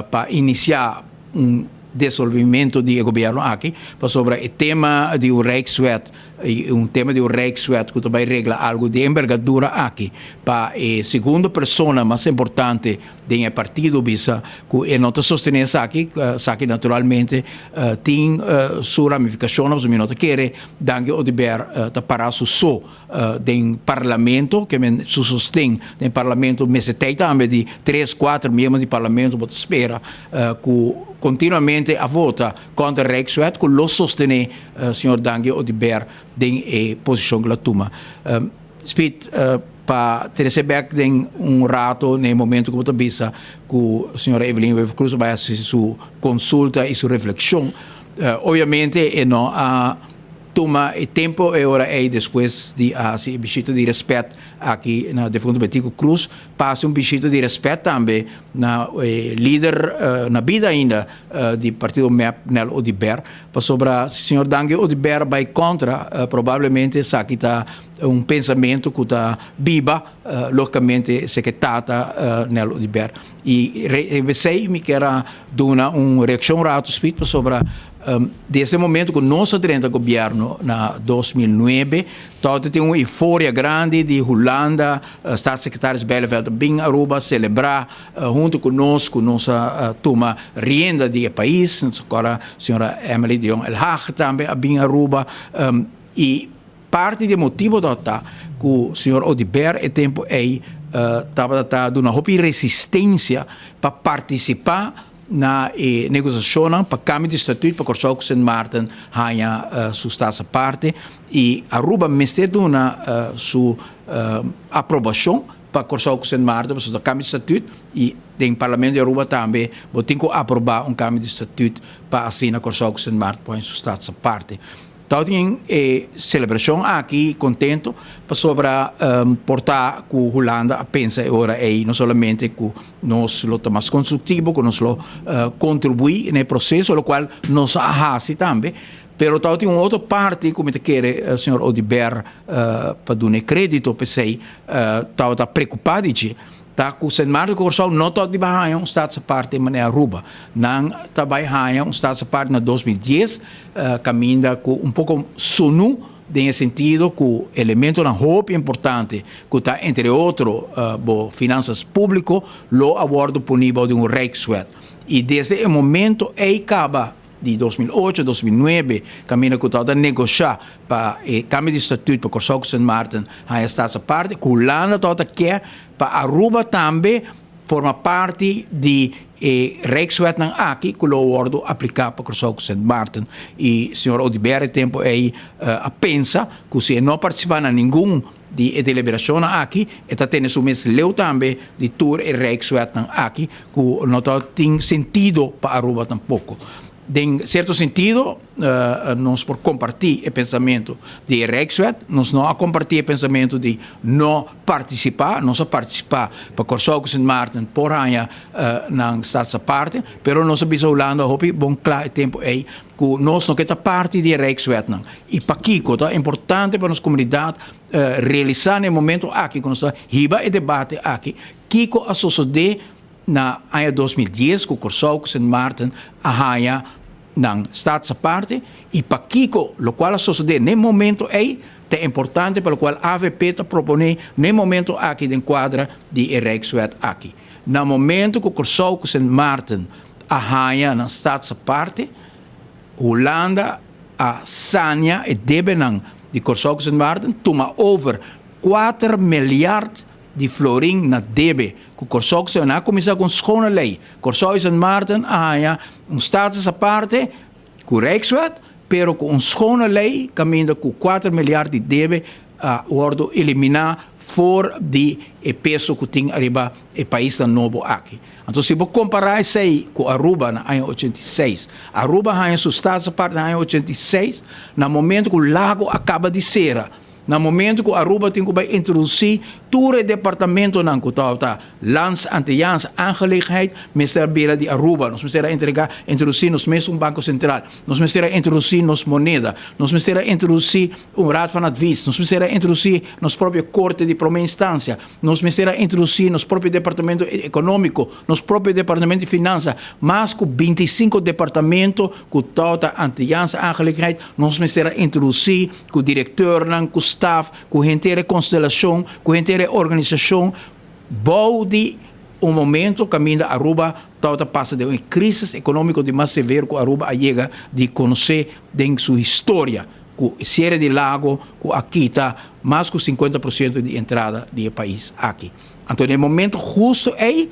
pa inicia un desolvimento di e gobierno aki, pasobra e tema di un Rijkswet y un tema di un Rijkswet cu ta bay regla algo di envergadura aki pa e segundo persona mas importante den e partido bisa cu e no ta sostene esaki, esaki naturalmente tin su ramificacionnan pasobra mi no ta kere Dangui Oduber ta para su so den parlamento, ke men su sosten den parlamento mester tei tambe di tres, kuater miembro di parlamento bo ta spera ku kontinuamente a vota kontra Rijkswet ku lo sostene señor Dangui Oduber den e posishon ku lo a tuma. Speed, pa trese bek den un rato na e momento ku bo ta bisa ku señora Evelyn Wever-Croes a bai hasi su konsulta i su reflekshon, obviamente e no a Tuma e tempo e ora ei despues di a hasi e bishita di respet aki na defunto Betico Croes, pa hasi un bishita di respet tambe na e lider na bida ainda di partido mep, Nel Oduber, pasobra si señor Dangui Oduber bai contra, probablemente esaki ta un pensamento cu ta biba, logicamente esaki tata Nel Oduber. Y esey mi kier a duna un reaccion rato speed pasobra Desde e momento ku nos a drenta gobièrnu na 2009, tòg tin un euforia grandi di Hulanda, Staatssecretaris Bijleveld a bin Aruba selebrá huntu ku nos ku nos a tuma rienda di e pais. Nos a kòrda señora Emily de Jong Elhage tambe a bin Aruba i parti di e motibu tabata ku señor Oduber e tempu ei tabata ta duna hopi resistensia pa partisipá. na e negosiashonnan pa kambio di statuut pa Kòrsou ku Sint Maarten haña su staats aparte i Aruba mester duna su aprobashon pa Kòrsou ku Sint Maarten pasobra ta kambio di statuut i den Parlamento di Aruba tambe bo tin ku aprobá un kambio di statuut pa asina Kòrsou ku Sint Maarten por haña su staats aparte. Tau tin e celebracion aki contento pasobra por ta cu Hulanda a pensa e ora ey no solamente cu nos lo ta mas constructivo, cu nos lo contribui na e proceso, locual nos a haci tambe, pero tau tin un otro parti cu mi ta kere señor Oduber pa duna e credito p'esey tau ta preocupa di dje. Ta ku Sint Maarten Kòrsou no ta di bai haña un status aparte manera Aruba. Nan ta bai haña un status aparte na 2010, kaminda ku un poko sunú den e sentido ku elementonan hopi importante ku ta entre otro bo finansas públiko lo a wòrdu poní bou di un Rijkswet. I desde e momento ei kaba di 2008, 2009, kaminda ku tabata negoshá pa e kambio di statuut pa Kòrsou ku Sint Maarten haña status aparte, ku Hulanda tabata ke pa Aruba tambe forma parti di e Rijkswetnan aki ku lo wòrdu apliká pa Kòrsou ku Sint Maarten. I señor Oduber e tempu ei a pensa ku si e no partisipá na ningun di e deliberashonnan aki, e ta tene su mes leu tambe di tur e Rijkswetnan aki ku no ta tin sentido pa Aruba tampoko. Den sierto sentido nos por kompartí e pensamentu di e Rijkswet, nos no a kompartí e pensamentu di no partisipá, nos a partisipá pa Kòrsou ku Sint Maarten por haña nan status aparte, pero nos a bisa Hulanda hopi bon kla e tempu ei ku nos no ke ta parti di e Rijkswetnan. I pakiko ta importante pa nos komunidat realisá na e momento aki ku nos ta hiba e debate aki, kiko a sosodé Na aña 2010 ku Kòrsou ku Sint Maarten a haña nan status aparte i pakiko lokual a sosodé n'e momento ei ta importante pa lokual avp ta proponé n'e momento aki den kuadra di e Rijkswet aki. Na momento ku Kòrsou ku Sint Maarten a haña nan status aparte, Hulanda a sania e debenan di Kòrsou ku Sint Maarten tuma over kuater miljard di florin na debe ku Kòrsou ku nan a kuminsá ku un skone lei. Kòrsou i Sint Maarten a haña un status aparte ku Rijkswet, pero ku un skone lei kaminda ku kuater miljard di debe a wòrdu eliminá for di e peso ku tin ariba e paisnan nobo aki. Anto si bo kompará esei ku Aruba na aña 86, Aruba a haña su status aparte na aña 86 na momento ku Lago a kaba di sera. Na momento cu Aruba tin cu bay introduci tur e departamentonan cu tabata Lands Antilliaanse Aangelegenheid mester a bira di Aruba. Nos mester a entrega, introduci nos mes un Banco Central. Nos mester a introduci nos moneda. Nos mester a introduci un Raad van Advies. Nos mester a introduci nos propio Corte di Prome Instancia. Nos mester a introduci nos propio Departamento Economico, nos propio Departamento di Finansa. Mas cu 25 departamento cu tabata Antilliaanse Aangelegenheid nos mester a introduci. ku direktornan, ku staf, ku henter e konstelashon, ku henter e organisashon bou di un momento kaminda Aruba tabata pasa den un krisis ekonómiko di mas severo ku Aruba a yega di konosé den su historia, ku e siere di lago ku a kita mas ku sinkuenta por siento di entrada di e pais aki. Anto den e momento husto ei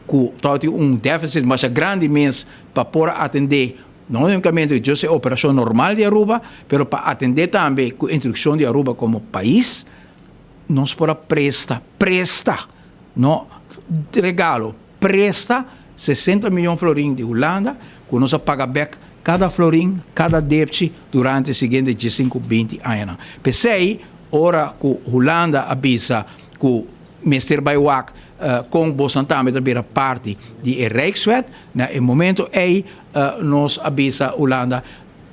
ku tabatin un deficit masha grandi mes pa por a atendé No unicamente just e operacion normal di Aruba, pero pa atende tambe cu introduccion di Aruba como pais, nos por a presta, presta, no regalo, presta 60 miyon florin di Hulanda cu nos a paga bek cada florin, cada depchi durante e siguiente diesinco, binti añanan. P'esey, ora cu Hulanda a bisa cu mester bay wak con bosan tambe ta bira parti di e Rijkswet, na e momento ey nos a bisa Hulanda,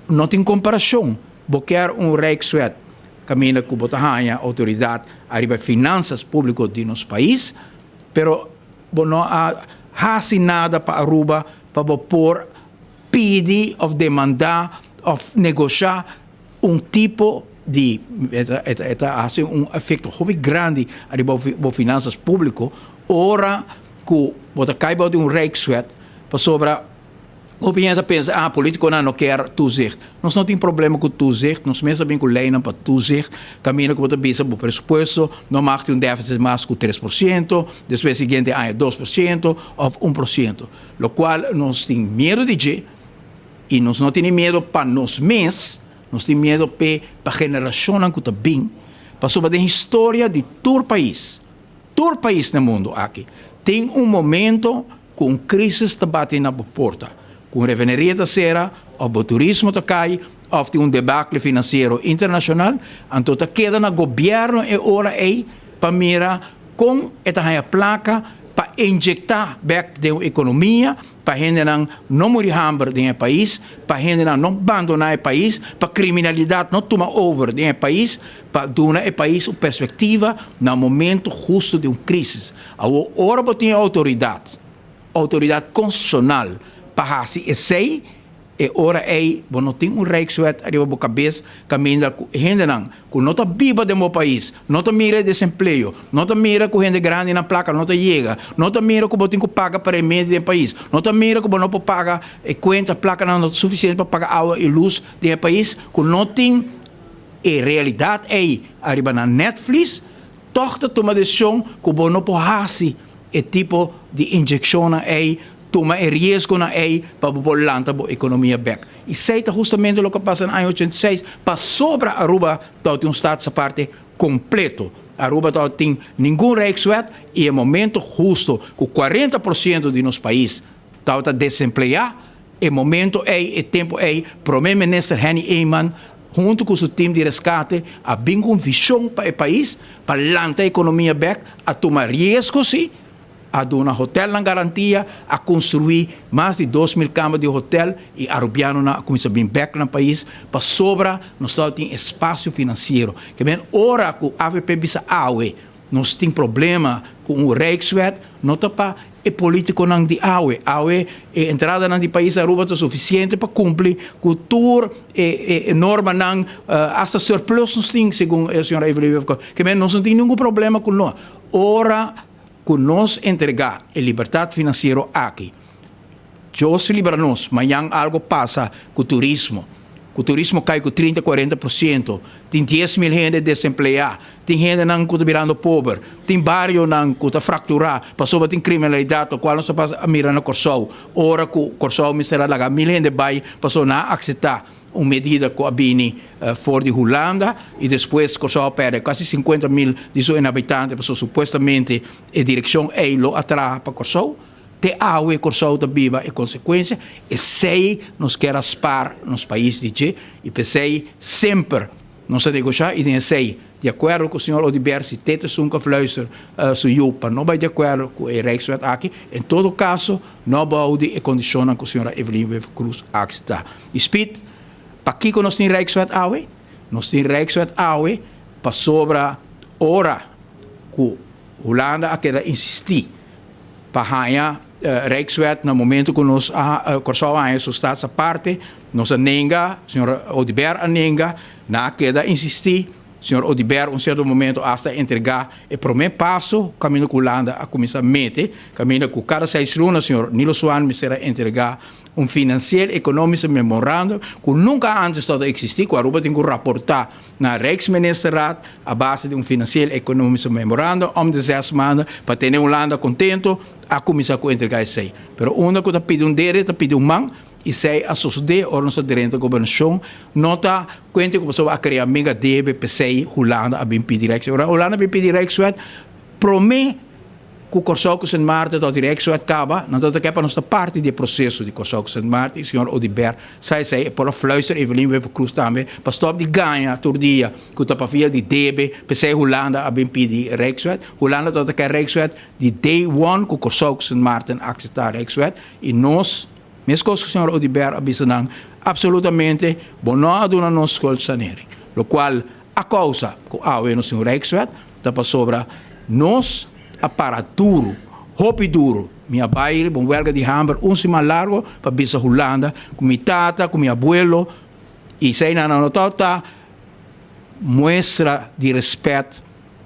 no tin comparacion, bo kier un Rijkswet caminda cu bo ta haña autoridad ariba e finanzas publico di nos pais, pero bo no a haci nada pa Aruba pa bo por pidi of demanda of negosha un tipo di e ta haci un efecto hopi grandi ariba bo finanzas publico ora cu bo ta cay bao di un Rijkswet pasobra. Hopi hende ta pensa, ah, politiconan no kier toezicht. Nos no tin problema cu toezicht, nos mes a bin cu leynan pa toezicht, caminda cu bo ta bisa bo presupuesto no mag tin un deficit mas cu 3%, despues siguiente aña 2% of 1%. Locual nos tin miedo di dje y nos no tene miedo pa nos mes, nos tin miedo p'e pa generacionnan cu ta bin, pasobra den historia di tur pais, tur pais na mundo aki, tin un momento Ku un krisis ta bati na bo porta, ku un refineria ta sera òf bo turismo ta kai òf tin un debakle finansiero internashonal, anto ta keda na gobièrnu e ora ei pa mira kon e ta haña plaka pa injektá bèk den un ekonomia pa hendenan no muri hamber den e pais, pa hendenan no bandoná e pais, pa kriminalidat no tuma over den e pais, pa duna e pais un perspektiva na momento hustu di un krisis. Awor, ora bo tin e outoridat, outoridat konstitushonal, pa hasi esei, e ora ei bo no tin un Rijkswet ariba bo kabes kaminda ku hendenan ku no ta biba den bo pais, no ta mira e desempleo, no ta mira ku hende grandinan plaka no ta yega, no ta mira ku bo tin ku paga pa remedi den pais, no ta mira ku bo no por paga e kuenta, plakanan no ta sufisiente pa paga awa i lus den e pais, ku no tin e realidat ei ariba nan netvlies. Tòg ta tuma desishon ku bo no por hasi e tipo di inyekshonnan ei, tuma e riesgonan ei pa bo por lanta bo ekonomia bèk. I esei ta hustamente loke a pasa na aña 86, pasobra Aruba tabatin un staatsaparte kompleto. Aruba tabatin ningun rijkswet i e momento husto ku 40% di nos pais tabata desempleá, E momento ei, e tempu ei, Prome Minister Henny Eman huntu ku su tim di reskate a bin ku un vishon pa e pais pa lanta e ekonomia bèk, a tuma riesgo si, a duna hotelnan garantia, a konstruí mas di 2000 kama di hotel i arubianonan a kuminsá bin bèk na pais pasobra nos tabatin espasio finansiero. Ke men ora ku avp bisa awe Nos tin problema cu un Rijkswet, no ta pa e politiconan di awe. Awe e entradanan di pais Aruba ta suficiente pa cumpli cu tur e e normanan, hasta surplus nos tin segun e señora Evelyn Wever-Croes. Ke men nos no tin ningun problema cu no. Ora cu nos entrega e libertad financiero aki, Dios libra nos, mañan algo pasa cu turismo, cu turismo cay cu 30, 40%, tin 10.000 hende desempleá, tin hendenan cu ta birando pober, tin barionan cu ta fracturá pasobra tin criminalidad, locual nos a pasa a mira na Corsou, ora cu Corsou mester a laga mil hende bay pasobra nan a aceptá un medida cu a bini for di Hulanda y despues Corsou a perde casi 50.000 di su inhabitante pasobra supuestamente e direccion ey lo a traha pa Corsou. Te awe Kòrsou ta biba e konsekuensia, esei nos kier a spar nos pais di dje i p'esei semper nos a negoshá i den esei di akuerdo ku señor Oduber si te ta esun ku a fluister su yu pa no bai di akuerdo ku e Rijkswet aki, en todo kaso no bou di e kondishonnan ku señora Evelyn Wever-Croes a akseptá. I Speed, pakiko nos tin Rijkswet awe? Nos tin Rijkswet awe pasobra ora ku Hulanda a keda insistí pa haña Rijkswet na momento ku nos a Kòrsou a haña su staatsaparte, nos a nenga, señor Oduber a nenga, nan a keda insistí, señor Oduber un sierto momento asta a entregá e promé paso kaminda ku Hulanda a kuminsá mete, kaminda ku kada seis luna señor Nilo Swan mester a entregá un financieel economische memorandum ku nunka antes tabata eksistí, ku Aruba tin ku raportá na Rijksministerraad a base di un financieel economische memorandum om de zes maanden pa tene Hulanda contento a cuminsa cu entrega esey. Pero unda cu ta pidi un dede ta pidi un man y esey a sosode ora nos a drenta gobernacion no ta cuenta cu pasobra a crea mega debe pesey Hulanda a bin pidi Rijkswet. Ora Hulanda a bin pidi Rijkswet prome Ku Kòrsou ku Sint Maarten tot Rijkswet kaba, nan ta ke pa nos ta parti di e proseso di Kòrsou ku Sint Maarten i señor Oduber sa esei e por a fluister Evelyn Wever-Croes tambe pa stòp di gaña tur dia ku ta pafia di debe p'esei Hulanda a bin pidi Rijkswet. Hulanda tabata ke Rijkswet di day one ku Kòrsou ku Sint Maarten a akseptá Rijkswet i nos meskos ku señor Oduber a bisa nan apsolutamente bo no a duna nos schuldsanering lokual a kousa ku awe nos tin un Rijkswet ta pasobra nos a para duru, hopi duru. Mi a bai riba un welga di hamber un siman largo pa bisa Hulanda ku mi tata, ku mi abuelo i eseinan nan no tabata muestra di respet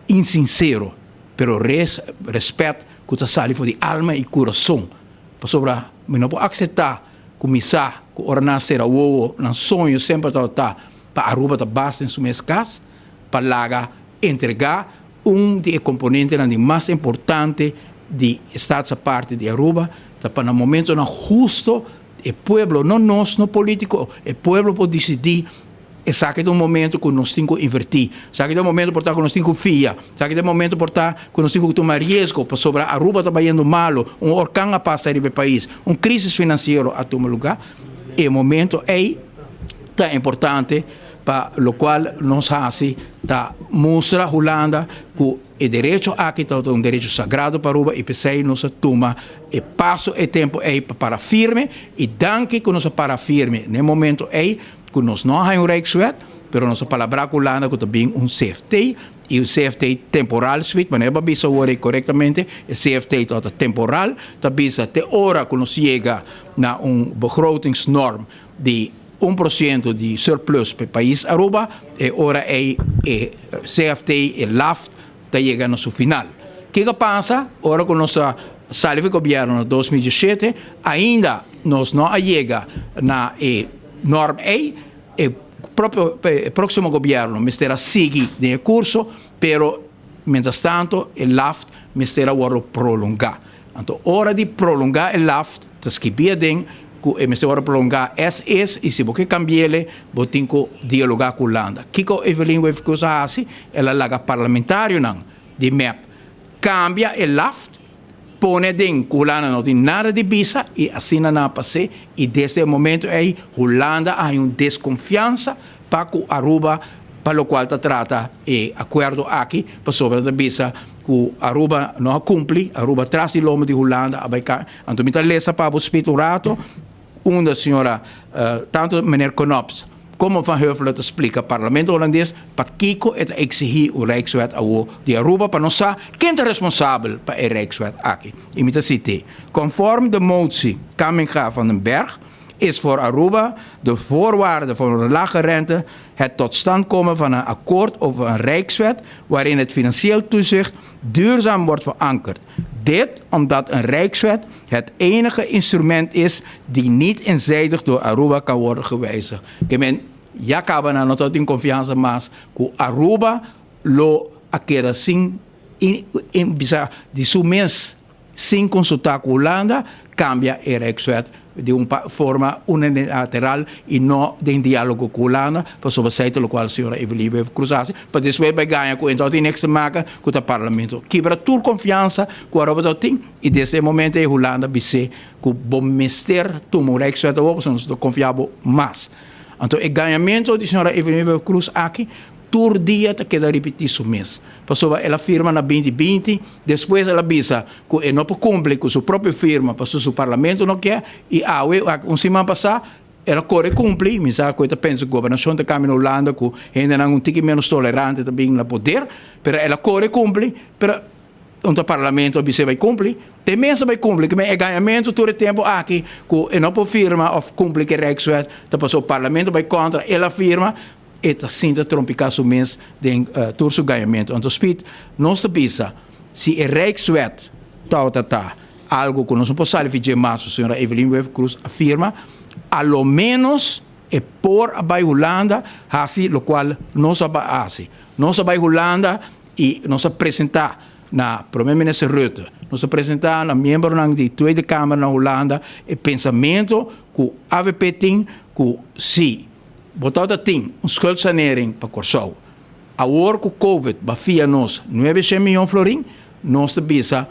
insinsero, pero res respet ku ta sali for di alma i kurason. Pasobra mi no por akseptá. ku mi sa ku ora nan a sera wowo nan soño semper tabata pa Aruba ta basta den su mes kas pa laga entrega un di e komponentenan di mas importante di e Staatsaparte di Aruba ta pa na momentonan husto e pueblo, no nos, no politico, e pueblo por disidí esaki ta un momento ku nos tin ku invertí, esaki ta un momento por ta ku nos tin ku fia, esaki ta un momento por ta ku nos tin ku tuma riesgo pasobra Aruba ta bayendo malo, un orkan a pasa riba e pais, un crisis financiero a tuma lugar, e momento ei ta importante pa locual nos haci ta mustra Hulanda cu e derecho aki ta un derecho sagrado pa Aruba y p'esey nos a tuma e paso e tempo ey pa para firme y danki cu nos a para firme n'e momento ey cu nos no a haya un Rijkswet pero nos a palabra cu Hulanda cu ta bin un CFT y un CFT temporal suit manera bo a bisa awor ey corectamente e CFT ta temporal ta bisa te ora cu nos yega na un begrotingsnorm di 1% di surplus pa e pais Aruba, e ora ei e CFT, e LAFT, ta yega na su final. Kiko a pasa? Ora ku nos a sali for e gobièrnu na 2017, ainda nos no a yega na e norm ei, e propio e próksimo gobièrnu mester a sigui den e kurso, pero mientras tanto e LAFT mester a wòrdu prolongá. Anto ora di prolongá e LAFT ta skibí aden ku e mester wòrdu prolongá as is i si bo ke kambi'ele bo tin ku dialogá ku Hulanda. Kiko Evelyn Wever-Croes a hasi? El a laga parlamentarionan di mep kambia e LAFT, pone aden ku Hulanda no tin nada di bisa i asina nan a pas'é i desde e momento ei Hulanda a haña un deskonfiansa pa ku Aruba pa lokual ta trata e akuerdo aki pasobra ta bisa ku Aruba no a kumpli, Aruba tras di lomo di Hulanda a bai ka. Anto mi ta lesa pa bo spit un rato unda señora tanto meneer Knops komo Van Huffelen ta splika Parlamento Holandes pakiko e ta eksihí un Rijkswet awo di Aruba pa nos sa ken ta responsabel pa e Rijkswet aki. I mi ta sit'é, Conform de motie Kamminga-Van den Berg, is voor Aruba de voorwaarde voor een lage rente het tot stand komen van een akkoord over een rijkswet waarin het financieel toezicht duurzaam wordt verankerd. Dit omdat een rijkswet het enige instrument is die niet eenzijdig door Aruba kan worden gewijzigd. Ke men ya kaba nan no ta tin konfiansa mas ku Aruba lo a keda sin in bisa di su mes Sin konsultá ku Hulanda, kambia e Rijkswet di un forma unilateral i no den diálogo ku Hulanda, pasobra esei ta lokual señora Evelyn Wever-Croes a hasi, pa despues bai gaña ku e no tin niks te maka ku ta parlamento. Kibra tur konfiansa ku Aruba ta tin i desde e momento ei Hulanda bis'é ku bo mester tuma un Rijkswet awor pasobra nos no ta konfia bo mas. Anto e gañamentu di señora Evelyn Wever-Croes aki tur dia ta keda ripití su mes, pasobra el a firma na 2020, Despues el a bisa ku e no por kumpli ku su propio firma pasobra su parlamento no ke i awe un siman pasá el a kore kumpli. Mi sa ku e ta pensa ku gobernashon ta kambia na Hulanda ku hendenan un tiki menos tolerante ta bin na poder, pero el a kore kumpli, pero un ta parlamento a bis'é bai kumpli, te mes a bai kumpli. Kimen e gañamentu tur e tempu aki ku e no por firma òf kumpli ku e Rijkswet ta pasobra parlamento bai kontra el a firma. E ta sinta trompiká su mes den tur su gañamentu. Anto Speed, nos ta bisa, si e Rijkswet tabata ta algu ku nos no por sali fi dje mas, señora Evelyn Wever-Croes a firma, a lo ménos e por a bai Hulanda hasi lokual nos a bai hasi. Nos a bai Hulanda i nos a presentá na Prome Minister Rutte, nos a presentá na miembronan di Tweede Kamer na Hulanda e pensamentu ku avp tin ku si Bo tabata tin un schuldsanering pa Kòrsou. Awor ku Covid ba fia nos nuebe shen miyon florin, nos ta bisa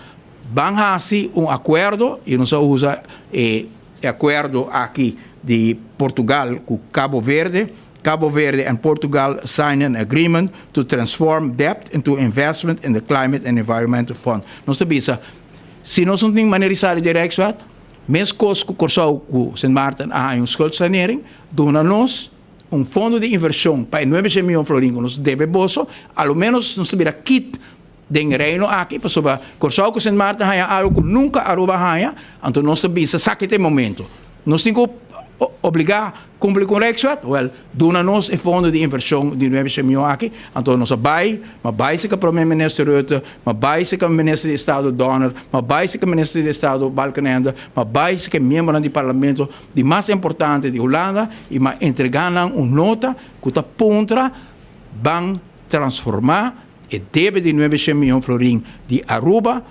ban hasi un akuerdo i nos a usa e akuerdo aki di Portugal ku Cabo Verde, Cabo Verde and Portugal sign an agreement to transform debt into investment in the climate and environmental fund. Nos ta bisa si nos no tin manera di sali di e Rijkswet, meskos ku Kòrsou ku Sint Maarten a haña un schuldsanering, Duna nos un fondo di invershon pa e 900 miyon florin ku nos debe boso, a lo ménos nos ta bira kit den Reino aki, pasobra Kòrsou ku Sint Maarten haña algu ku nunka Aruba haña, anto nos ta bisa sa ki ta e momento. Nos tin ku obligá kumpli ku un Rijkswet? Wèl, duna nos e fondo di invershon di nuebe shen mion aki. Anto nos a bai, m'a bai serka Prome Minister Rutte, m'a bai serka Minister di Estado Donner, m'a bai serka Minister di Estado Balkenende, m'a bai serka e miembronan di Parlamento di mas importante di Hulanda i m'a entregá nan un nota ku ta puntra ban transformá e debe di nuebe shen mion florin di Aruba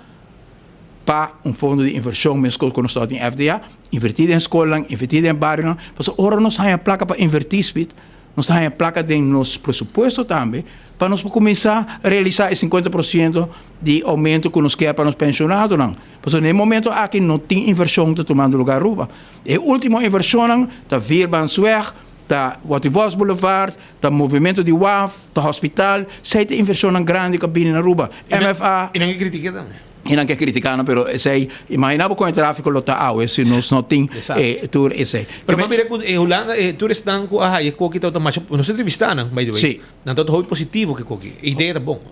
pa un fondo di invershon meskos ku nos ta tin FDA, invertí den skolnan, invertí den barionan, pasobra ora nos haña plaka pa invertí Speed, nos ta haña plaka den nos presupuesto tambe pa nos por kuminsá realisá e sinkuenta por siento di oumento ku nos kier pa nos penshonadonan. Pasobra na e momento aki no tin invershon ta tumando lugá Aruba. E último invershonnan ta Vierbaansweg, ta Watervos Boulevard, Ta movimento di waf, ta hospital, esei ta inversionnan grandi ku a bini na Aruba. MFA. I nan ke kritik'é tambe. I nan ke kritiká nan, pero esei, imaginá bo kon e tráfiko lo ta awe si nos no tin e tur esei. Pero bo a mira ku e Hulanda, e tur esnan ku a haya e koki tabata masha, nos a entrevistá nan, by the way. Sí. Nan tabata hopi positivo ku e koki. E idea ta bon.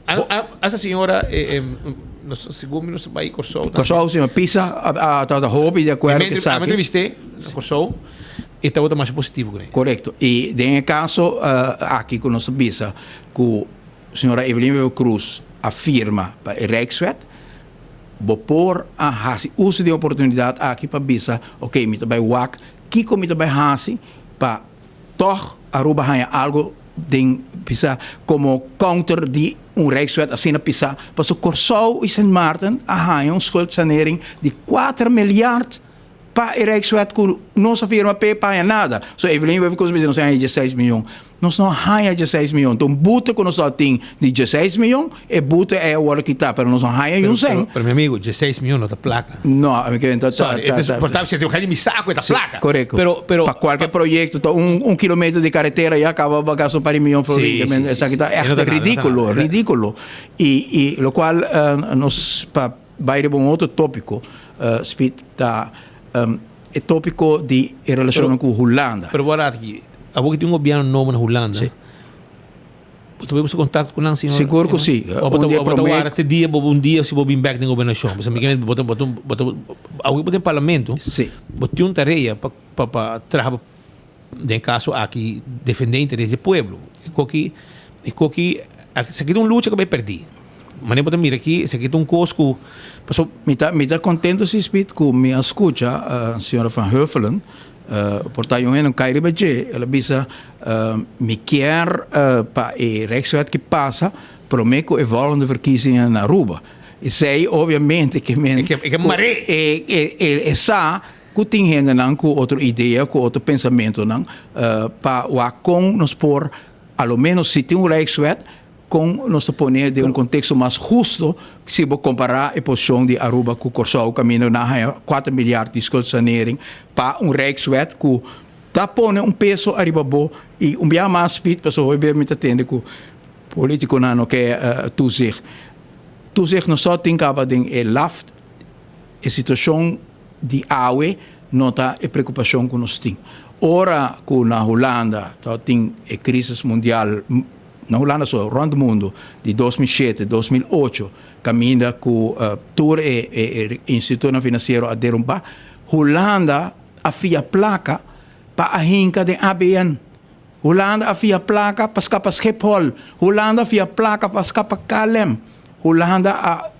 Asta señora, nos, segun mi nos a bai Kòrsou tambe. Kòrsou, señor Pisa a tabata hopi di akuerdo ku esaki. Mi a entrevist'é na Kòrsou. E tabata masha positivo ku ne. Korekto. I den e kaso aki ku nos ta bisa ku señora Evelyn Wever Croes a firma pa e Rijkswet, bo por a hasi uso di e oportunidat aki pa bisa, oke, mi ta bai wak kiko mi ta bai hasi pa tòg Aruba haña algu den bisa komo counter di un Rijkswet asina pisá. Pasobra Kòrsou i Sint Maarten a haña un schuldsanering di kuater miljard. Pa e Rijkswet ku nos a firma p'e paña nada. So Evelyn Wever Croes bisa nos a haña dieseis miyon. Nos no a haña dieseis miyon. Ta un bute ku nos a tin di dieseis miyon, e bute ei a wòrdu kitá, pero nos no haña niun sèn. Pero mi amigo, dieseis miyon no ta plaka. No, mi ke ta. Sorry, e ta por ta si e di mi saku e ta plaka. Korekto. Pero, pero. Pa kualke proyekto ta un kilometer di karetera ya kaba bo gasta un par di miyon florin. Si, si, si. Esaki ta ègt ridíkulo, ridíkulo. I lokual nos pa. Bai riba un otro tópiko, Speed, ta e tópiko di e relashonnan ku Hulanda. Pero bo a rata aki, abo ki tin un gobièrnu nobo na Hulanda, Sí. bo ta bai buska kontakto ku nan, señor? Sigur ku sí. Bo Un ta dia bo ta promé. wara te dia bo un dia si bo bin bèk den gobernashon. Pasobra mi ke bo ta bo ta bo ta awe bo ta den parlamento, Sí. bo tin un tarea pa pa pa traha pa den kaso aki defendé interes di e pueblo. E koki e koki esaki ta un lucha ku bai pèrdí. Manera bo ta mira aki esaki ta un kos ku paso. Mi ta mi ta kontento si Speed ku mi a skucha señora Van Huffelen por ta un hende un kai riba dje el a bisa mi kier pa e Rijkswet ki pasa prome ku e volgende verkiezingen na Aruba. Esei obviamente ke men ku e e sa Ku tin hendenan ku otro idea, ku otro pensamentonan pa wak kon nos por, a lo menos si tin un Rijkswet, kon nos ta pone den un konteksto mas husto si bo kompará e posishon di Aruba ku Kòrsou kaminda nan haña kuater milyard di skuldsanering pa un Rijkswet ku ta pone un peso ariba bo i un biaha mas Piet pasobra hopi bes mi ta tende ku politikonan no ke toezicht. Toezicht no so tin kaba den e laft. E situashon di awe no ta e preokupashon ku nos tin. Ora ku na Hulanda tabatin e krisis mundial, na Hulanda so, rònt mundu, di 2007, 2008, kaminda ku tur e institutonan finansiero a derumbá, Hulanda a fia plaka pa a hinka den ABN. Hulanda a fia plaka pa skapa Schiphol. Hulanda a fia plaka pa skapa KLM. Hulanda a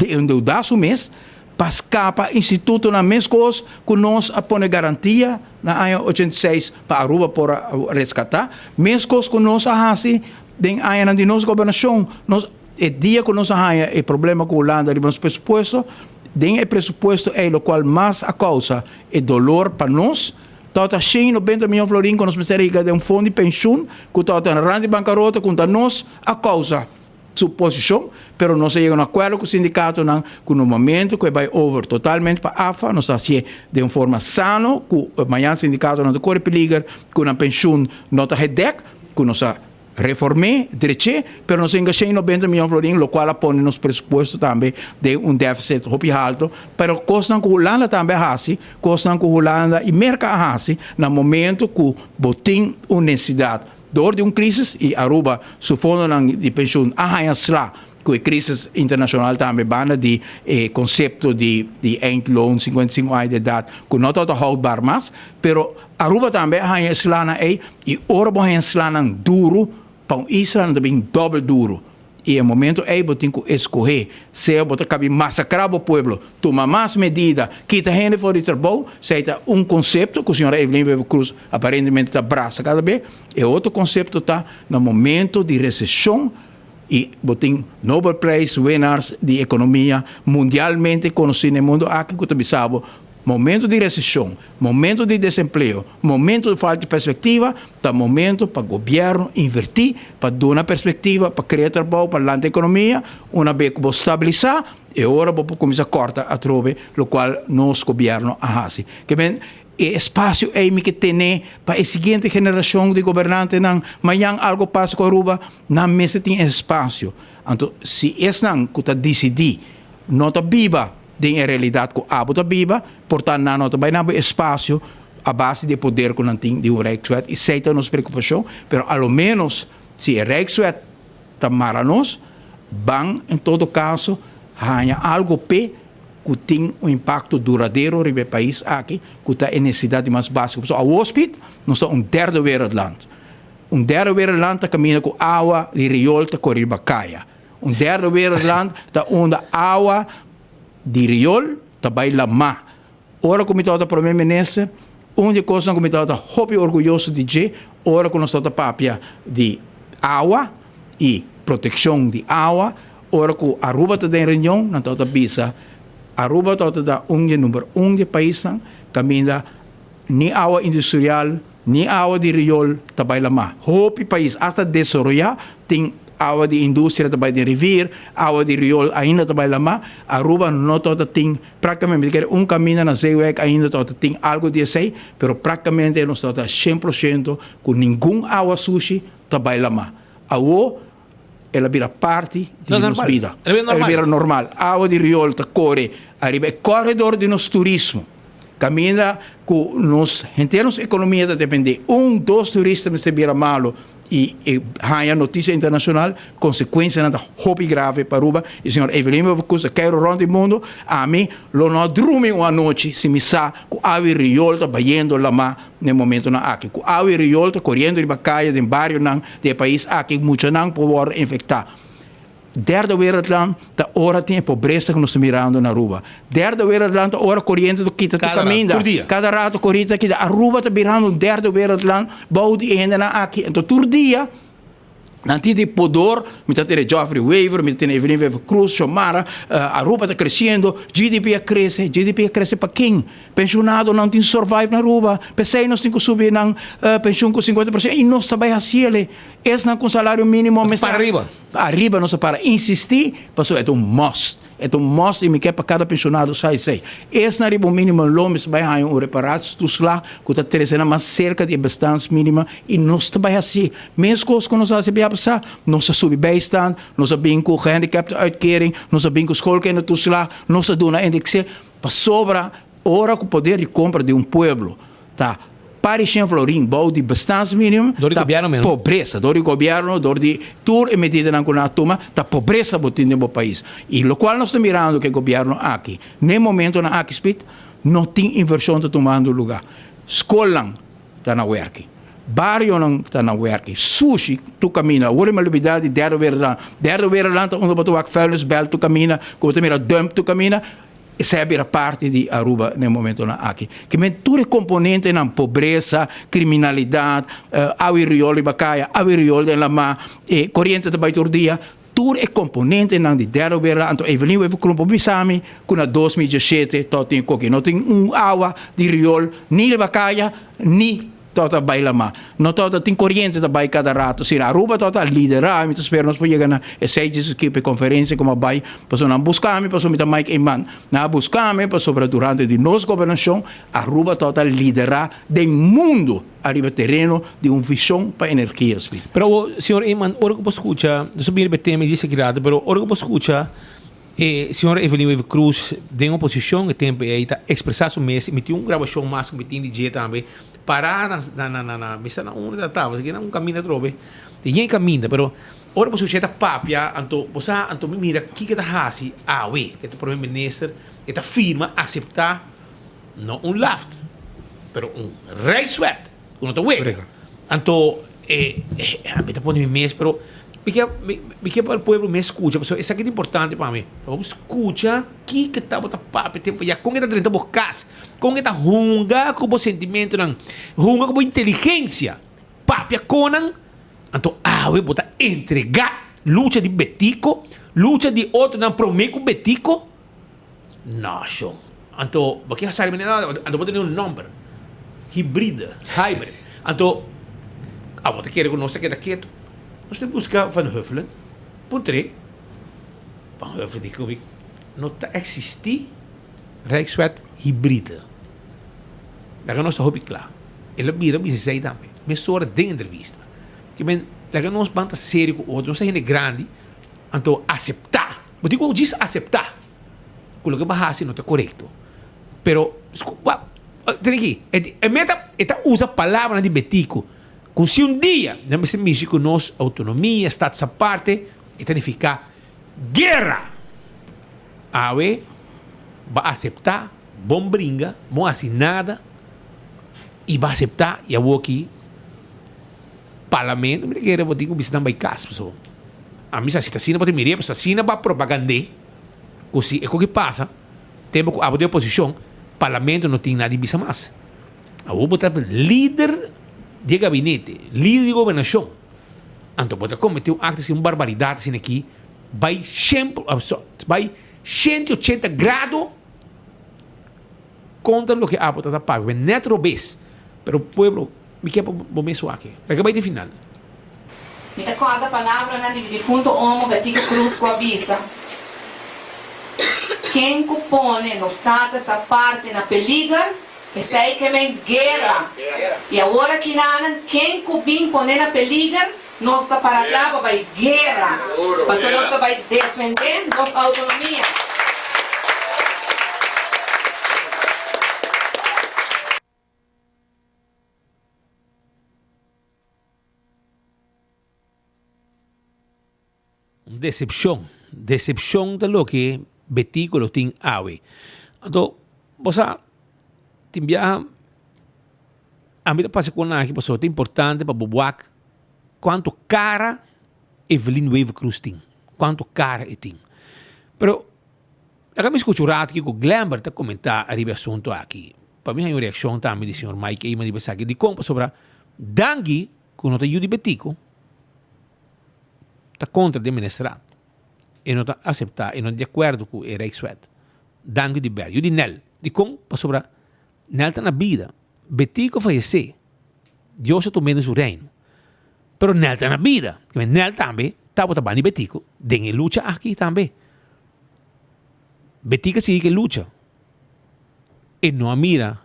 endeudá su mes pa skapa institutonan meskos ku nos a pone garantia na aña 86 pa Aruba por a reskatá, meskos ku nos a hasi den añanan di nos gobernashon. Nos, e dia ku nos a haña e problema ku Hulanda riba nos presupuesto, den e presupuesto ei lokual mas a kousa e dolor pa nos, Tabata 190 miyon florin ku nos mester riga den un fondo di penshun ku tabata na rand di bankarota ku ta nos a kousa su posishon, pero nos a yega un akuerdo ku sindikatonan ku no momento ku e bai over totalmente pa AFA nos ta hasié den un forma sano ku mañan sindikatonan ta kore peliger ku nan penshun no ta gedek ku nos a Reform'é, drech'é, pero nos hinka 190 miyon florin, lokual a pone nos presupuesto tambe den un deficit hopi halto. Pero kosnan ku Hulanda tambe a hasi, kosnan ku Hulanda i Merka a hasi na momento ku bo tin un nesesidat dor di un krisis i Aruba su fondonan di penshun a haña sla. ku e krisis internashonal tambe banda di e konsepto di di eindloon 55 aña di edat ku no tabata houdbaar mas, pero Aruba tambe a haña e slanan ei i ora bo haña slanan duru pa un isla nan ta bin dòbel duru i e momento ei bo tin ku eskohé sea bo ta kabi masakrá bo pueblo, tuma mas medida, kita hende for di trabou, esei ta un konsepto ku señora Evelyn Wever-Croes aparentemente ta brasa kada be, e otro konsepto ta na momento di reseshon i bo tin Nobel Prijs winnaars di ekonomia mundialmente konosí na e mundu aki ku ta bisa bo Momento di recesión, momento di desempleo, momento di falta di perspectiva, ta momento pa gobierno inverti, pa duna perspectiva, pa crea trabou, pa lanta economia. Una bes cu bo stabilisa, e ora bo por cuminsa corta atrobe locual nos gobierno a haci. Ke men e espacio ey mi ke tene pa e siguiente generacion di gobernantenan, mañan algo pasa cu Aruba, nan mester tin e espacio. Anto si esnan cu ta dicidi no ta biba Den e realidat ku abo ta biba, por ta nan no ta bai na bo espasio a base di e poder ku nan tin di un Rijkswet i esei ta nos preokupashon, pero a lo ménos si e Rijkswet ta mara nos, ban en todo kaso haña algo p'e ku tin un impakto duradero riba e pais aki ku ta e nesesidat di mas básiko. Pasobra awor Piet, nos ta un derde wereldland. Un derde wereldland ta kaminda ku awa di riol ta kore riba kaya. Un derde wereldland ta unda awa di riol ta bai lamá. Ora ku mi tabata prome minister, un di e kosnan ku mi tabata hopi orguyoso di dje, ora ku nos tabata papia di awa i protekshon di awa, ora ku Aruba ta den reunion, nan tabata bisa, Aruba tabata da un di e number un di e paisnan kaminda ni awa industrial, Ni awa di riol ta bai lamá. Hopi pais, asta desaroyá, tin awa di industria ta bai den rivier, awa di riol ainda ta bai lamá. Aruba no tabata tin práktikamente, mi ta kere un kaminda na Zeewijk ainda tabata tin algu di esei, pero práktikamente nos tabata shen por shento ku ningun awa sushi ta bai lamá. Awo el a bira parti di nos bida. El a bira normal. Awa di riol ta kore ariba e koredor di nos turismo. Kaminda ku nos henter nos ekonomia ta dependé. Un, dos turista mester bira malu i e haña notisia internashonal, konsekuensianan ta hopi grave pa Aruba. I señor Evelyn Wever-Croes a keiru rònt di mundu. Ami lo no a drumi un anochi si mi sa ku awa i riol ta bayendo lamá na e momentonan aki. Ku awa i riol ta koriendo riba kaya den barionan di e pais aki, muchanan por wòrdu infektá. Derde wereldland ta ora tin e pobresa ku nos ta mirando na Aruba. Derde wereldland ta ora koriente ta kita tur kaminda. Kada rato koriente ta kita. Aruba ta birando un derde wereldland bou di e hendenan aki. Enton tur dia nan tin di podor, mi ta tene Geoffrey Wever, mi ta tene Evelyn Wever Croes, Xiomara, Aruba ta kresiendo, GDP a krese. GDP a krese pa ken? Pensionadonan tin survive na Aruba. P'esei nos tin ku subi nan penshun ku 50% i nos ta bai hasiel. Esnan ku salario minimo mester. Para ariba. Ariba nos ta para insistí pasobra e ta un must. E ta un must i mi ke pa kada pensionado sa esei. Esnan riba un minimum loon mester bai haña un reparatietoeslag ku ta trese nan mas serka di e bestaansminimum i nos ta bai hasi meskos ku nos a hasi bia pasá. Nos a subi bijstand, nos a bin ku gehandicaptenuitkering, nos a bin ku schoolkindertoeslag, nos a duna indexering pasobra ora ku poder di kompra di un pueblo ta par di shen florin bou di bestaansminimum Dor di ta gobierno meno. pobresa. Dor di gobierno, dor di tur e medidanan ku nan a tuma, ta pobresa bo tin den bo pais. I lokual nos ta mirando ku e gobierno aki, n'e momentonan aki spit, no tin invershon ta tumando luga. Skolnan ta na werki, barionan ta na werki, sushi tur kaminda. Awor mi a lubida di derde wereldland. Derde wereldland ta unda bo ta wak vuilnisbelt tur kaminda, ku bo ta mira dump tur kaminda. Esei a bira parti di Aruba na e momentonan aki. Ke men tur e komponentenan, pobresa, kriminalidat, awa i riol riba kaya, awa i riol den lamá, e koriente ta bai tur dia, tur e komponentenan di derde wereld, anto Evelyn Wever-Croes por bisa mi ku na 2017 tòg tin e koki. No tin un awa di riol ni riba kaya ni Tabata bai lamá. No tabata tin koriente ta bai kada rato. Si Aruba tabata a liderá, mi ta spera nos por yega na e seis skip e konferensia ku mi a bai, pasobra nan buska mi, pasobra mi ta Mike Eman. Nan a buska mi pasobra durante di nos gobernashon Aruba tabata liderá den mundu ariba tereno di un vishon pa energia spi. Pero awor, señor Eman, ora ku bo skucha, nos a bini riba e tema di sekirat, pero ora ku bo skucha E señora Evelyn Wever Croes den oposicion e tempo ey ta expresa su mes y mi tin un grabacion mas cu mi tin di dje tambe para na na na na mi sa na unda ta taba si na un caminda atrobe di yen caminda pero. Ora bo scucha e ta papia, anto bo sa, anto mi mira kiko e ta haci awe, ke ta prome minister, e ta firma, acepta, no un laft, pero un rijkswet, ku no ta wega. Anto e, mi ta pone mi mes, pero mi ke, mi ke pa el pueblo mes scucha, pasobra esaki ta importante pa mi, pa bo scucha kiko tabata papia tempo ya, kon e ta drenta bo kas, kon e ta hunga ku bo sentimentonan, hunga ku bo inteligencia. Papia konan, anto awe bo ta entregá lucha di Betico, lucha di otronan promé ku Betico? No, shon. Anto bo ke sali manera, anto bo tene un nòmber, hibride, hybrid. Anto abo ta kere ku nos ta keda ketu? Nos ta buska Van Huffelen, puntr'é. Van Huffelen di ku mi, no ta eksistí Rijkswet hibride. Laga nos ta hopi kla. El a bira bisa esei tambe. Mesora den entrevista. Ke men, laga nos ban ta serio ku otro. Nos ta hende grandi, anto aseptá. Bo tin ku djis aseptá ku loke bo a hasi no ta korekto. Pero, tene aki, e meta, e ta usa palabranan di Betico ku si un dia nan mester mishi ku nos outonomia, status aparte, e ta nifiká guera. Awe, bo a aseptá. Bon bringa, bon hasi nada y bo acepta y awor aki parlamento mi ta kere bo tin cu bisa nan bay cas pasobra ami sa si ta asina bo ta mira pasobra asina bo a propagande cu si e koki pasa tempo cu abo den oposicion parlamento no tin nada di bisa mas awor bo ta lider di e gabinete lider di gobernacion anto bo ta comete un acto asina un barbaridad asina aki bay bay 180 grado. Kontra loke abo ta ta paga, ben net robes, pero pueblo, mi ke pa bo mes wak e. Laga bai te final. Mi ta kòrda palabranan di mi difunto omo Betico Cruz ku a bisa, Ken ku pone nos status aparte na peliger, esei ke men guera. I awor akinanan, ken ku bin pone na peliger, nos ta para kla pa bai guera, pasobra nos ta bai defendé nos outonomia. Un decepcion. Decepcion ta loke Betico lo tin awe. Anto, bo sa, tin biaha ami ta pasa con aki pasobra ta importante pa bo wak cuanto cara Evelyn Wever-Croes tin. Cuanto cara e tin. Pero, laga mi scucha un rato kico Glenbert ta comenta ariba e asunto aki. Pa mi haña un reaccion tambe di señor Mike Eman riba esaki. Dicon? Pasobra Dangui cu no ta yu di Betico ta contra den ministerat. E no ta acepta, e no ta di acuerdo cu e Rijkswet. Dangui di Ber, yu di Nel. Dicon? Pasobra Nel ta na bida. Betico fayece. Dios a tum'é den su reino. Pero Nel ta na bida. Nel tambe tabata banda di Betico den e lucha aki tambe. Betico a sigui cu e lucha. E no a mira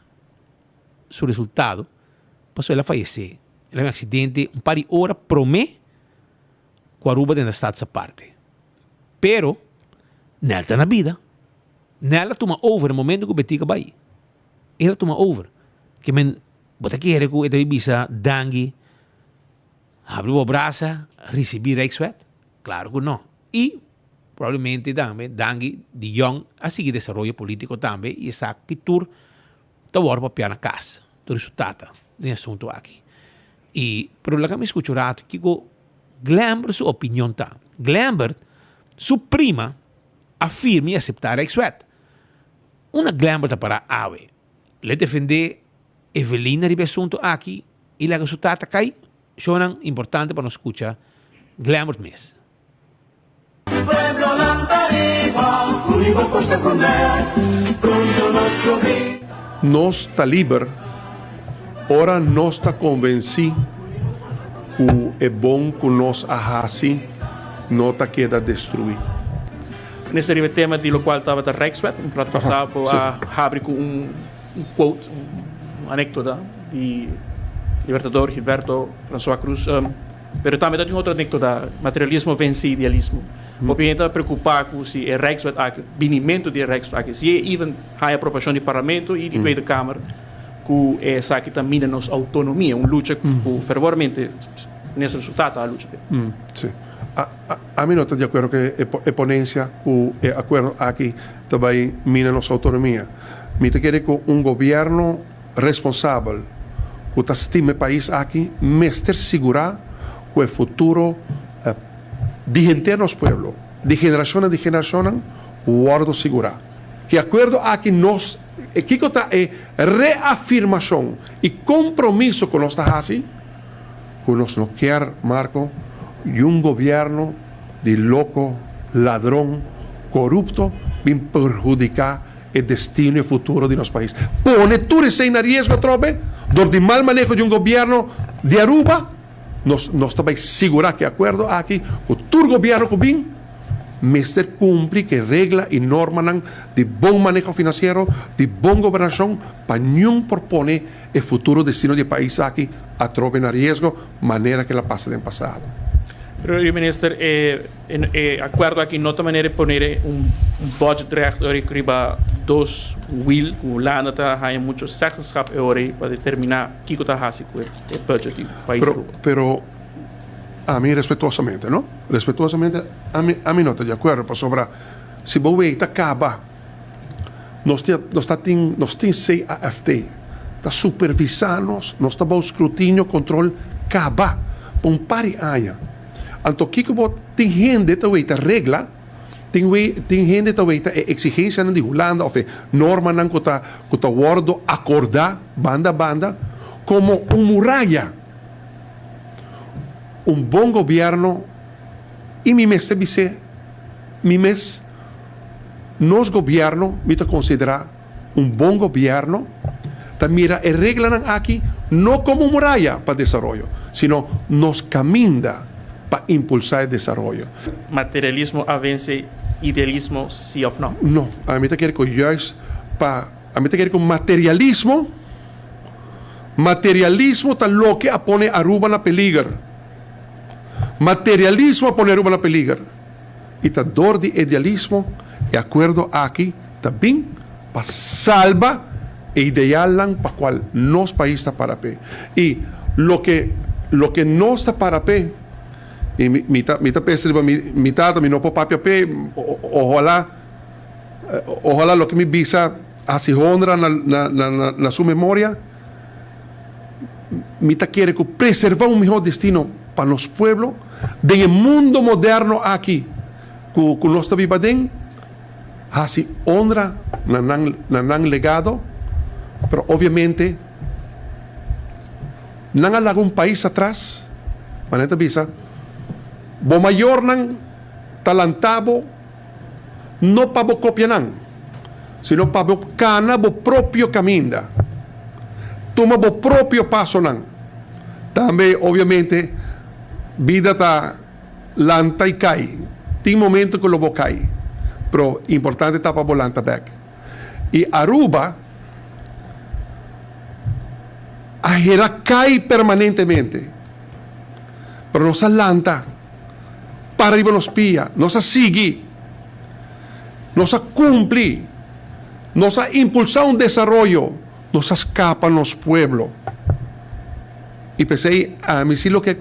su resultado pasobra el a fayece. El a haña un accidente un par di ora prome cu Aruba den Staats Aparte. Pero Nel ta na bida. Nel a tuma over e momento cu Betico a bay. El a tuma over. Ke men bo ta kere ku e ta bisa Dangui habri bo brasa risibi Rijkswet? Klaro ku no. I probablemente tambe Dangui di Jong a sigui desaroyo politiko tambe i esaki tur ta wòrdu papia na kas dor di su tata den e asuntu aki. I pero laga mi skucha un ratu kiko Glenbert su opinion ta. Glenbert su prima a firma i aseptá Rijkswet. Unda Glenbert ta pará awe? Lo e defendé Evelina riba e asuntu aki i laga su tata kai? Shownan importante pa nos skucha Glenbert mes. Pueblo lanta riba, uni bo forsa ku mep, pronto nos lo grita. Nos ta liber ora nos ta konvensí ku e bon ku nos a hasi no ta keda destruí. Minister riba e tema di locual tabata Rijkswet, un rato pasa bo a habri cu un quote, un anecdota di Libertador Gilberto Francois Cruz, pero tambe ta tin otro anecdota, materialismo vence idealismo. Hopi hende ta preocupa cu si e Rijkswet aki, binimento di e Rijkswet aki, si e even haya aprobacion di Parlamento y di Tweede Kamer, cu esaki ta mina nos autonomia, un lucha cu fervormente Minister su tata a lucha p'e. Sí. Ami no ta di akuerdo ku e ponensia ku e akuerdo aki ta bai mina nos outonomia. Mi ta kere ku un gobièrnu responsabel ku ta stima e pais aki mester sigurá ku e futuro di henter nos pueblo, di generashonnan di generashonnan wòrdu sigurá. Ku e akuerdo aki nos kiko ta e reafirmashon i kompromiso ku nos ta hasi? Cu nos no kier, Marco, y un gobierno di loco, ladron, corupto bin perhudica e destino y futuro di nos pais. Pone tur esey na riesgo atrobe dor di mal maneho di un gobierno di Aruba. Nos nos ta bay sigura cu e acuerdo aki cu tur gobierno cu bin mester cumpli cu e regla y normanan di bon maneho financiero, di bon gobernacion pa niun por pone E futuro destino di e pais aki atrobe na riesgo manera ke la pasa den pasado. Pero yu minister e e akuerdo aki no ta manera di pone un budgetrecht ora riba dos wiel ku Hulanda ta haña mucho zeggenschap e ora ei pa determiná kiko ta hasi ku e budget di pais Pero Aruba. pero ami respetuosamente no respetuosamente ami ami no ta di akuerdo pasobra si bo wei ta kaba. Nos tin nos ta tin nos tin CAFT ta supervisá nos, nos ta bou skrutinio kontrol kaba pa un par di aña. Anto kiko bo tin hende ta wei ta regla, tin wei tin hende ta wei ta e eksigensianan di Hulanda òf e normanan ku ta ku ta wòrdu akordá banda banda komo un muraya. Un bon gobièrnu i mi mester bis'é mi mes. Nos gobierno, mi ta considera un bon gobierno, ta mira e reglanan aki no como un muraya pa desaroyo, sino nos caminda pa impulsa e desaroyo. Materialismo a vence idealismo si of no? No, ami ta kere cu juist pa, ami ta kere cu materialismo, materialismo ta loke a pone Aruba na peliger. Materialismo a pone Aruba na peliger. I ta dor di idealismo e akuerdo aki ta bin pa salba e idealnan pa kual nos pais ta para p'e. I loke loke nos ta para p'e, i mi mi ta mi ta pensa riba mi mi tata, mi no por papia p'e, ohala ohala loke mi bisa hasi honra na na na na su memoria, Mi ta kere ku preservá un mihó destino pa nos pueblo den e mundo moderno aki ku ku nos ta biba aden, hasi honra na nan na nan legado, pero obviamente nan a laga un pais atras, manera ta bisa, bo mayornan ta lanta bo no pa bo kopia nan, sino pa bo kana bo propio kaminda, tuma bo propio pasonan. Tambe, obviamente, bida ta lanta i kai. Tin momento ku lo bo kai, pero importante ta pa bo lanta bèk. I Aruba a hera kai permanentemente, pero nos a lanta. Para riba nos pia. Nos a sigui. Nos a cumpli. Nos a impulsa un desaroyo. Nos a scapa nos pueblo. Y p'esey ami si loke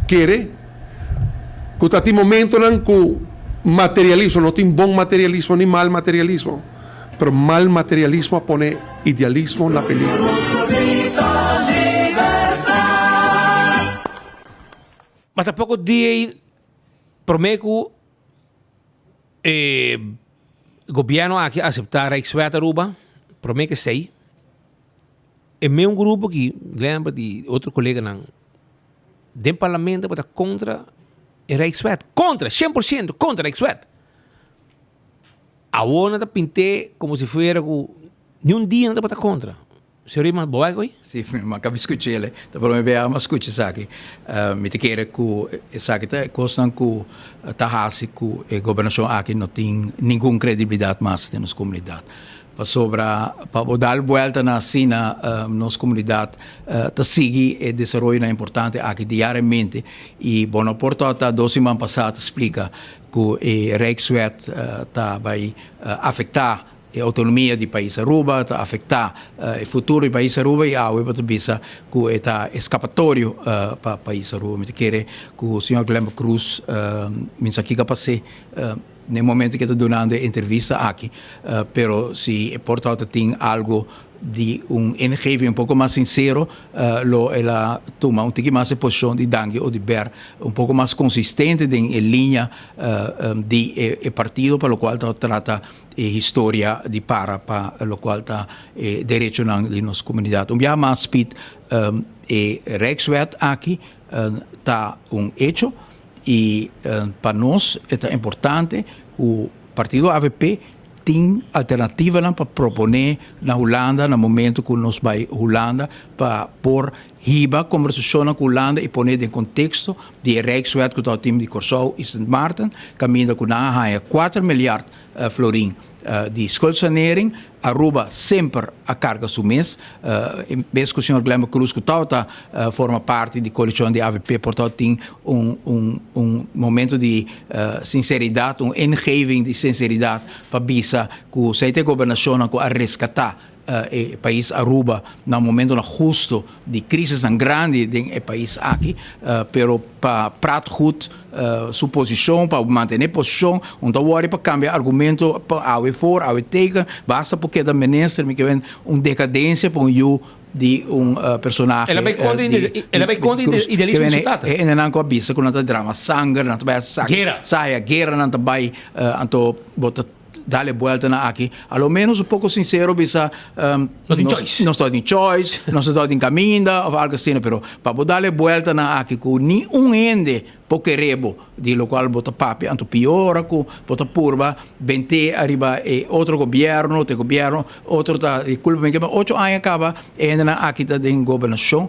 kere cu ta tin momentonan cu materialismo, no tin bon materialismo ni mal materialismo, pero mal materialismo a pone idealismo na peligro. Ma tampoco dia ei prome cu e gobierno aki acepta Rijkswet Aruba, prome cu esey, e meun grupo aki, Glenbert y otro coleganan, den parlamento tabata contra e Rijkswet, contra, cien por ciento contra Rijkswet. Awor nan ta pint'e como si fuera cu ni un dia nan tabata contra. Señor Riemann, bo wak hoy? Sí, mi a caba scuch'el. Ta prome bia mi a scucha esaki. Mi ta kere cu esaki ta e cosnan cu ta haci cu e gobernacion aki no tin ningun credibilidad mas den nos comunidad. Pasobra pa bo dal buelta na asina nos comunidad ta sigui e desaroyonan importante aki diariamente y bo no por ta dos siman pasa ta splica cu e Rijkswet ta bay afecta. e autonomia di pais Aruba, ta afecta e futuro di pais Aruba y awe bo ta bisa cu e ta escapatorio pa pais Aruba. Mi ta kere cu señor Glenbert Croes mi sa kico a pas'e n'e momento cu e ta dunando e entrevista aki, pero si e por tabata tin algo di un ingeving un poco mas sincero lo el a tuma un tiki mas e posicion di Dangui Oduber un poco mas consistente den e linea di e partido pa locual ta trata e historia di para pa locual ta e derechonan di nos comunidad. Un biaha mas Piet e Rijkswet aki ta un hecho y pa nos e ta importante cu partido avp Tin alternativanan pa proponé na Hulanda na momento ku nos bai Hulanda pa por hiba kombersashonnan ku Hulanda i poné den konteksto di e Rijkswet ku tabatin di Kòrsou i Sint Maarten kaminda ku nan a haña kuater milyard florin di skuldsanering. Aruba semper a karga su mes. En bes ku señor Glenbert Croes ku tabata forma parti di koalishon di avp por tabatin un un un momento di sinseridat, un ingeving di sinseridat pa bisa ku esei ta e gobernashonnan ku a reskatá e pais Aruba na un momentonan husto di krisisnan grandi den e pais aki, pero pa praat goed su posishon, pa mantené posishon, un ta wòri pa kambia argumento pa awe for, awe tegen, basta por keda minister, mi ke wen un dekadensia pa un yu di un personahe. El a bai kontra di el a bai kontra idealismo di su tata. E hendenan ku a bisa ku nan ta drama sanger, nan ta bai hasi Guera. Saya, guera nan ta bai, anto bo ta dale bueltanan aki. A lo menos un poko sinsero bisa No tin choice. Nos no tin choice, nos no tin kaminda of algo asina, pero pa bo dale bueltanan aki ku ni un hende por kere bo di lokual bo ta papia, anto pior ora ku bo ta purba bent'é ariba e otro gobierno, te gobierno, otro ta di kulpa mi ke ocho aña kaba e hendenan aki ta den gobernashon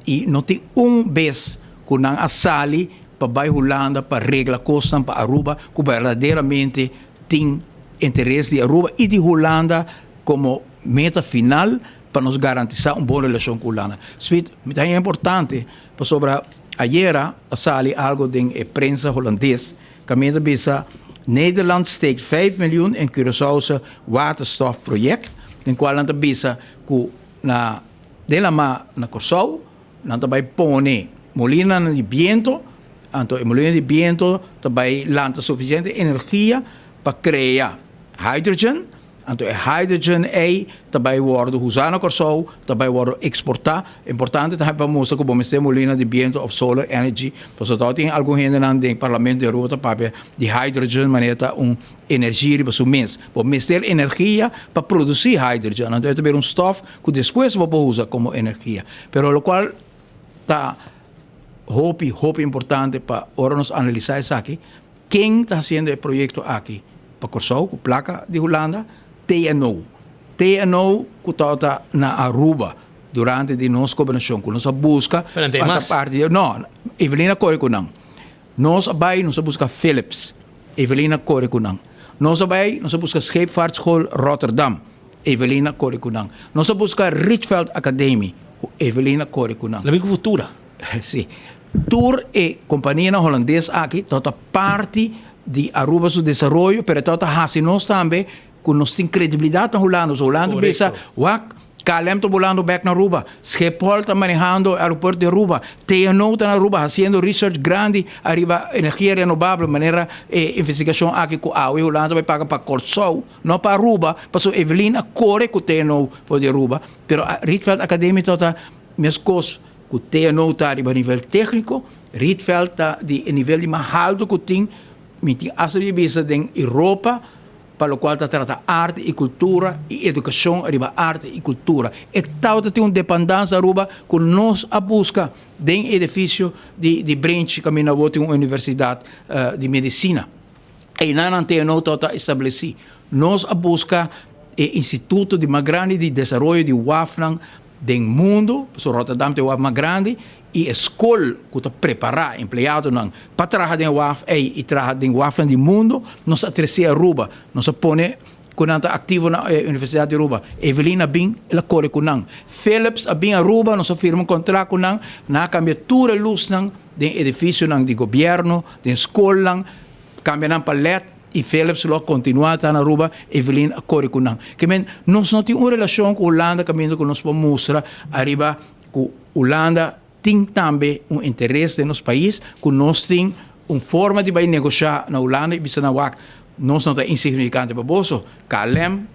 i no tin un bes ku nan a sali pa bai Hulanda pa regla kosnan pa Aruba ku berdaderamente tin interes di Aruba i di Hulanda komo meta final pa nos garantisá un bon relashon ku Hulanda. Sweet, mi ta haña importante pasobra ayera a sali algo den e prensa Hulandes kaminda ta bisa Nederland steekt vijf miljoen in Curaçaose waterstofproject den kual nan ta bisa ku na den lamá na Kòrsou Nan ta bai pone molinanan di biento, anto e molina di biento ta bai lanta sufisiente energia pa krea hydrogen, anto e hydrogen ei ta bai wòrdu usá na Kòrsou, ta bai wòrdu eksportá. Importante tambe pa mustra ku bo mester molina di biento òf solar energy, pasobra tòg tin algun hendenan den parlamento di Aruba ta papia di hydrogen manera ta un energia riba su mes. Bo mester energia pa produsí hydrogen, anto e ta bira un stòf ku despues bo por usa komo energia. Pero lokual ta hopi, hopi importante pa ora nos analisá esaki, ken ta hasiendo e proyekto aki pa Kòrsou ku plaka di Hulanda? TNO. TNO ku tabata na Aruba durante di nos gobernashon ku nos a buska Pero nan ta e pa ta mas. parti di, no, Evelyn a kore ku nan. Nos a bai, nos a buska Philips. Evelyn a kore ku nan. Nos a bai, nos a buska Scheepvaartschool Rotterdam. Evelyn a kore ku nan. Nos a buska Rietveld Academie. Evelyn a kore ku nan. Labi ku Futura. Si. Tur e kompanianan holandes aki tabata parti di Aruba su desaroyo, pero e tabata hasi nos tambe ku nos tin kredibilidat na Hulanda. So Hulanda bisa, wak, KLM ta bolando bek na Aruba, Schiphol ta manehando e aeropuerto di Aruba, TNO ta na Aruba hasiendo research grandi ariba energia renovabel, manera e investigashon aki ku awe Hulanda bai paga pa Kòrsou, no pa Aruba, pasobra Evelyn a kore ku TNO for di Aruba, pero Rietveld Academie tabata meskos ku TNO ta riba nivel tékniko, Rietveld ta di e nivel di mas haltu ku tin, mi tin asta di bisa den Europa. Pa lokual ta trata arte i kultura i edukashon riba arte i kultura. E tabata tin un depandansa Aruba ku nos a buska den e edifisio di di Brenchi kaminda awor tin un universidat di medisina. Einan nan TNO tabata establesí. Nos a buska e instituto di mas grandi di desaroyo di wafnan den mundu, pasobra Rotterdam ta e waf mas grandi, i e skol ku ta prepará empleadonan pa traha den e waf ei i traha den wafnan di mundu, nos a tresé Aruba. Nos a pone ku nan ta aktivo na e Universidat di Aruba. Evelyn a bin, el a kore ku nan. Philips a bin Aruba, nos a firma un kontrakt ku nan, nan a kambia tur e lusnan den edifisionan di gobièrnu, den skolnan, kambia nan pa led. i Philips lo a kontinuá ta na Aruba, Evelyn a kore ku nan. Ke men, nos no tin un relashon ku Hulanda kaminda ku nos por mustra ariba ku Hulanda tin tambe un interes den nos pais, ku nos tin un forma di bai negoshá na Hulanda i bisa nan wak, nos no ta insignifikante pa boso. KLM,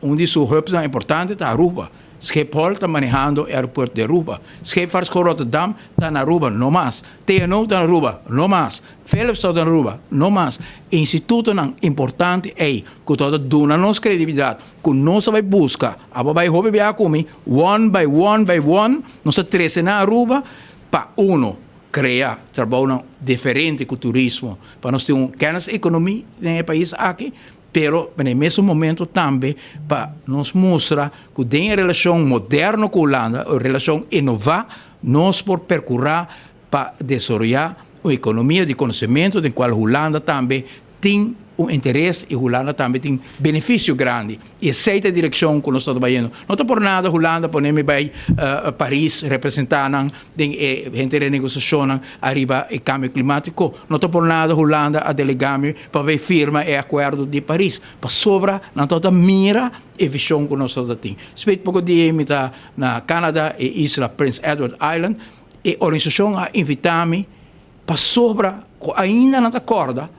un di su hubsnan importante ta Aruba. Schiphol ta manehando e aeropuerto di Aruba. Scheepvaartschool Rotterdam ta na Aruba, no mas. TNO ta na Aruba, no mas. Philips ta na Aruba, no mas. Institutonan importante ei ku ta duna nos kredibilidat, ku nos a bai buska, abo bai hopi biaha ku mi, one by one by one, nos a trese na Aruba pa uno, krea trabounan diferente ku turismo, pa nos tin un kenniseconomie den e pais aki, pero na e mesun momento tambe pa nos mustra ku den e relashon moderno ku Hulanda, un relashon inová, nos por perkurá pa desaroyá un ekonomia di konosementu den kual Hulanda tambe tin un interes i Hulanda tambe tin benefisio grandi. I esei ta e direkshon ku nos ta bayendo. No ta por nada Hulanda pone mi bai Paris representá nan den e henter e negosiashonnan ariba e kambio klimátiko. No ta por nada Hulanda a delegá mi pa bai firma e akuerdo di Paris. Pasobra nan tabata mira e vishon ku nos tabata tin. Spit poko dia mi ta na Canada, e isla Prince Edward Island. E organisashon a invitá mi pasobra ku ainda nan ta kòrda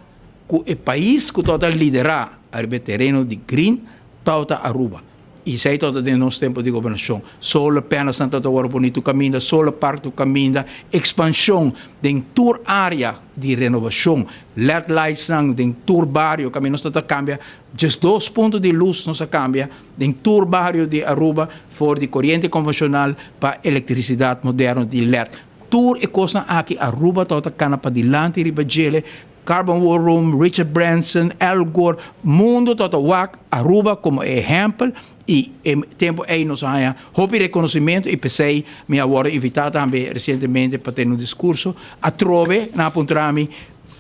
ku e pais ku tabata liderá ariba e tereno di green tabata Aruba. I esei tabata den nos tempu di gobernashon. Solar panelsnan tabata wòrdu poni tur kaminda, solar park tur kaminda, ekspanshon den tur área di renovashon, led lightsnan den tur bario kaminda nos tabata kambia 12 punto di lus nos a kambia den tur bario di Aruba for di koriente konvenshonal pa elektrisidat moderno di led. Tur e kosnan aki Aruba tabata kana padilanti riba djele, Carbon War Room, Richard Branson, Al Gore, mundo tabata wak Aruba komo e ehèmpel i e tempu ei nos a haña hopi rekonosementu i p'esei mi a wòrdu invitá tambe resientemente pa tene un diskurso. Atrobe nan a puntra mi,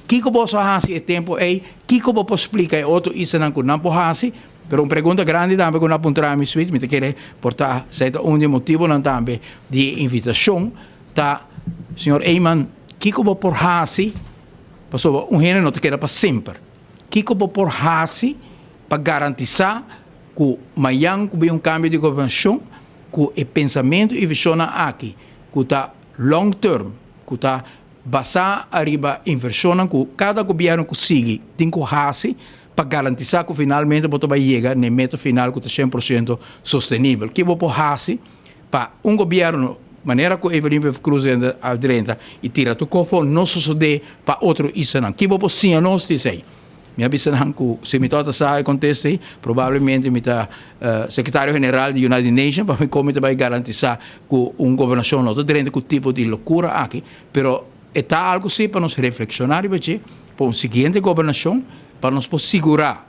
Kiko boso a hasi e tempu ei? Kiko bo por splika e otro islanan ku nan por hasi? Pero un pregunta grandi tambe ku nan a puntra mi swit, mi ta kere por ta esei ta un di e motibonan tambe di e invitashon, ta, Señor Eman, kiko bo por hasi pasobra un hende no ta keda pa semper. Kiko bo por hasi pa garantisá ku mayan ku bin un kambio di gobernashon, ku e pensamentu i vishonnan aki ku ta long term, ku ta basá ariba invershonnan ku kada gobièrnu ku sigui tin ku hasi pa garantisá ku finalmente bo ta bai yega na e meta final ku ta 100% sostenibel. Ke bo por hasi pa un gobièrnu manera ku Evelyn Wever-Croes a drenta i tira tur kofo no sosodé pa otro islanan? Ke bo por siña nos di esei? Mi a bisa nan ku si mi tabata sa e kontesta ei, probablemente mi ta sekretario general di United Nation pa mi kon mi ta bai garantisá ku un gobernashon no ta drenta ku tipo di lokura aki. Pero e ta algu si pa nos reflekshoná riba dje pa un siguiente gobernashon pa nos por sigurá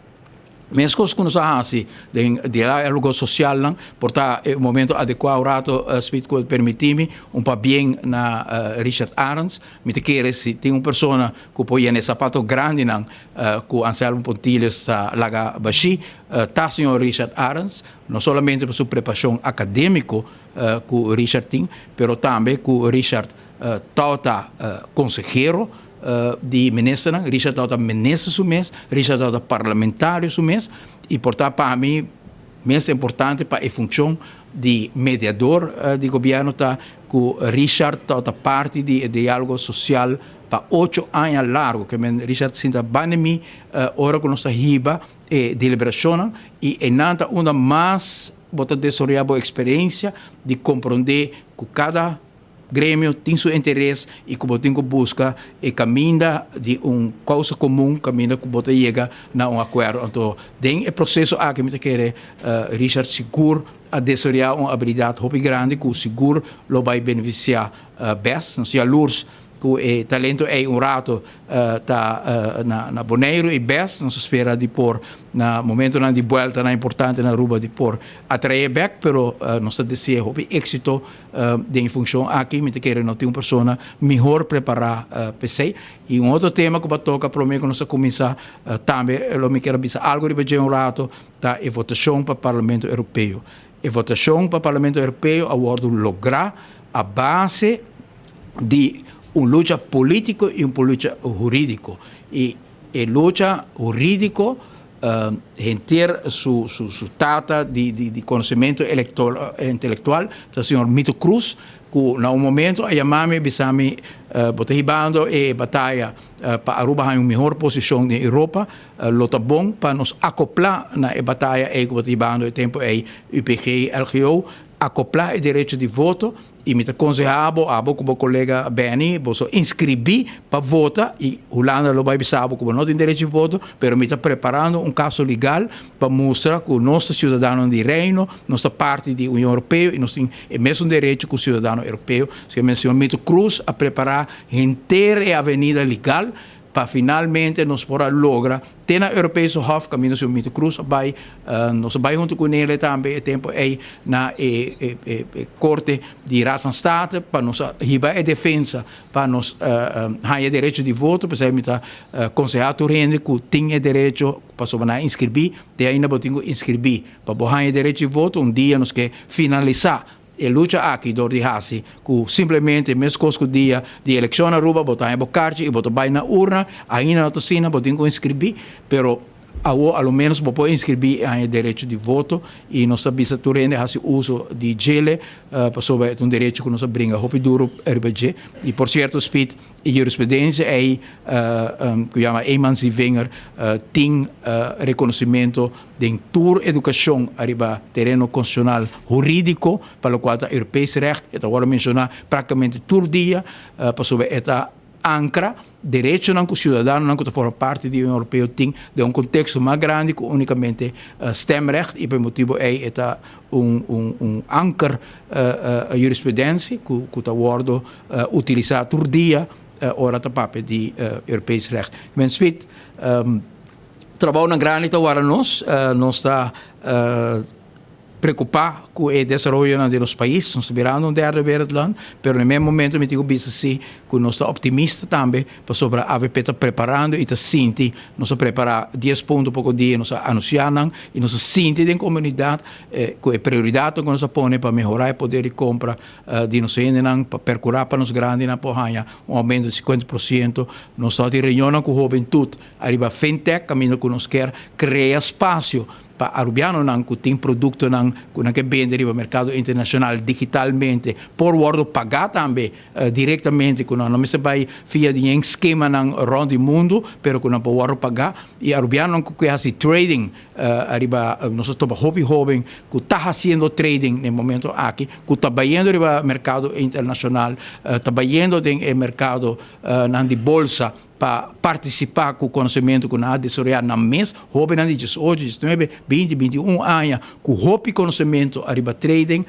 meskos ku nos a hasi den diálogo sosialnan por ta e momento adekuá un rato Smith ku permití mi un pabien na Richard Arends. Mi ta kere si tin un persona ku por yena e sapato grandinan ku Anselmo Pontilius ta laga bashí, ta señor Richard Arends, no solamente pa su prepashon akadémiko ku Richard tin, pero tambe ku Richard tabata konsehero di ministernan, Richard tabata minister su mes, Richard tabata parlamentario su mes, i por ta pa mi mes importante pa e funshon di mediador di gobièrnu ta ku Richard tabata parti di e diálogo sosial pa ocho aña largu. Ke men Richard sinta banda mi ora ku nos ta hiba e deliberashonnan i einan ta unda mas bo ta desaroyá bo eksperensia di komprondé ku kada gremio tin su interes i ku bo tin ku buska e kaminda di un kousa komun, kaminda ku bo ta yega na un akuerdo. Anto den e proseso aki mi ta kere Richard sigur a desaroyá un abilidat hopi grandi ku sigur lo bai benefisiá bes. Nos yalurs ku e talento ei un rato ta na Boneiru i bes nos a spera di por na momentonan di bueltanan importante na Aruba di por atraé bek, pero nos ta desea hopi éksito den e funshon aki. Mi ta kere no tin un persona mihor prepará p'esei. I un otro tema ku bo a toka promé ku nos a kuminsá tambe lo mi kier a bisa algu riba dje un rato ta e votashon pa Parlamento Europeo. E votashon pa Parlamento Europeo a wòrdu lográ a base di un lucha polítiko i un lucha hurídiko. I. E lucha hurídiko henter su su su tata di di di konosementu intelektual ta señor Mito Cruz ku na un momento a yama mi bisa mi bo ta hibando e bataya pa Aruba haña un mihor posishon den Europa lo ta bon pa nos akoplá na e bataya ei ku bo ta hibando e tempu ei UPG LGO akoplá e derecho di voto I mi ta konsehá bo, abo ku bo kolega Benny, boso inskribí pa vota i Hulanda lo bai bisa bo ku bo no tin derecho di voto, pero mi ta preparando un kaso legal pa mustra ku nos ta siudadanonan di Reino, nos ta parti di Union Europeo i nos tin e mesun derecho ku siudadano europeo. Asina mi señor Mito Cruz a prepará henter e avenida legal pa finalmente nos por a logra te na Europese Hof kaminda señor Mito Cruz a bai, nos a bai hunto ku nele tambe e tempo ei na e e korte di Raad van State pa nos a hiba e defensa pa nos haña e derecho di voto, p'esei mi ta konsehá tur hende ku tin e derecho pasobra nan a inskribí, te ainda bo tin ku inskribí pa bo haña e derecho di voto, un dia nos ke finalisá E lucha aki dor di hasi ku simplemente meskos ku dia di elekshon na Aruba bo ta haña bo karchi i bo ta bai na urna, ainda no ta asina, bo tin ku inskribí, pero awo a lo menos bo por inskribí i haña derecho di voto i nos ta bisa tur hende hasi uso di djele pasobra e ta un derecho ku nos a bringa hopi duru riba dje. I por sierto Speed E jurisprudencia ei cu yama Emansievinger tin reconocimento den tur educacion ariba tereno constitucional huridico, pa locual ta Europees recht, e ta wordo menciona practicamente tur dia pasobra e ta ancra derechonan cu ciudadanonan cu ta forma parti di Union Europeo tin den un contexto mas grandi cu unicamente stemrecht y pa e motibo ei e ta un un anker jurisprudentie cu ta wordo Utilisá tur dia ora ta papia di Europees recht. Men Smit, trabounan grandi ta wara nos. Nos ta preokupá ku e desaroyonan di nos pais. Nos ta birando un derde wereldland, pero na e mes momento mi tin ku bisa si ku nos ta optimista tambe pasobra avp ta preparando i ta sinti, nos a prepará dies punto poko dia, nos a anunsiá nan i nos a sinti den komunidat ku e prioridatnan ku nos a pone pa mehorá e poder di kompra di nos hendenan pa percura pa nos grandinan por haña un aumento di 50 por ciento. Nos ta tin reunionnan cu hobentut ariba fintech caminda cu nos kier crea spacio pa Arubianonan cu tin productonan cu nan ke bende riba mercado internacional digitalmente por wordo paga tambe directamente cu nan no mester bay via di yen skemanan rond di mundo pero cu nan por wordo paga y Arubianonan cu ke haci trading Ariba nos a topa hopi hoben ku ta hasiendo trading den momento aki, ku ta bayendo riba merkado internashonal, ta bayendo den e merkado nan di bolsa pa partisipá ku konosementu ku nan a desaroyá nan mes. Hobennan di diesocho, diesnuebe, binti, bintiun aña ku hopi konosementu ariba trading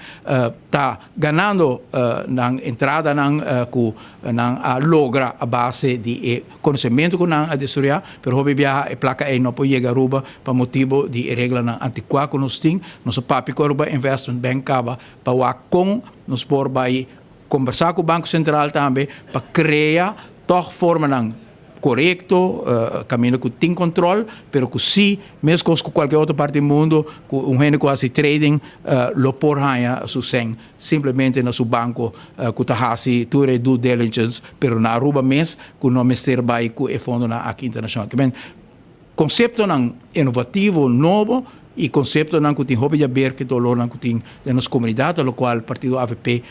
ta ganando nan entradanan ku nan a logra a base di e Konosementu ku nan a desaroyá, pero hopi biaha e plaka ei no por yega Aruba pa motibu di e reglanan antikuá ku nos tin. Nos a papia ku Aruba Investment Bank kaba pa wak kon nos por bai kombersá ku Banko Sentral tambe pa krea tòg formanan korekto, kaminda ku tin kontrol, pero ku si meskos ku kualke otro parti di mundu ku un hende ku hasi trading lo por haña su sèn. Simplemente na su banco cu ta haci tur e due diligence, pero na Aruba mes cu no mester bay cu e fondonan aki internacional. Te men conceptonan innovativo nobo y conceptonan cu tin hopi di haber cu e dolornan cu tin den nos comunidad, locual partido avp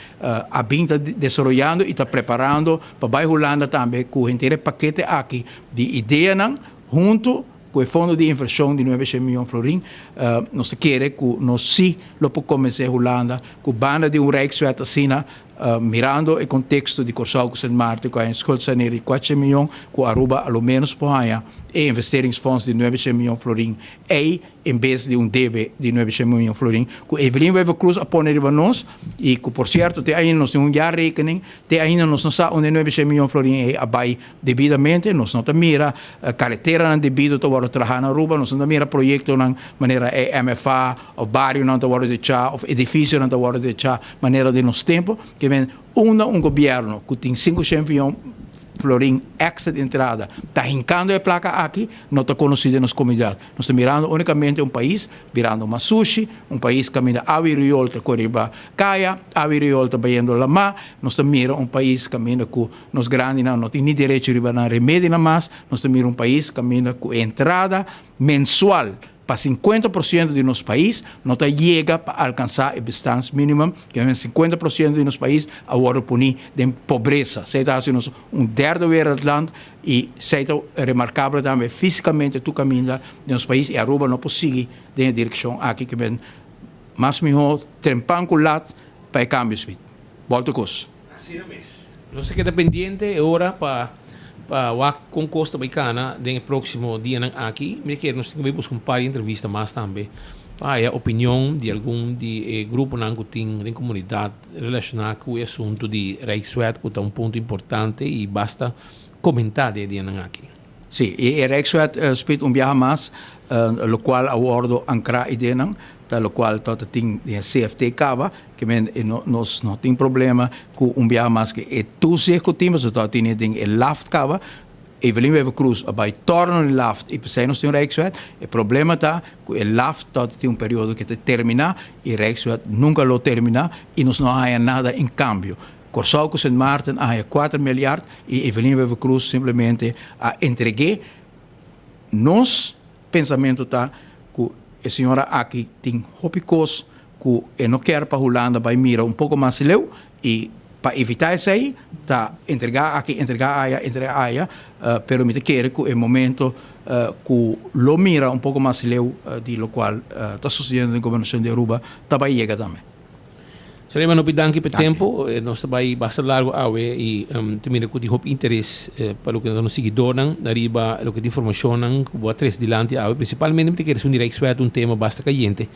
a bin ta desaroyando y ta preparando pa bay Hulanda tambe cu henter e pakete aki di ideanan hunto Ku e fondo di invershon di nuebe shen miyon florin, nos ta kere ku nos sí lo por konvensé Hulanda ku banda di un Rijkswet asina, mirando e konteksto di Kòrsou ku Sint Maarten ku a haña schuldsanering di kuatshen miyon, ku Aruba a lo ménos por haña e investeringsfonds di nuebe shen miyon florin ei en bes di un debe di nuebe shen miyon florin ku Evelyn Wever-Croes a pone riba nos i ku por sierto te ainda nos tin un jaarrekening, te ainda nos no sa unda e nuebe shen miyon florin ei a bai debidamente. Nos no ta mira Kareteranan debido ta wòrdu trahá na Aruba, nos no ta mira proyektonan manera e MFA òf barionan ta wòrdu dechá òf edifisionan ta wòrdu dechá manera den nos tempu. Ke men unda un gobièrnu ku tin sinku shen miyon florin extra di entrada ta hincando e placa aki no ta conoci den nos comunidad. Nos ta mirando unicamente un pais birando mas sushi, un pais caminda awa y riool ta core riba caya, awa y riool ta bayendo lama, nos ta mira un pais caminda cu nos grandinan no tin ni derecho riba nan remedinan mas, nos ta mira un pais caminda cu e entrada mensual pa 50% di nos pais no ta yega pa alcansa e bestaansminimum, ke men 50% di nos pais a wordo poni den pobresa. Esey ta haci nos un derde wereldland y esey ta remarcable tambe fisicamente tur caminda den nos pais y Aruba no por sigui den e direccion aki ke men mas miho trempan cu lat pa e cambio speed. Bolta cos. Asina mes. Nos ta keda pendiente e ora pa pa wak kon kos ta bai kana den e próksimo dianan aki. Mi ta kere nos tin ku bai buska un par di entrevista mas tambe pa haya opinion di algun di e gruponan ku tin den komunidat relashoná ku e asuntu di Rijkswet ku ta un punto importante i basta komentá den e dianan aki. Sí, i e Rijkswet spit un biaha mas lokual a wòrdu ankrá idenan ta lokual ta tin den e CFT kaba. Ke men e no nos no tin problema ku un biaha mas ke e toezicht ku tin pasobra ta tene den e laft kaba. Evelyn Wever Croes a bai torno di laft i p'esei nos tin un Rijkswet. E problema ta ku e laft ta tin un periodo ke ta terminá i Rijkswet nunka lo terminá i nos no a haña nada en kambio. Kòrsou ku Sint Maarten a haña kuater milyard i Evelyn Wever Croes simplemente a entreg'é. Nos Pensamentu ta ku e señora aki tin hopi kos ku e no kier pa Hulanda bai mira un poko mas leu i pa evitá esei ta entregá aki, entregá aya, entregá aya, pero mi ta kere ku e momento ku lo mira un poko mas leu di lokual ta susediendo den gobernashon di Aruba ta bai yega tambe. Suleiman hopi danki pa e tempo. Nos ta bai basta largo awe y ta mira cu tin hopi interes pa loke ta nos siguidornan ariba loke ta informacionnan cu bo a trece dilanti awe. Principalmente mi ta kere esun di Rijkswet un tema basta cayente.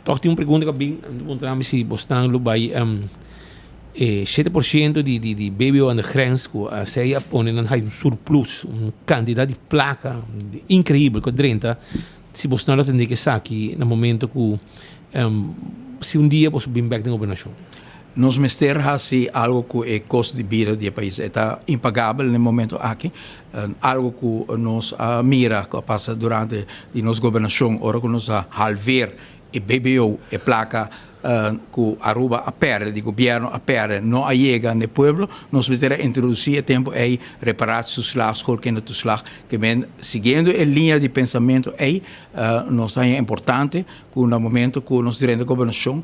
Toch tin un pregunta cu a bin, mi ta puntra mi si bosnan lo bai e shete por ciento di di BBO aan de grens cu a esey a pone nan hay un surplus, un cantidad di placa increibel cu a drenta. Si bosnan lo tende esaki na momento cu si un dia boso bin bek den gobernacion. Nos mester haci algo cu e costo di bida di e pais. E ta impagabel na e momento aki. Algo cu nos a mira cu a pasa durante di nos gobernacion ora cu nos a halveer e BBO, e placa cu Aruba a perde, di gobierno a perde, no a yega n'e pueblo, nos mester a introduci e tempo ey reparatietoeslag, schoolkindertoeslag, ke men siguiendo e linea di pensamento ey, nos ta haña importante cu na momento cu nos drenta gobernacion,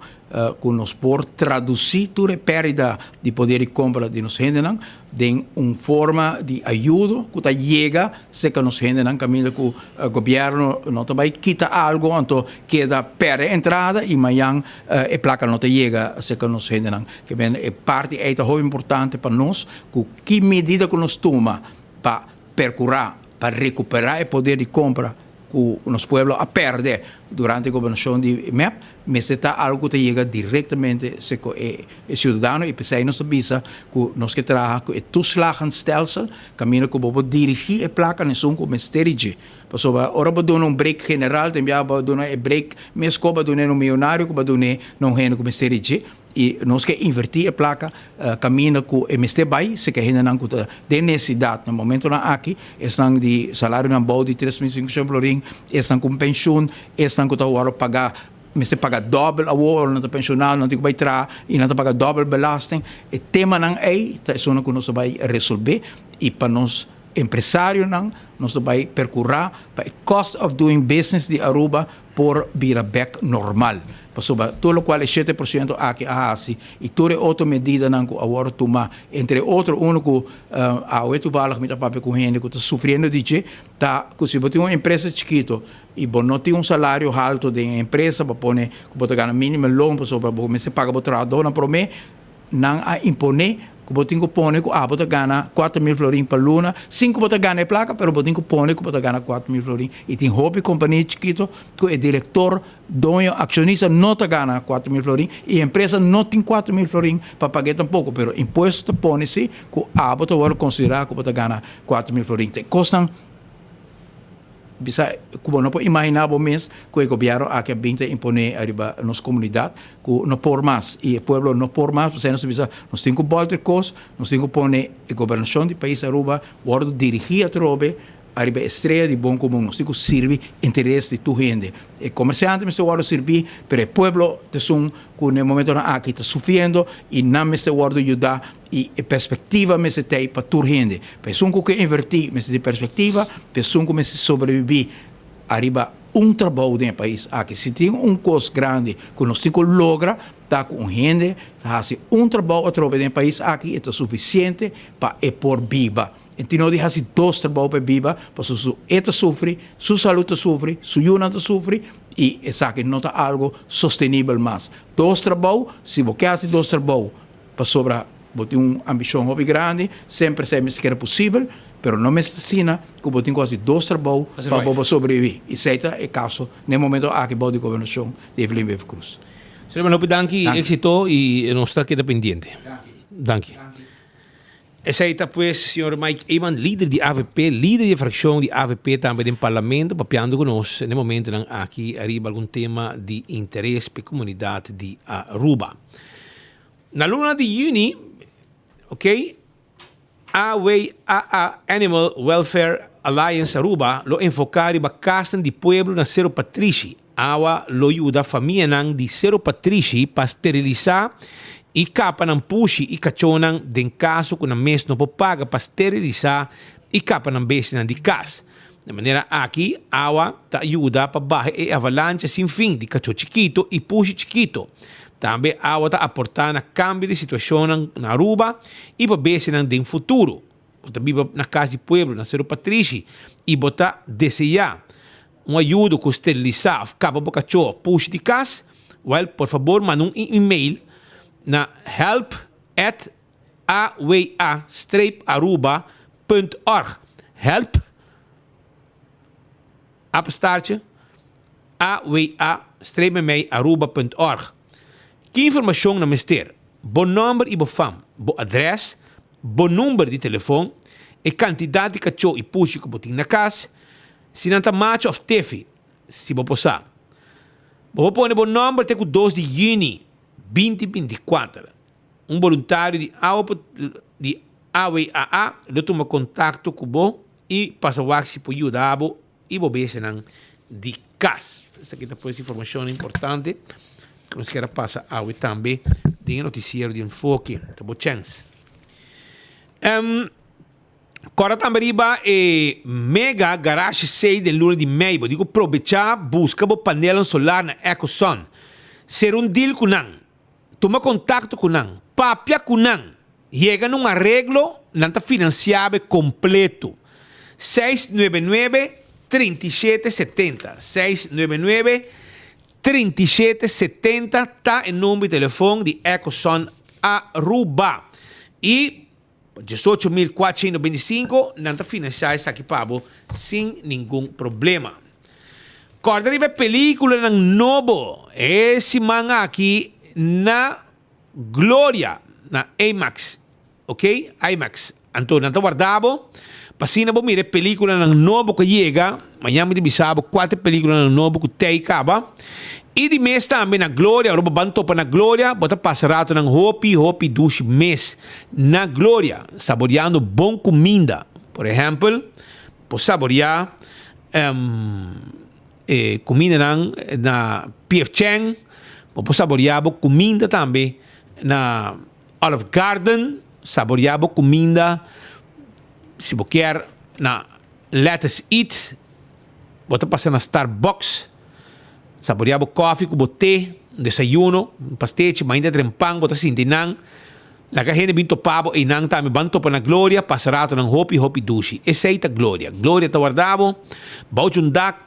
cu nos por traduci tur e perdida di poder di compra di nos hendenan den un forma di ayudo cu ta yega cerca nos hendenan caminda cu gobierno no ta bay kita algo anto keda perde entrada y mayan e placa no ta yega cerca nos hendenan. Ke men e parti ey ta hopi importante pa nos cu ki medida cu nos tuma pa percura pa recupera e poder di compra cu nos pueblo a perde durante e gobernacion di mep, mester ta algo cu ta yega directamente seco e ciudadano y p'esey nos ta bisa cu nos ke traha cu e toeslagenstelsel caminda cu bo por dirigi e placa na esun cu mester di dje. Pasobra ora bo duna un break general tin bia bo duna e break mes cu bo duna na un miyonario cu bo duna na un hende cu mester di dje. I nos ke invertí e plaka kaminda ku e mester bai, si ke hendenan ku ta den nesesidat na momentonan aki, esnan di salarionan bou di 3500 florin, esnan ku penshun, esnan ku ta wòrdu pagá, mester paga dòbel awor ora nan ta penshoná, nan tin ku bai traha i nan ta paga dòbel belasting. E temanan ei ta esunnan ku nos ta bai resolvé i pa nos empresarionan nos ta bai perkurá pa e cost of doing business di Aruba por bira bek normal. Pasobra tur lokual e 7% aki a hasi i tur e otro medidanan ku a wòrdu tumá, entre otro unu ku awe tuvallig mi ta papia ku hende ku ta sufriendo di dje, ta ku si bo tin un empresa chikitu i bo no tin un salario haltu den e empresa, bo pone ku bo ta gana mínimo loon pasobra bo mester paga bo trahadónan promé, Nan a imponé ku bo tin ku pone ku abo ta gana 4000 florin pa luna, sin ku bo ta gana e plaka, pero bo tin ku pone ku bo ta gana 4000 florin. I tin hopi kompania chikito ku e direktor, doño, akshonista no ta gana 4000 florin i e empresa no tin 4000 florin pa pag'é tampoko, pero impuesto ta pone si ku abo ta wòrdu konsiderá ku bo ta gana 4000 florin. Ta e kosnan. bisa ku bo no por imaginá bo mes ku e gobièrnu aki a bin ta imponé ariba nos komunidat ku no por mas i e pueblo no por mas pasobra nos ta bisa nos tin ku bòlter kos, nos tin ku pone e gobernashon di pais Aruba wòrdu dirigí atrobe ariba e strea di bon komun, nos tin ku sirbi interes di tur hende. E komersiante mester wòrdu sirbí pero e pueblo ta esun ku na e momentonan aki ta sufriendo i nan mester wòrdu yudá I e perspektiva mester ta ei pa tur hende. Pa esun ku ke invertí mester tin perspektiva, pa esun ku mester sobrebibí ariba un trabou den e pais aki. Si tin un kos grandi ku nos tin ku logra ta ku un hende ta hasi un trabou atrobe den e pais aki e ta sufisiente pa e por biba. E tin no di hasi dos trabou pa e biba pasobra su e ta sufri, su salud ta sufri, su yunan ta sufri i esaki no ta algu sostenibel mas. Dos trabou, si bo ke hasi dos trabou Pasobra bo tin un ambishon hopi grandi, semper esei mester keda posibel, pero no mester asina ku bo tin ku hasi dos trabou pa bo por sobreviví. I esei ta e kaso na e momento aki bou di gobernashon di Evelyn Wever Croes. Señor Hopi danki, éxito i nos ta keda pendiente. Danki. Esei ta pues señor Mike Eman, lider di avp, lider di e fraccion di avp tambe den Parlamento, papiando cu nos na e momentonan aki ariba algun tema di interes pa e comunidad di Aruba. Na luna di juni, ok, AWAA Animal Welfare Alliance Aruba lo enfoca riba casnan di pueblo na Cerro Patrishi. Awa lo yuda famianan di Cerro Patrishi pa sterilisa y capa nan pushi y cachonan den caso cu nan mes no por paga pa sterilisa y capa nan bestianan di cas. De manera aki, awa ta yuda pa baha e avalancha sin fin di cacho chikito y pushi chikito. Tambe awa ta aporta na cambio di situacionnan na Aruba y pa bestianan den futuro. Bo ta biba na cas di pueblo na Cerro Patrishi y bo ta desea un ayudo cu steriliza of capa bo cacho of pushi di cas? Wel, por fabor manda un email na help at awa-aruba punt org. Help apenstaartje awa-aruba punt org. Ki informacion nan mester? Bo nomber y bo fam, bo adres, bo number di telefon, e cantidad di cacho y pushi cu bo tin na cas, si nan ta macho of tefi, si bo por sa. Bo por pone bo nomber te cu dos di juni binti 24. Un boluntario di awa di AWAA lo tuma contacto cu bo y pasa wak si por yuda bo y bo bestianan di cas. Esaki ta pues informacion importante cu nos kier a pasa awe tambe den e noticiero di Enfoke. Ta bo chens. Um, Corda tambe riba e mega garage sale den luna di mei. Bo di cu probecha busca bo panelnan solar na EcoSun. Cera un deal cu nan. Tuma kontakto ku nan, papia ku nan, yega na un areglo, nan ta finansiá bo kompleto. 699 37 70, 699 37 70 ta e number di telefon di Ecoson Aruba. I pa 18425 nan ta finansiá esaki pa bo sin ningun problema. Kòrda riba e pelíkulanan nobo e siman aki na Gloria na IMAX, ok, IMAX. Anto nan ta warda bo pa asina bo mira e pelíkulanan nobo ku a yega. Mañana mi ta bisa bo kua ta e pelíkulanan nobo ku tei kaba. I di mes tambe na Gloria, ora bo ban topa na Gloria, bo ta pasa ratonan hopi, hopi dushi mes na Gloria, saboreando bon kuminda. Por ehèmpel, por saboreá e kumindanan na PF Chang, bo por saboreá bo kuminda tambe na Olive Garden, saboreá bo kuminda si bo kier na Lettuce Eat, bo ta pasa na Starbucks, saboreá bo kòfi ku bo te, un desayuno, un pastechi, mainta tren pan, bo ta sinti nan. Laga hende bin topa bo einan tambe, ban topa na Gloria, pasa ratonan hopi hopi dushi. Esei ta Gloria. Gloria ta warda bo, bou djun dak,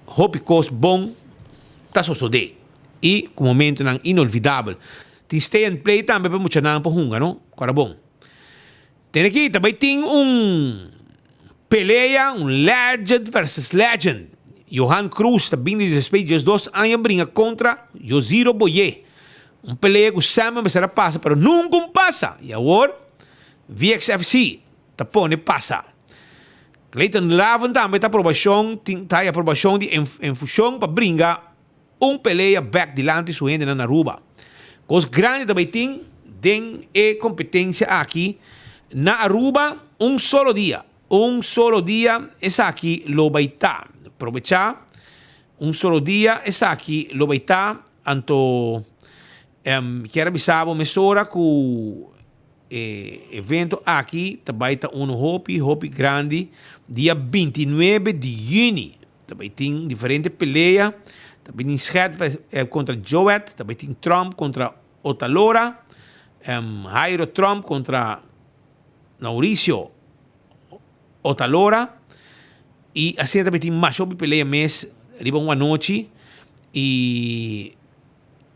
hopi kos bon ta sosodé i ku momentonan inolvidabel. Tin stay and play tambe pa muchanan por hunga no. Kora bon. Tene aki ta bai tin un pelea, un legend versus legend. Johan Cruz ta bin di despues di 12 aña bringa kontra Josiro Boyé. Un pelea ku semper mester a pasa pero nunca un pasa. I awor VXFC ta pone pasa. Clayton Laven tambe ta aprobashon tin ta haya aprobashon di Enfusion pa bringa un pelea bek dilanti su hendenan na Aruba. Kos grandi ta bay tin den e kompetensia aki na Aruba un solo dia. Un solo dia esaki lo bay ta. Probecha un solo dia esaki lo bay ta anto mi kier a bisa bo mesora ku E evento aki ta bai ta unu hopi hopi grandi dia 29 di juni. Ta bai tin diferente pelea, ta bai tin Schet kontra Joet, ta bai tin Trump kontra Otalora, Jairo Trump kontra Mauricio Otalora y asina ta bai tin masha hopi pelea mes riba un anochi y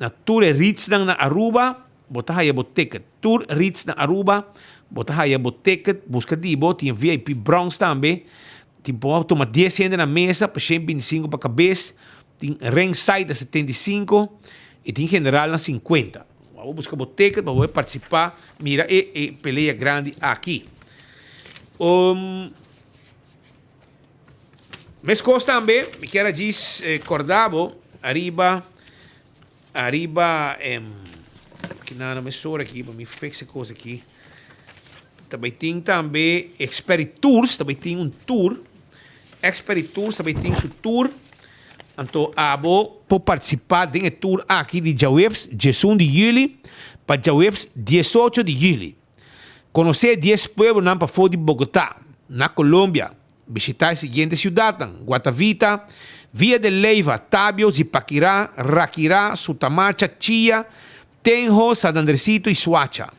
na tur e ritsnan na Aruba. Bo ta haya bo ticket. Tur Ritz na Aruba, bo ta haya bo ticket. Busca di bo, tin VIP Bronze tambe. Tin por tuma dies hende na mesa pa shen binti sinku pa cabes. Tin ringside na 75 y tin general na 50. Bo busca bo ticket pa bo participa. Mira e e pelea grandi aki. Um, mescos tambe, mi kier a djis eh, corda bo ariba Ariba e kinan mesora aki pa mi fix e kos aki. Ta bai tin tambe Experi Tours, ta bai tin un tour. Experi Tours ta bai tin su tour. Anto abo por participa den e tour aki di djaweps diesun di juli pa djaweps diesocho di juli. Konosé e dies pueblonan pafó di Bogotá, na Colombia. Bishitá e siguiente siudatnan, Guatavita, Villa de Leyva, Tabio, Zipaquirá, Raquirá, Sutamarcha, Chía, Tenjo, San Andresito i Soacha.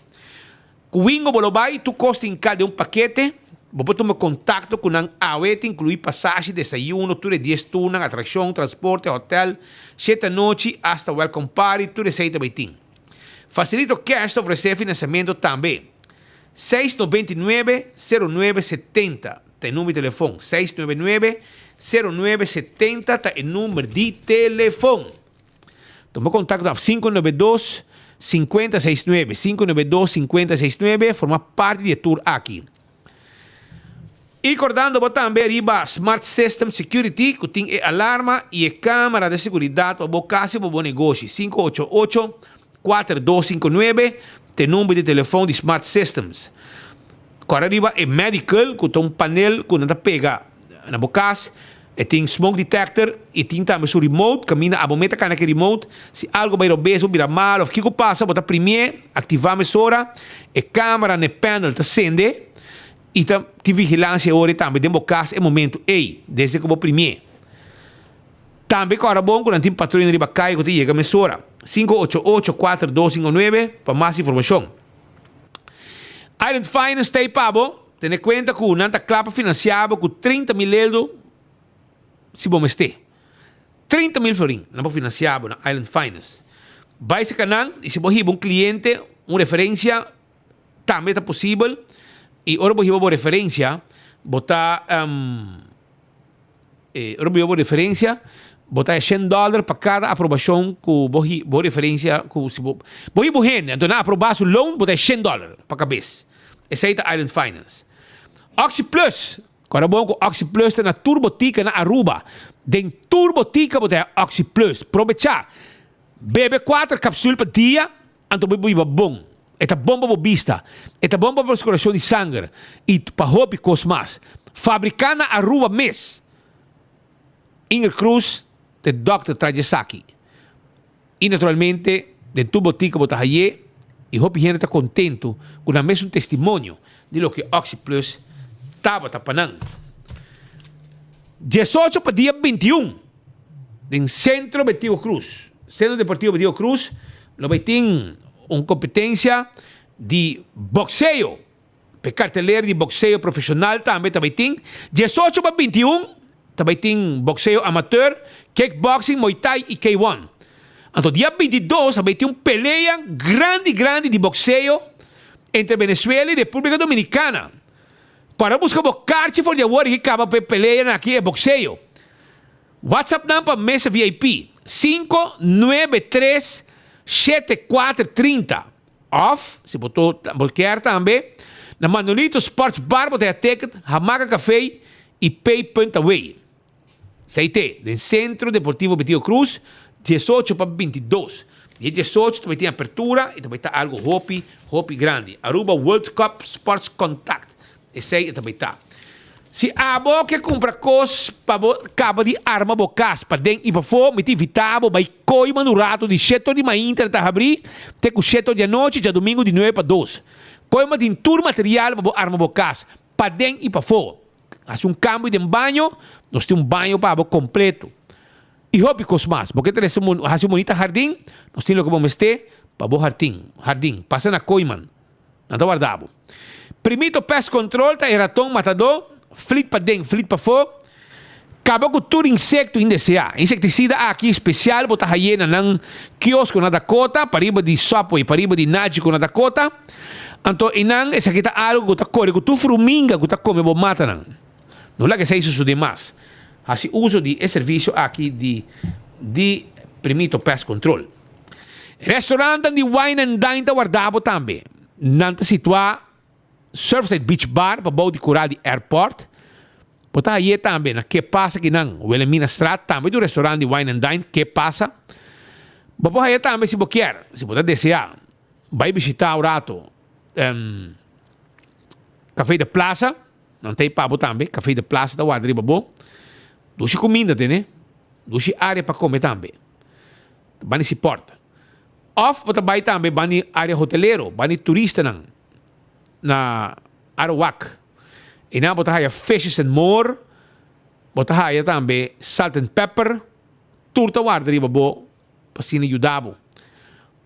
Ku Wingo bo lo bai, tur kos tin ka den un pakete. Bo por tuma kontakto ku nan awe, ta inkluí pasashi, desayuno, tur e dies turnan, atrakshon, transporte, hotèl, shete anochi, asta welcome party, tur esei ta bai tin. Facilito Cash ta ofresé finansiamentu tambe. 699 09 70 ta e number di telefon. 699 09 70 ta e number di telefon. Tuma kontakto na 592 5069, 592 5069, forma parti di e tour aki. Y cordando bo tambe riba Smart System Security cu tin e alarma y e camera de seguridad pa bo cas y pa bo negoshi. 588 4259 ta e number di telefon di Smart Systems. Corda riba e medical cu ta un panel cu nan ta pega na bo cas. E tin smoke detector y tin tambe su remote, caminda abo meta cana ki remote, si algo bay robes bo bira malo of kico pasa bo ta primie, activa mesora, e camera na e panel ta cende y ta tin vigilancia e ora tambe den bo cas e momento ey, desde cu bo primie. Tambe cora bon cu nan tin patruya riba caya cu ta yega mesora. 588 4259 pa mas informacion. Island Finance ta ey pa bo. Tene kuenta ku nan ta kla pa finansiá bo ku 30 mil euro si bo mester. 30 mil florin nan por finansiá bo na Island Finance. Bai serka nan i si bo hiba un kliente, un referensia tambe ta posibel i ora bo hiba bo referensia bo ta Ora bo hiba bo referencia, bo ta shen dollar pa cada aprobacion cu bo hi bo referencia cu si bo bo hiba un hende anto nan aproba su loan bo ta shen dollar pa cabes. Esey ta Island Finance. Oxi Plus, Ora bon cu Oxi Plus ta na tur botica na Aruba. Den tur botica bo ta haya Oxi Plus. Probecha! Bebe cuater capsule pa dia Anto bo biba bon. E ta bon pa bo bista. E ta bon pa bo sirkulashon di sanger i pa hopi kos mas. Fabriká na Aruba mes. Ingrid Cruz ta e dòkter tras di esaki. I naturalmente den tur botika bo ta haye i hopi hende ta kontentu ku nan mesun testimonio di loke Oxi Plus tabata pa nan. 18 pa dia 21 den Centro Betigo Cruz, Centro Deportivo Betigo Cruz, lo bay tin un competencia di boxeo. P'e cartelera di boxeo profesional tambe ta bay tin. 18 pa 21 ta bay tin boxeo amateur, kickboxing, Muay Thai y K-one. Anto dia 22 ta bay tin un pelea grandi grandi di boxeo entre Venezuela y Republica Dominicana. Para busca bo karchi for di awor y caba p'e pelea na aki e boxeo. WhatsApp nan pa mesa VIP, 593 7430 of si bo to bo kier tambe na Manolito Sports Bar bo ta haya ticket, Hamaca Cafe. y Pay Punt Away. Esey te den Centro Deportivo Betico Croes, 18 pa 22. Di e 18 ta bay tin apertura y ta bay ta algo hopi, hopi grandi. Aruba World Cup Sports Contact. Esey e ta bay ta. Si abo ke kumpra kos pa bo kaba di arma bo kas paden i pafó, mi ta invitá bo bai Kooiman un ratu di sheto di mainta ta habrí te ku sheto di anochi djadumingu di nuebe pa dos. Kooiman tin tur material pa bo arma bo kas paden i pafó. Hasi un kambio den baño, nos tin un baño pa bo kompleto. I hopi kos mas. Bo ke trese hasi un bunita hardin, nos tin loke bo mester pa bo hartin, hardin. Pasa na Kooiman. Nan ta warda bo. Primito Pest Control ta e raton matadó, flit paden, flit pafó, kaba ku tur insekto indeseá. Insektisida aki spesial bo ta hay'é na nan kiosko na Dakota, pariba di Subway, pariba di Nagico na Dakota. Anto einan esaki ta algu ku ta kore ku tur fruminga ku ta kome bo matanan. No laga esei sosodé mas. Hasi uso di e servisio aki di di Primito Pest Control. Restaurantnan di Wine and Dine ta warda bo tambe. Nan ta situá Surfside Beach Bar pa bou di kural di airport. Bo ta haye tambe na Ke Pasa kinan Wilhelminastraat tambe di un restaurant di Wine and Dine Ke Pasa. Bo por haye tambe si bo kier, si bo ta desea, bai bishita un rato Café de Plaza. Nan ta ei pa bo tambe. Café de Plaza ta warda riba bo. Dushi kuminda tene. Dushi area pa kome tambe. Bani si port. Of bo ta bai tambe bani area hotelero, bani turistanan na Aruwak. Einan bo ta haya Fishes and More, bo ta haya tambe Salt and Pepper, tur ta warda riba bo pa asina yuda bo.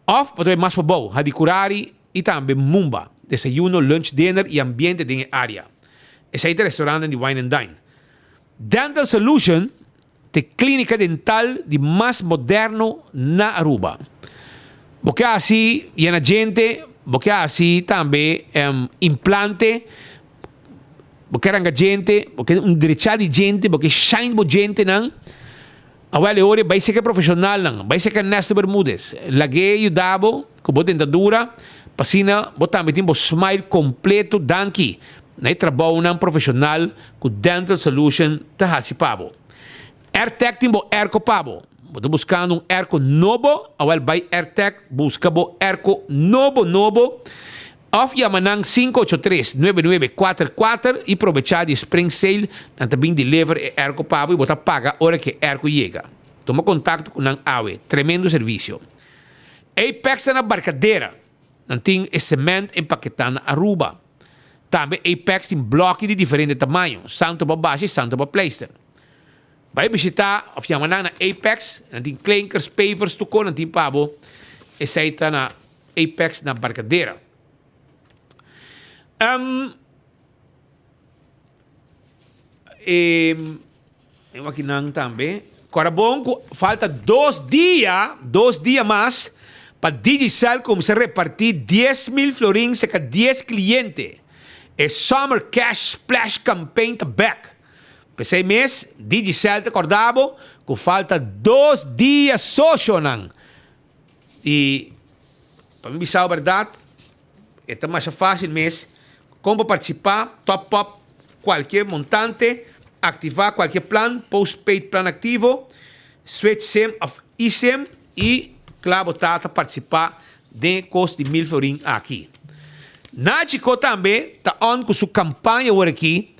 Of bo ta bai mas pabou, Hadicurari y tambe Mumba, desayuno, lunch, dinner y ambiente den e area. Esei ta restaurantnan di Wine and Dine. Dental Solution Ta e klínika dental di mas moderno na Aruba. Bo ke hasi yena djente, bo ke hasi tambe implante, bo ke ranga djente, bo ke un drecha di djente, bo ke shine bo djentenan. Awel e ora bai seka e profeshonalnan, bai seka Ernesto Bermudez. Lag'é yuda bo ku bo dentadura pa asina bo tambe tin bo smile kompleto danki na e trabounan profeshonal ku Dental Solution ta hasi pa bo. Airtec tin bo airco pa bo. Bo ta buskando un airco nobo? Awel bai Airtec buska bo airco nobo nobo of yama nan 583 9944 y probecha di spring sale nan ta bin deliver e airco pa bo y bo ta paga ora ke airco yega. Tuma contacto ku nan awe. Tremendo servicio. Apex ta na Barcadera. Nan tin e cement empaketá na Aruba. Tambe Apex tin blòki di diferente tamaño, santo pa basha i santo pa pleister. Bai bishitá òf yama nan na Apex, nan tin klinkers, pavers, tur kos nan tin pa bo. Esei ta na Apex na Barcadera. Um, e, akinan tambe. Kòrda bon ku falta dos dia, dos dia mas, pa Digicel kuminsá repartí 10,000 florin serka dies kliente. E Summer Cash Splash Campaign ta bèk. P'esei mes, Digicel ta kòrda bo ku falta dos dia soshonan. I pa mi bisa bo bèrdat, E ta masha fácil mes kon pa partisipá, top up kualke montante, aktivá kualke plan, postpaid plan aktivo, switch sim òf eSIM i kla bo ta ta partisipá den e kos di mil florin aki. Nagico tambe ta on ku su kampaña awor aki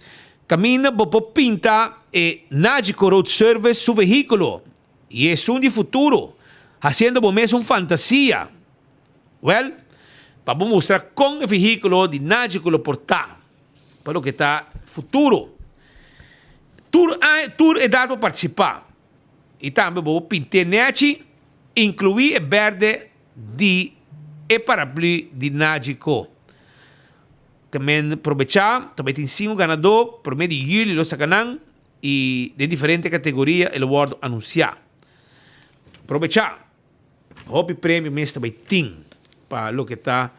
kaminda bo por pinta e Nagico Road Service su vehíkulo i esun di futuro hasiendo bo mes un fantasia. Wèl, pa bo mustra kon e vehíkulo di Nagico lo por ta pa loke ta futuro. Tur aña, tur edat por partisipá i tambe bo por pint'é nèchi, inkluí e bèrdè di e paraplü di Nagico. Ta men probechá, ta bai tin sinku ganadó, promé di yüli lo saka nan i den diferente kategoria e lo wòrdu anunsiá. Probechá! Hopi premio mes ta bay tin pa loke ta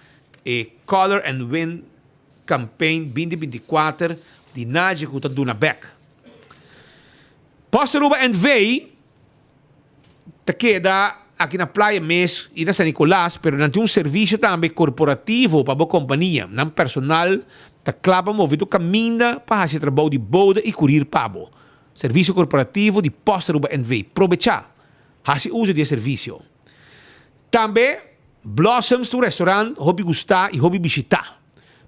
e Color and Win Campaign 2024 di Naji cu ta duna bek. Post Aruba NV ta keda aki na Playa mes y na San Nicolas, pero nan tin un servicio tambe corporativo pa bo compania. Nan personal ta cla pa move tur caminda pa haci trabou di bode y curir pa bo. Servicio corporativo di Post Aruba NV. Probecha! Haci uzo di e servicio. Tambe, Blossoms ta un restaurant hopi gusta y hopi bishita.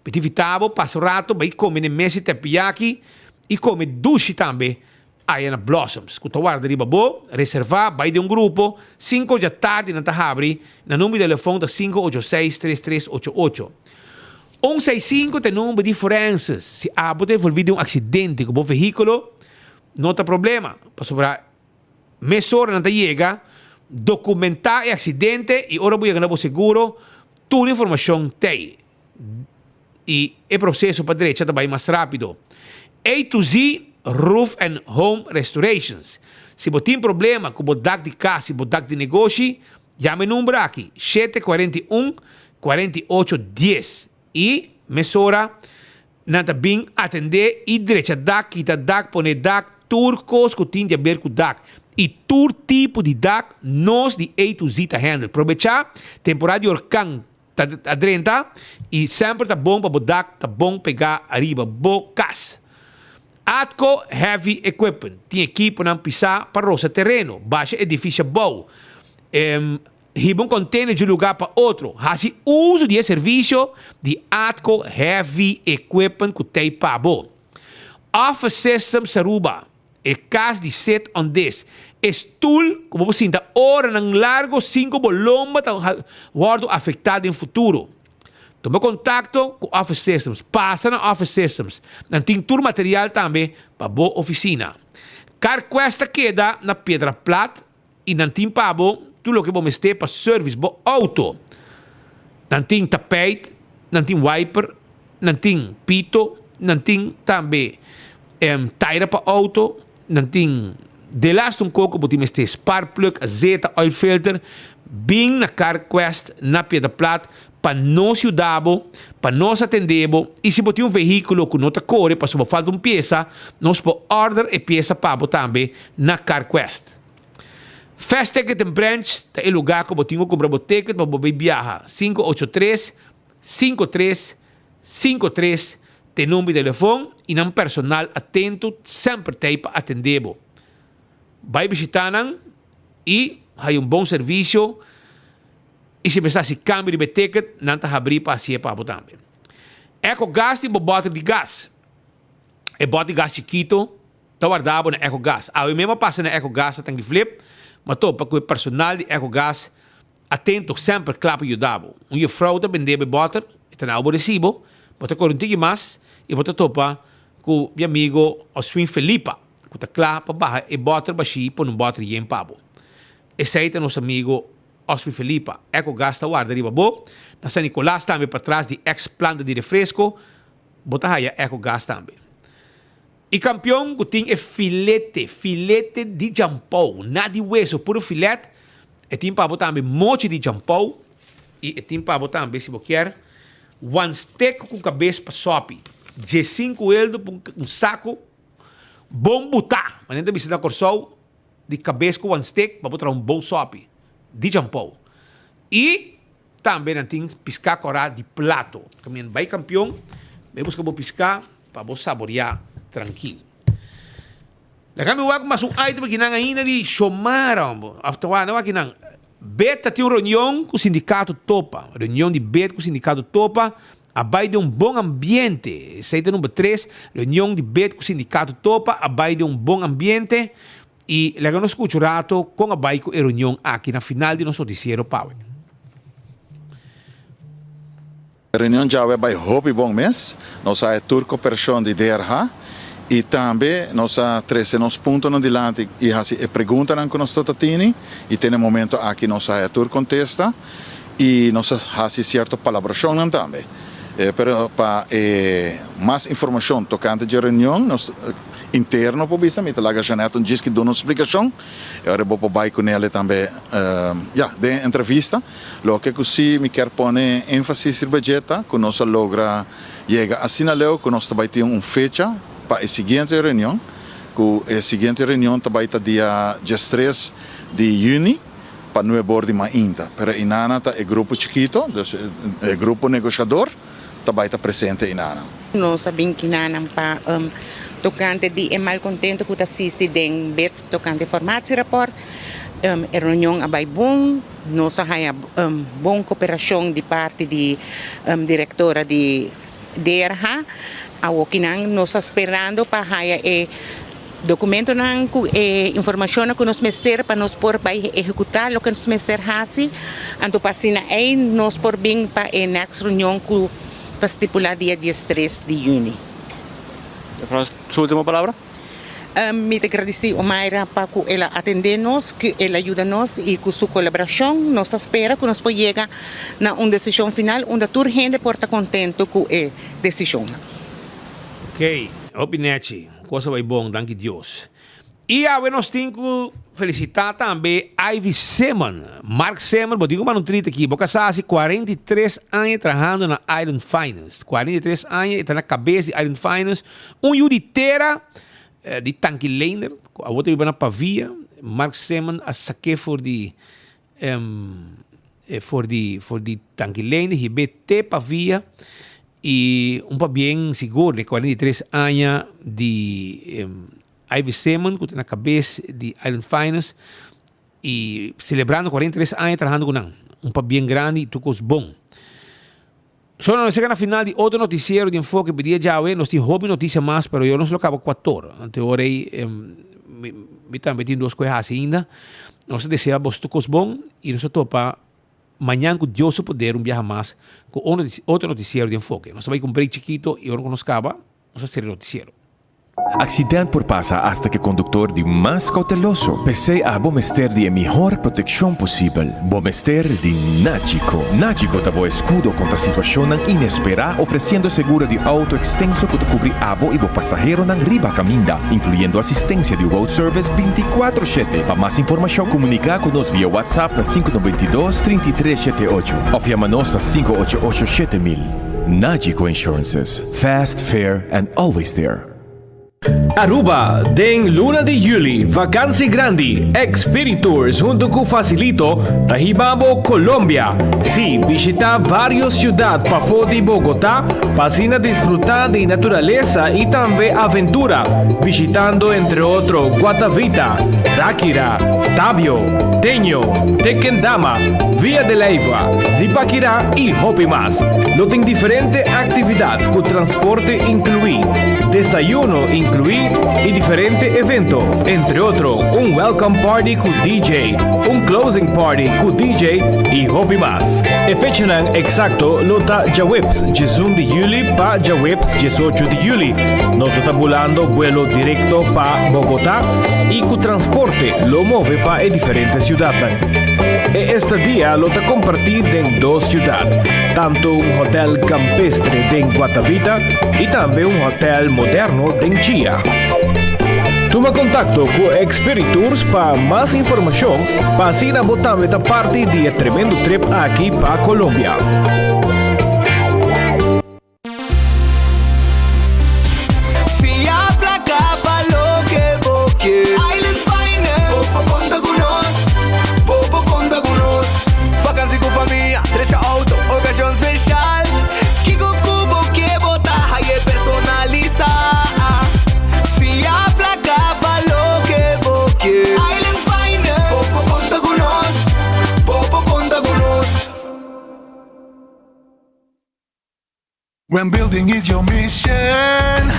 Mi ta invita bo pasa un rato bay come n'e mesa di teriyaki y come dushi tambe aya na Blossoms, cu ta warda riba bo. Reserva, bay den un grupo, cinco dja tardi nan ta habri, nan number di telefon ta cinco ocho seis tres tres ocho ocho. Un seis cinco ta e number di forenses. Si abo ta envolvi den un accidente cu bo vehiculo, no ta problema, pasobra Mesora nan ta yega, dokumentá e aksidente i ora bo yega na bo seguro, tur informashon t'ei i e proseso pa drecha ta bai mas rápido. A to Z Roof and Home Restorations Si bo tin problema ku bo dak di kas i bo dak di negoshi, yama e number aki, 741 48 dies i mesora Nan ta bin atendé i drecha dak, kita dak, pone dak, tur kos ku tin di aber ku dak. I tur tipo di dak nos di A to Z ta handle. Probechá, temporada di orkan ta a drenta i semper ta bon pa bo dak ta bon pegá ariba bo kas. Atco Heavy Equipment tin ekiponan pisá pa rosa tereno, basha edifisio abou, Hiba un container di un lugar pa otro. Haci uso di e servicio di Atco Heavy Equipment cu t'ey pa bo. Office Systems Aruba, e cas di sit on this. E stoel cu bo por sinta oranan largo sin cu bo lomba ta wordo afecta den futuro. Tuma contacto cu Office Systems. Pasa na Office Systems. Nan tin tur material tambe pa bo oficina. CarQuest ta keda na Piedra Plat. I nan tin pa bo tur loke bo mester pa service bo auto. Nan tin tapijt, nan tin wiper, nan tin pito, nan tin tambe taira pa auto, nan tin delaste un koko bo tin mester sparkplug, azeta, oil filter. Bin na CarQuest na Piedra Plat pa nos yuda bo, pa nos atende bo i si bo tin un vehíkulo ku no ta kore pasobra bo falta un piesa, nos por order e piesa pa bo tambe na CarQuest. Fast Ticket and Branch ta e lugá ku bo tin ku kumpra bo ticket pa bo bai biaha. 583 53 53 ta e number di telefon i nan personal atento semper ta ei pa atendé bo. Bai bishitá nan i haña un bon servisio i si mester hasi kambio riba e ticket nan ta habrí pa hasié pa bo tambe. Eco Gas tin bo bòter di gas. E bòter di gas chikito. Ta warda bo na Ecogas. Awe mes a pasa na Ecogas na Tanki Flip, ma topa ku e personal di Ecogas atento semper kla pa yuda bo. Un jufrou ta bende bo e bòter, e ta na bo resibo, bo ta kore un tiki mas i bo ta topa ku mi amigo Oswin Felipa ku ta kla pa baha e bòter bashí i pone un bòter yen pa bo. Esei ta nos amigo Oswin Felipa. Ecogas ta warda riba bo. Na San Nicolas tambe patras di ex planta di refresco bo ta haya Ecogas tambe. E kampion ku tin e filete, filete di djampou, na di weso, puro filet, e tin pa bo tambe mochi di djampou i e tin pa bo tambe si bo kier wan stek ku kabes pa sopi, diesinku eldo pa un saku bon butá, manera ta bisa na Kòrsou, di kabes ku wan stek pa bo traha un bon sopi di djampou. I tambe nan tin piská kòrá di plato. Kaminda bai kampion, bai buska bo piská. Pa bo saboreá trankil. Laga mi wak mas un item akinan ainda di Shomara hombo. Of ta wak, no akinan. Bet ta tin un reunion ku sindikato Topa. Reunion di Bet ku sindikato Topa a bai den un bon ambiente. Esei ta number tres. Reunion di Bet ku sindikato Topa a bai den un bon ambiente. I laga nos skucha un rato kon a bai ku e reunion aki na final di nos notisiero pawe. E reunion djawe a bai hopi bon mes. Nos a haya tur koperashon di DRH i tambe nos a trese nos puntonan dilanti i hasi e preguntanan ku nos ta ta tini i te na e momento aki nos a haya tur kontesta i nos a hasi sierto palabrashonnan tambe. Pero pa e mas informashon tokante dje reunion nos interno por bisa mi ta laga Jeanette un djiski duna un splikashon e ora bo por bai kunele tambe ya den e entrevista. Loke ku si mi kier pone énfasis riba dje ta ku nos a logra yega asina leu ku nos ta bai tin un fecha pa e siguiente reunion, ku e siguiente reunion ta bai ta dia diestres di yüni. pa nuebor di mainta. Pero inana ta e grupo chikito, dus e grupo negoshador ta bai ta presente inana. Nos a bin kinanan pa tokante di e malkontento ku ta sisti den bed tokante formatierapport. E reunion a bai bon, nos a haña bon koperashon di parti di direktora di DRH. Awokinan nos ta sperando pa haña e Documentonan cu e informacionnan cu nos mester pa nos por bay ehecuta loke nos mester haci, anto pa asina ey nos por bin pa e next reunion cu ta stipula dia diestres di juni. Juffrouw, su ultimo palabra? Mi ta gradici Omaira pa cu el a atende nos, cu el a yuda nos y cu su colaboracion nos ta spera cu nos por yega na un decision final unda tur hende por ta contento cu e decisionnan. Ok, hopi nechi. Cos a bay bon, danki Dios. Y awe nos tin cu felicita tambe Ivy Simon. Mark Simon, bo tin cu manda un trita aki. Bo casa haci 43 aña trahando na Island Finance. 43 aña e ta na cabes di Island Finance. Un yu di tera di Tanki Leender, cu awo ta biba na Pavia. Mark Simon a sake for di for di for di Tanki Leender hibe te Pavia. Y un pabien sigur di 43 aña di Ivy Simon cu ta na cabes di Island Finest y celebrando 43 aña trahando cu nan. Un pabien grandi y tur cos bon. So nos llega na final di otro noticiero di Enfoke pa dia djawe. Nos tin hopi noticia mas pero yo nos lo caba cuator. Ante ora ey mi tambe tin dos cu e haci ainda. Nos ta desea boso tur cos bon y nos ta topa Mañan ku Dios su poder un biaha mas ku otro notisiero di Enfoke. Nos ta bai ku un break chikito i ora ku nos kaba nos ta sera e notisiero. Accident por pasa hasta cu e conductor di mas cauteloso. P'esey abo mester di e mihor proteccion posibel. Bo mester di Nagico. Nagico ta bo escudo contra situacionnan inespera, ofreciendo seguro di auto extenso cu ta cubri abo y bo pasaheronan riba caminda, incluyendo asistencia di road service binticuatro shete. Pa mas informacion, comunica cu nos via WhatsApp na 592 33 78 of yama nos na 588 7000. Nagico Insurances, fast, fair and always there. Aruba, Den luna di juli, vakansi grandi, Expiritours hunto cu Facilito ta hiba bo Colombia. Sí, bishita varios ciudad pafó di Bogotá pa asina disfruta di naturalesa y tambe aventura, bishitando entre otro Guatavita, Ráquira, Tabio, Teño, Tequendama, Villa de Leyva, Zipaquirá y hopi mas. Lo tin diferente actividad cu transporte incluí, desayuno incluí y diferente evento, entre otro un welcome party cu DJ, un closing party cu DJ y hopi mas. E fechanan exacto lo ta djaweps diesun di juli pa djaweps diesocho di juli. Nos lo ta bulando buelo directo pa Bogotá y cu transporte lo move pa e diferente ciudadnan. E estadia lo ta comparti den dos ciudad, tanto un hotel campestre den Guatavita y tambe un hotel moderno den Chia. Tuma contacto cu Expiritours pa mas informacion pa asina bo tambe ta parti di e tremendo trip aki pa Colombia. Fia placa pa loke bo ke. Island Finance. Bo por conta cu nos. Bo por conta cu nos. Vakantie cu famia, drecha auto, ocasion special. Kico cu bo ke bo ta haye personalisa. Fia placa pa loke bo ke. Island Finance. Bo por conta cu nos. Bo por conta cu nos. When building is your mission,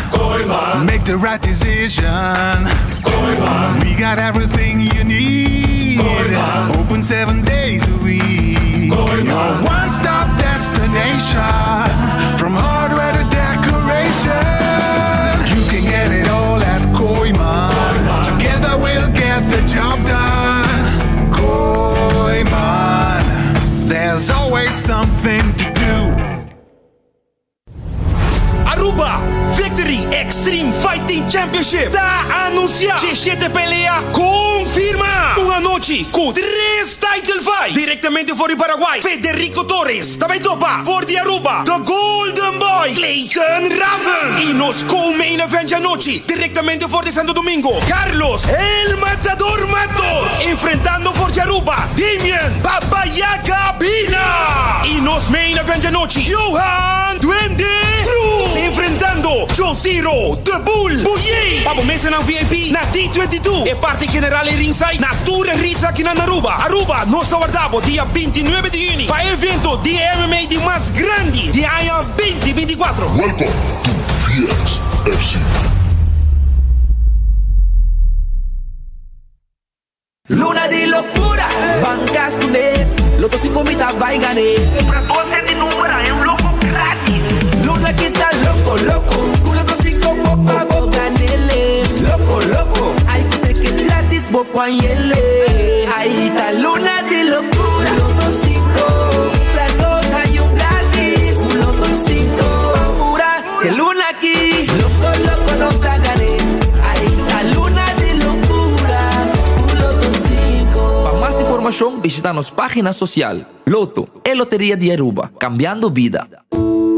make the right decision. We got everything you need. Open seven days a week. Your one stop destination. From hardware to decoration. You can get it all at Kooiman. Together we'll get the job done. Kooiman. There's always something to do. Aruba! Victory Extreme Fighting Championship ta anuncia Djeshete pelea confirma! Un anochi cu tres title fight directamente for di Paraguay, Federico Torres ta bay topa for di Aruba, The Golden Boy Clayton Raven y nos co-main event djanochi directamente for di Santo Domingo, Carlos El Matador Matos enfrentando for di Aruba, Damian Baba Yaga Bina y nos main event djanochi, Johan Duende Cruz enfrentando Josiro The Bull Buyey pa bo mesanan VIP na D22 e parti general e ringside na tur e ritz aki na Aruba. Aruba nos ta warda bo dia 29 di juni pa e evento di e MMA di mas grandi di aña 2024. Welcome to VXFC. Luna di locura, ban cas cu ne, Lotto cinco mi ta bay gane. Cumpra dos set di number haña un loco gratis. Luna ki ta loco loco, cu Lotto cinco bo pa bo ganele. Loco loco, ay cu ticket gratis bo por hañele. Ay ta luna di locura, Lotto cinco, cumpra dos haña un gratis. Cu Lotto cinco, ban pura, e luna aki, loco loco nos ta gane. Ay ta luna di locura, cu Lotto cinco. Pa mas informacion bishita nos pagina social. Lotto, e loteria di Aruba, cambiando bida.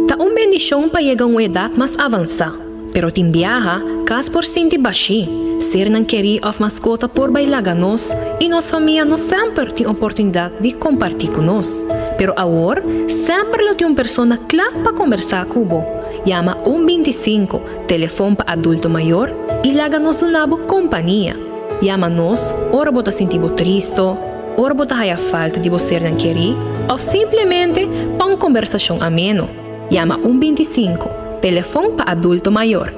Ta un bendishon pa yega un edat mas avansá, pero tin biaha, kas por sinti bashí, sernan kerí òf maskota por bai laga nos i nos famia no semper tin oportunidat di kompartí ku nos. Pero awor, semper lo tin un persona kla pa kombersá ku bo. Yama un 25, telefon pa adulto mayor, i laga nos duna bo kompania. Yama nos ora bo ta sinti bo tristo, ora bo ta haya falta di bo sernan kerí òf simplemente pa un kombersashon ameno. Yama un 25, telefon pa adulto mayor.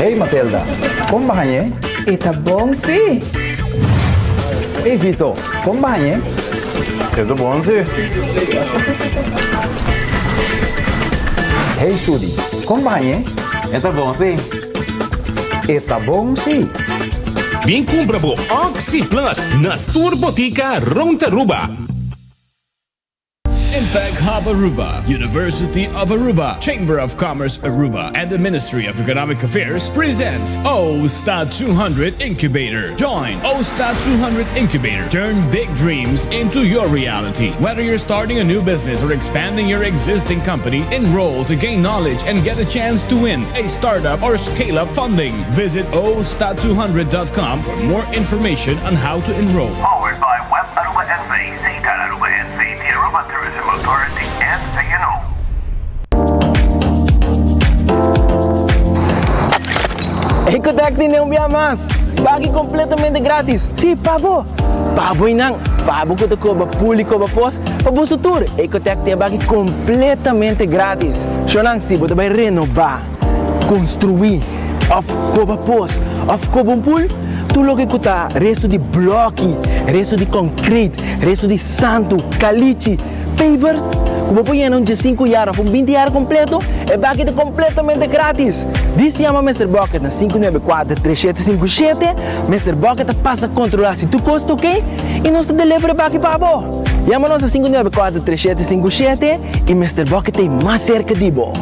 Hey Matilda, kon bañ'e? E ta bon si. Hey Vito, kon bañ'e? E ta bon si. Hey Sudi, kon bañ'e? E ta bon si. E ta bon si. Bin kumpra bo Oxi Plus na tur botika rond Aruba. Impact Hub Aruba, University of Aruba, Chamber of Commerce Aruba, and the Ministry of Economic Affairs presents OSTA 200 Incubator. Join OSTA 200 Incubator. Turn big dreams into your reality. Whether you're starting a new business or expanding your existing company, enroll to gain knowledge and get a chance to win a startup or scale up funding. Visit osta200.com for more information on how to enroll. Powered by Web Aruba NV, Satan Aruba NV, the Aruba Tourism Authority and VNO. Ecotec tin un bia mas! Baki completamente gratis! Si, pa bo! Pa bo y nan! Pa bo cu ta coba pool y coba pos, pa boso tur! Ecotec tin e baki completamente gratis! Shownan, si bo ta bay renoba, construi, of coba pos, of coba un pool, tur loke cu ta resto di bloki, resto di concrete, resto di santu, kalichi, pavers, ku bo por yena un diesinku yar òf un binti yar kompleto, e baki ta kompletamente gratis! Dis yama Mister Bucket na sinku nuebe kuater tres shete sinku shete, Mister Bucket ta pasa kontrolá si tur kos ta okey i nos ta deliver e baki pa bo! Yama nos na sinku nuebe kuater tres shete sinku shete i Mister Bucket ta ei mas serka di bo!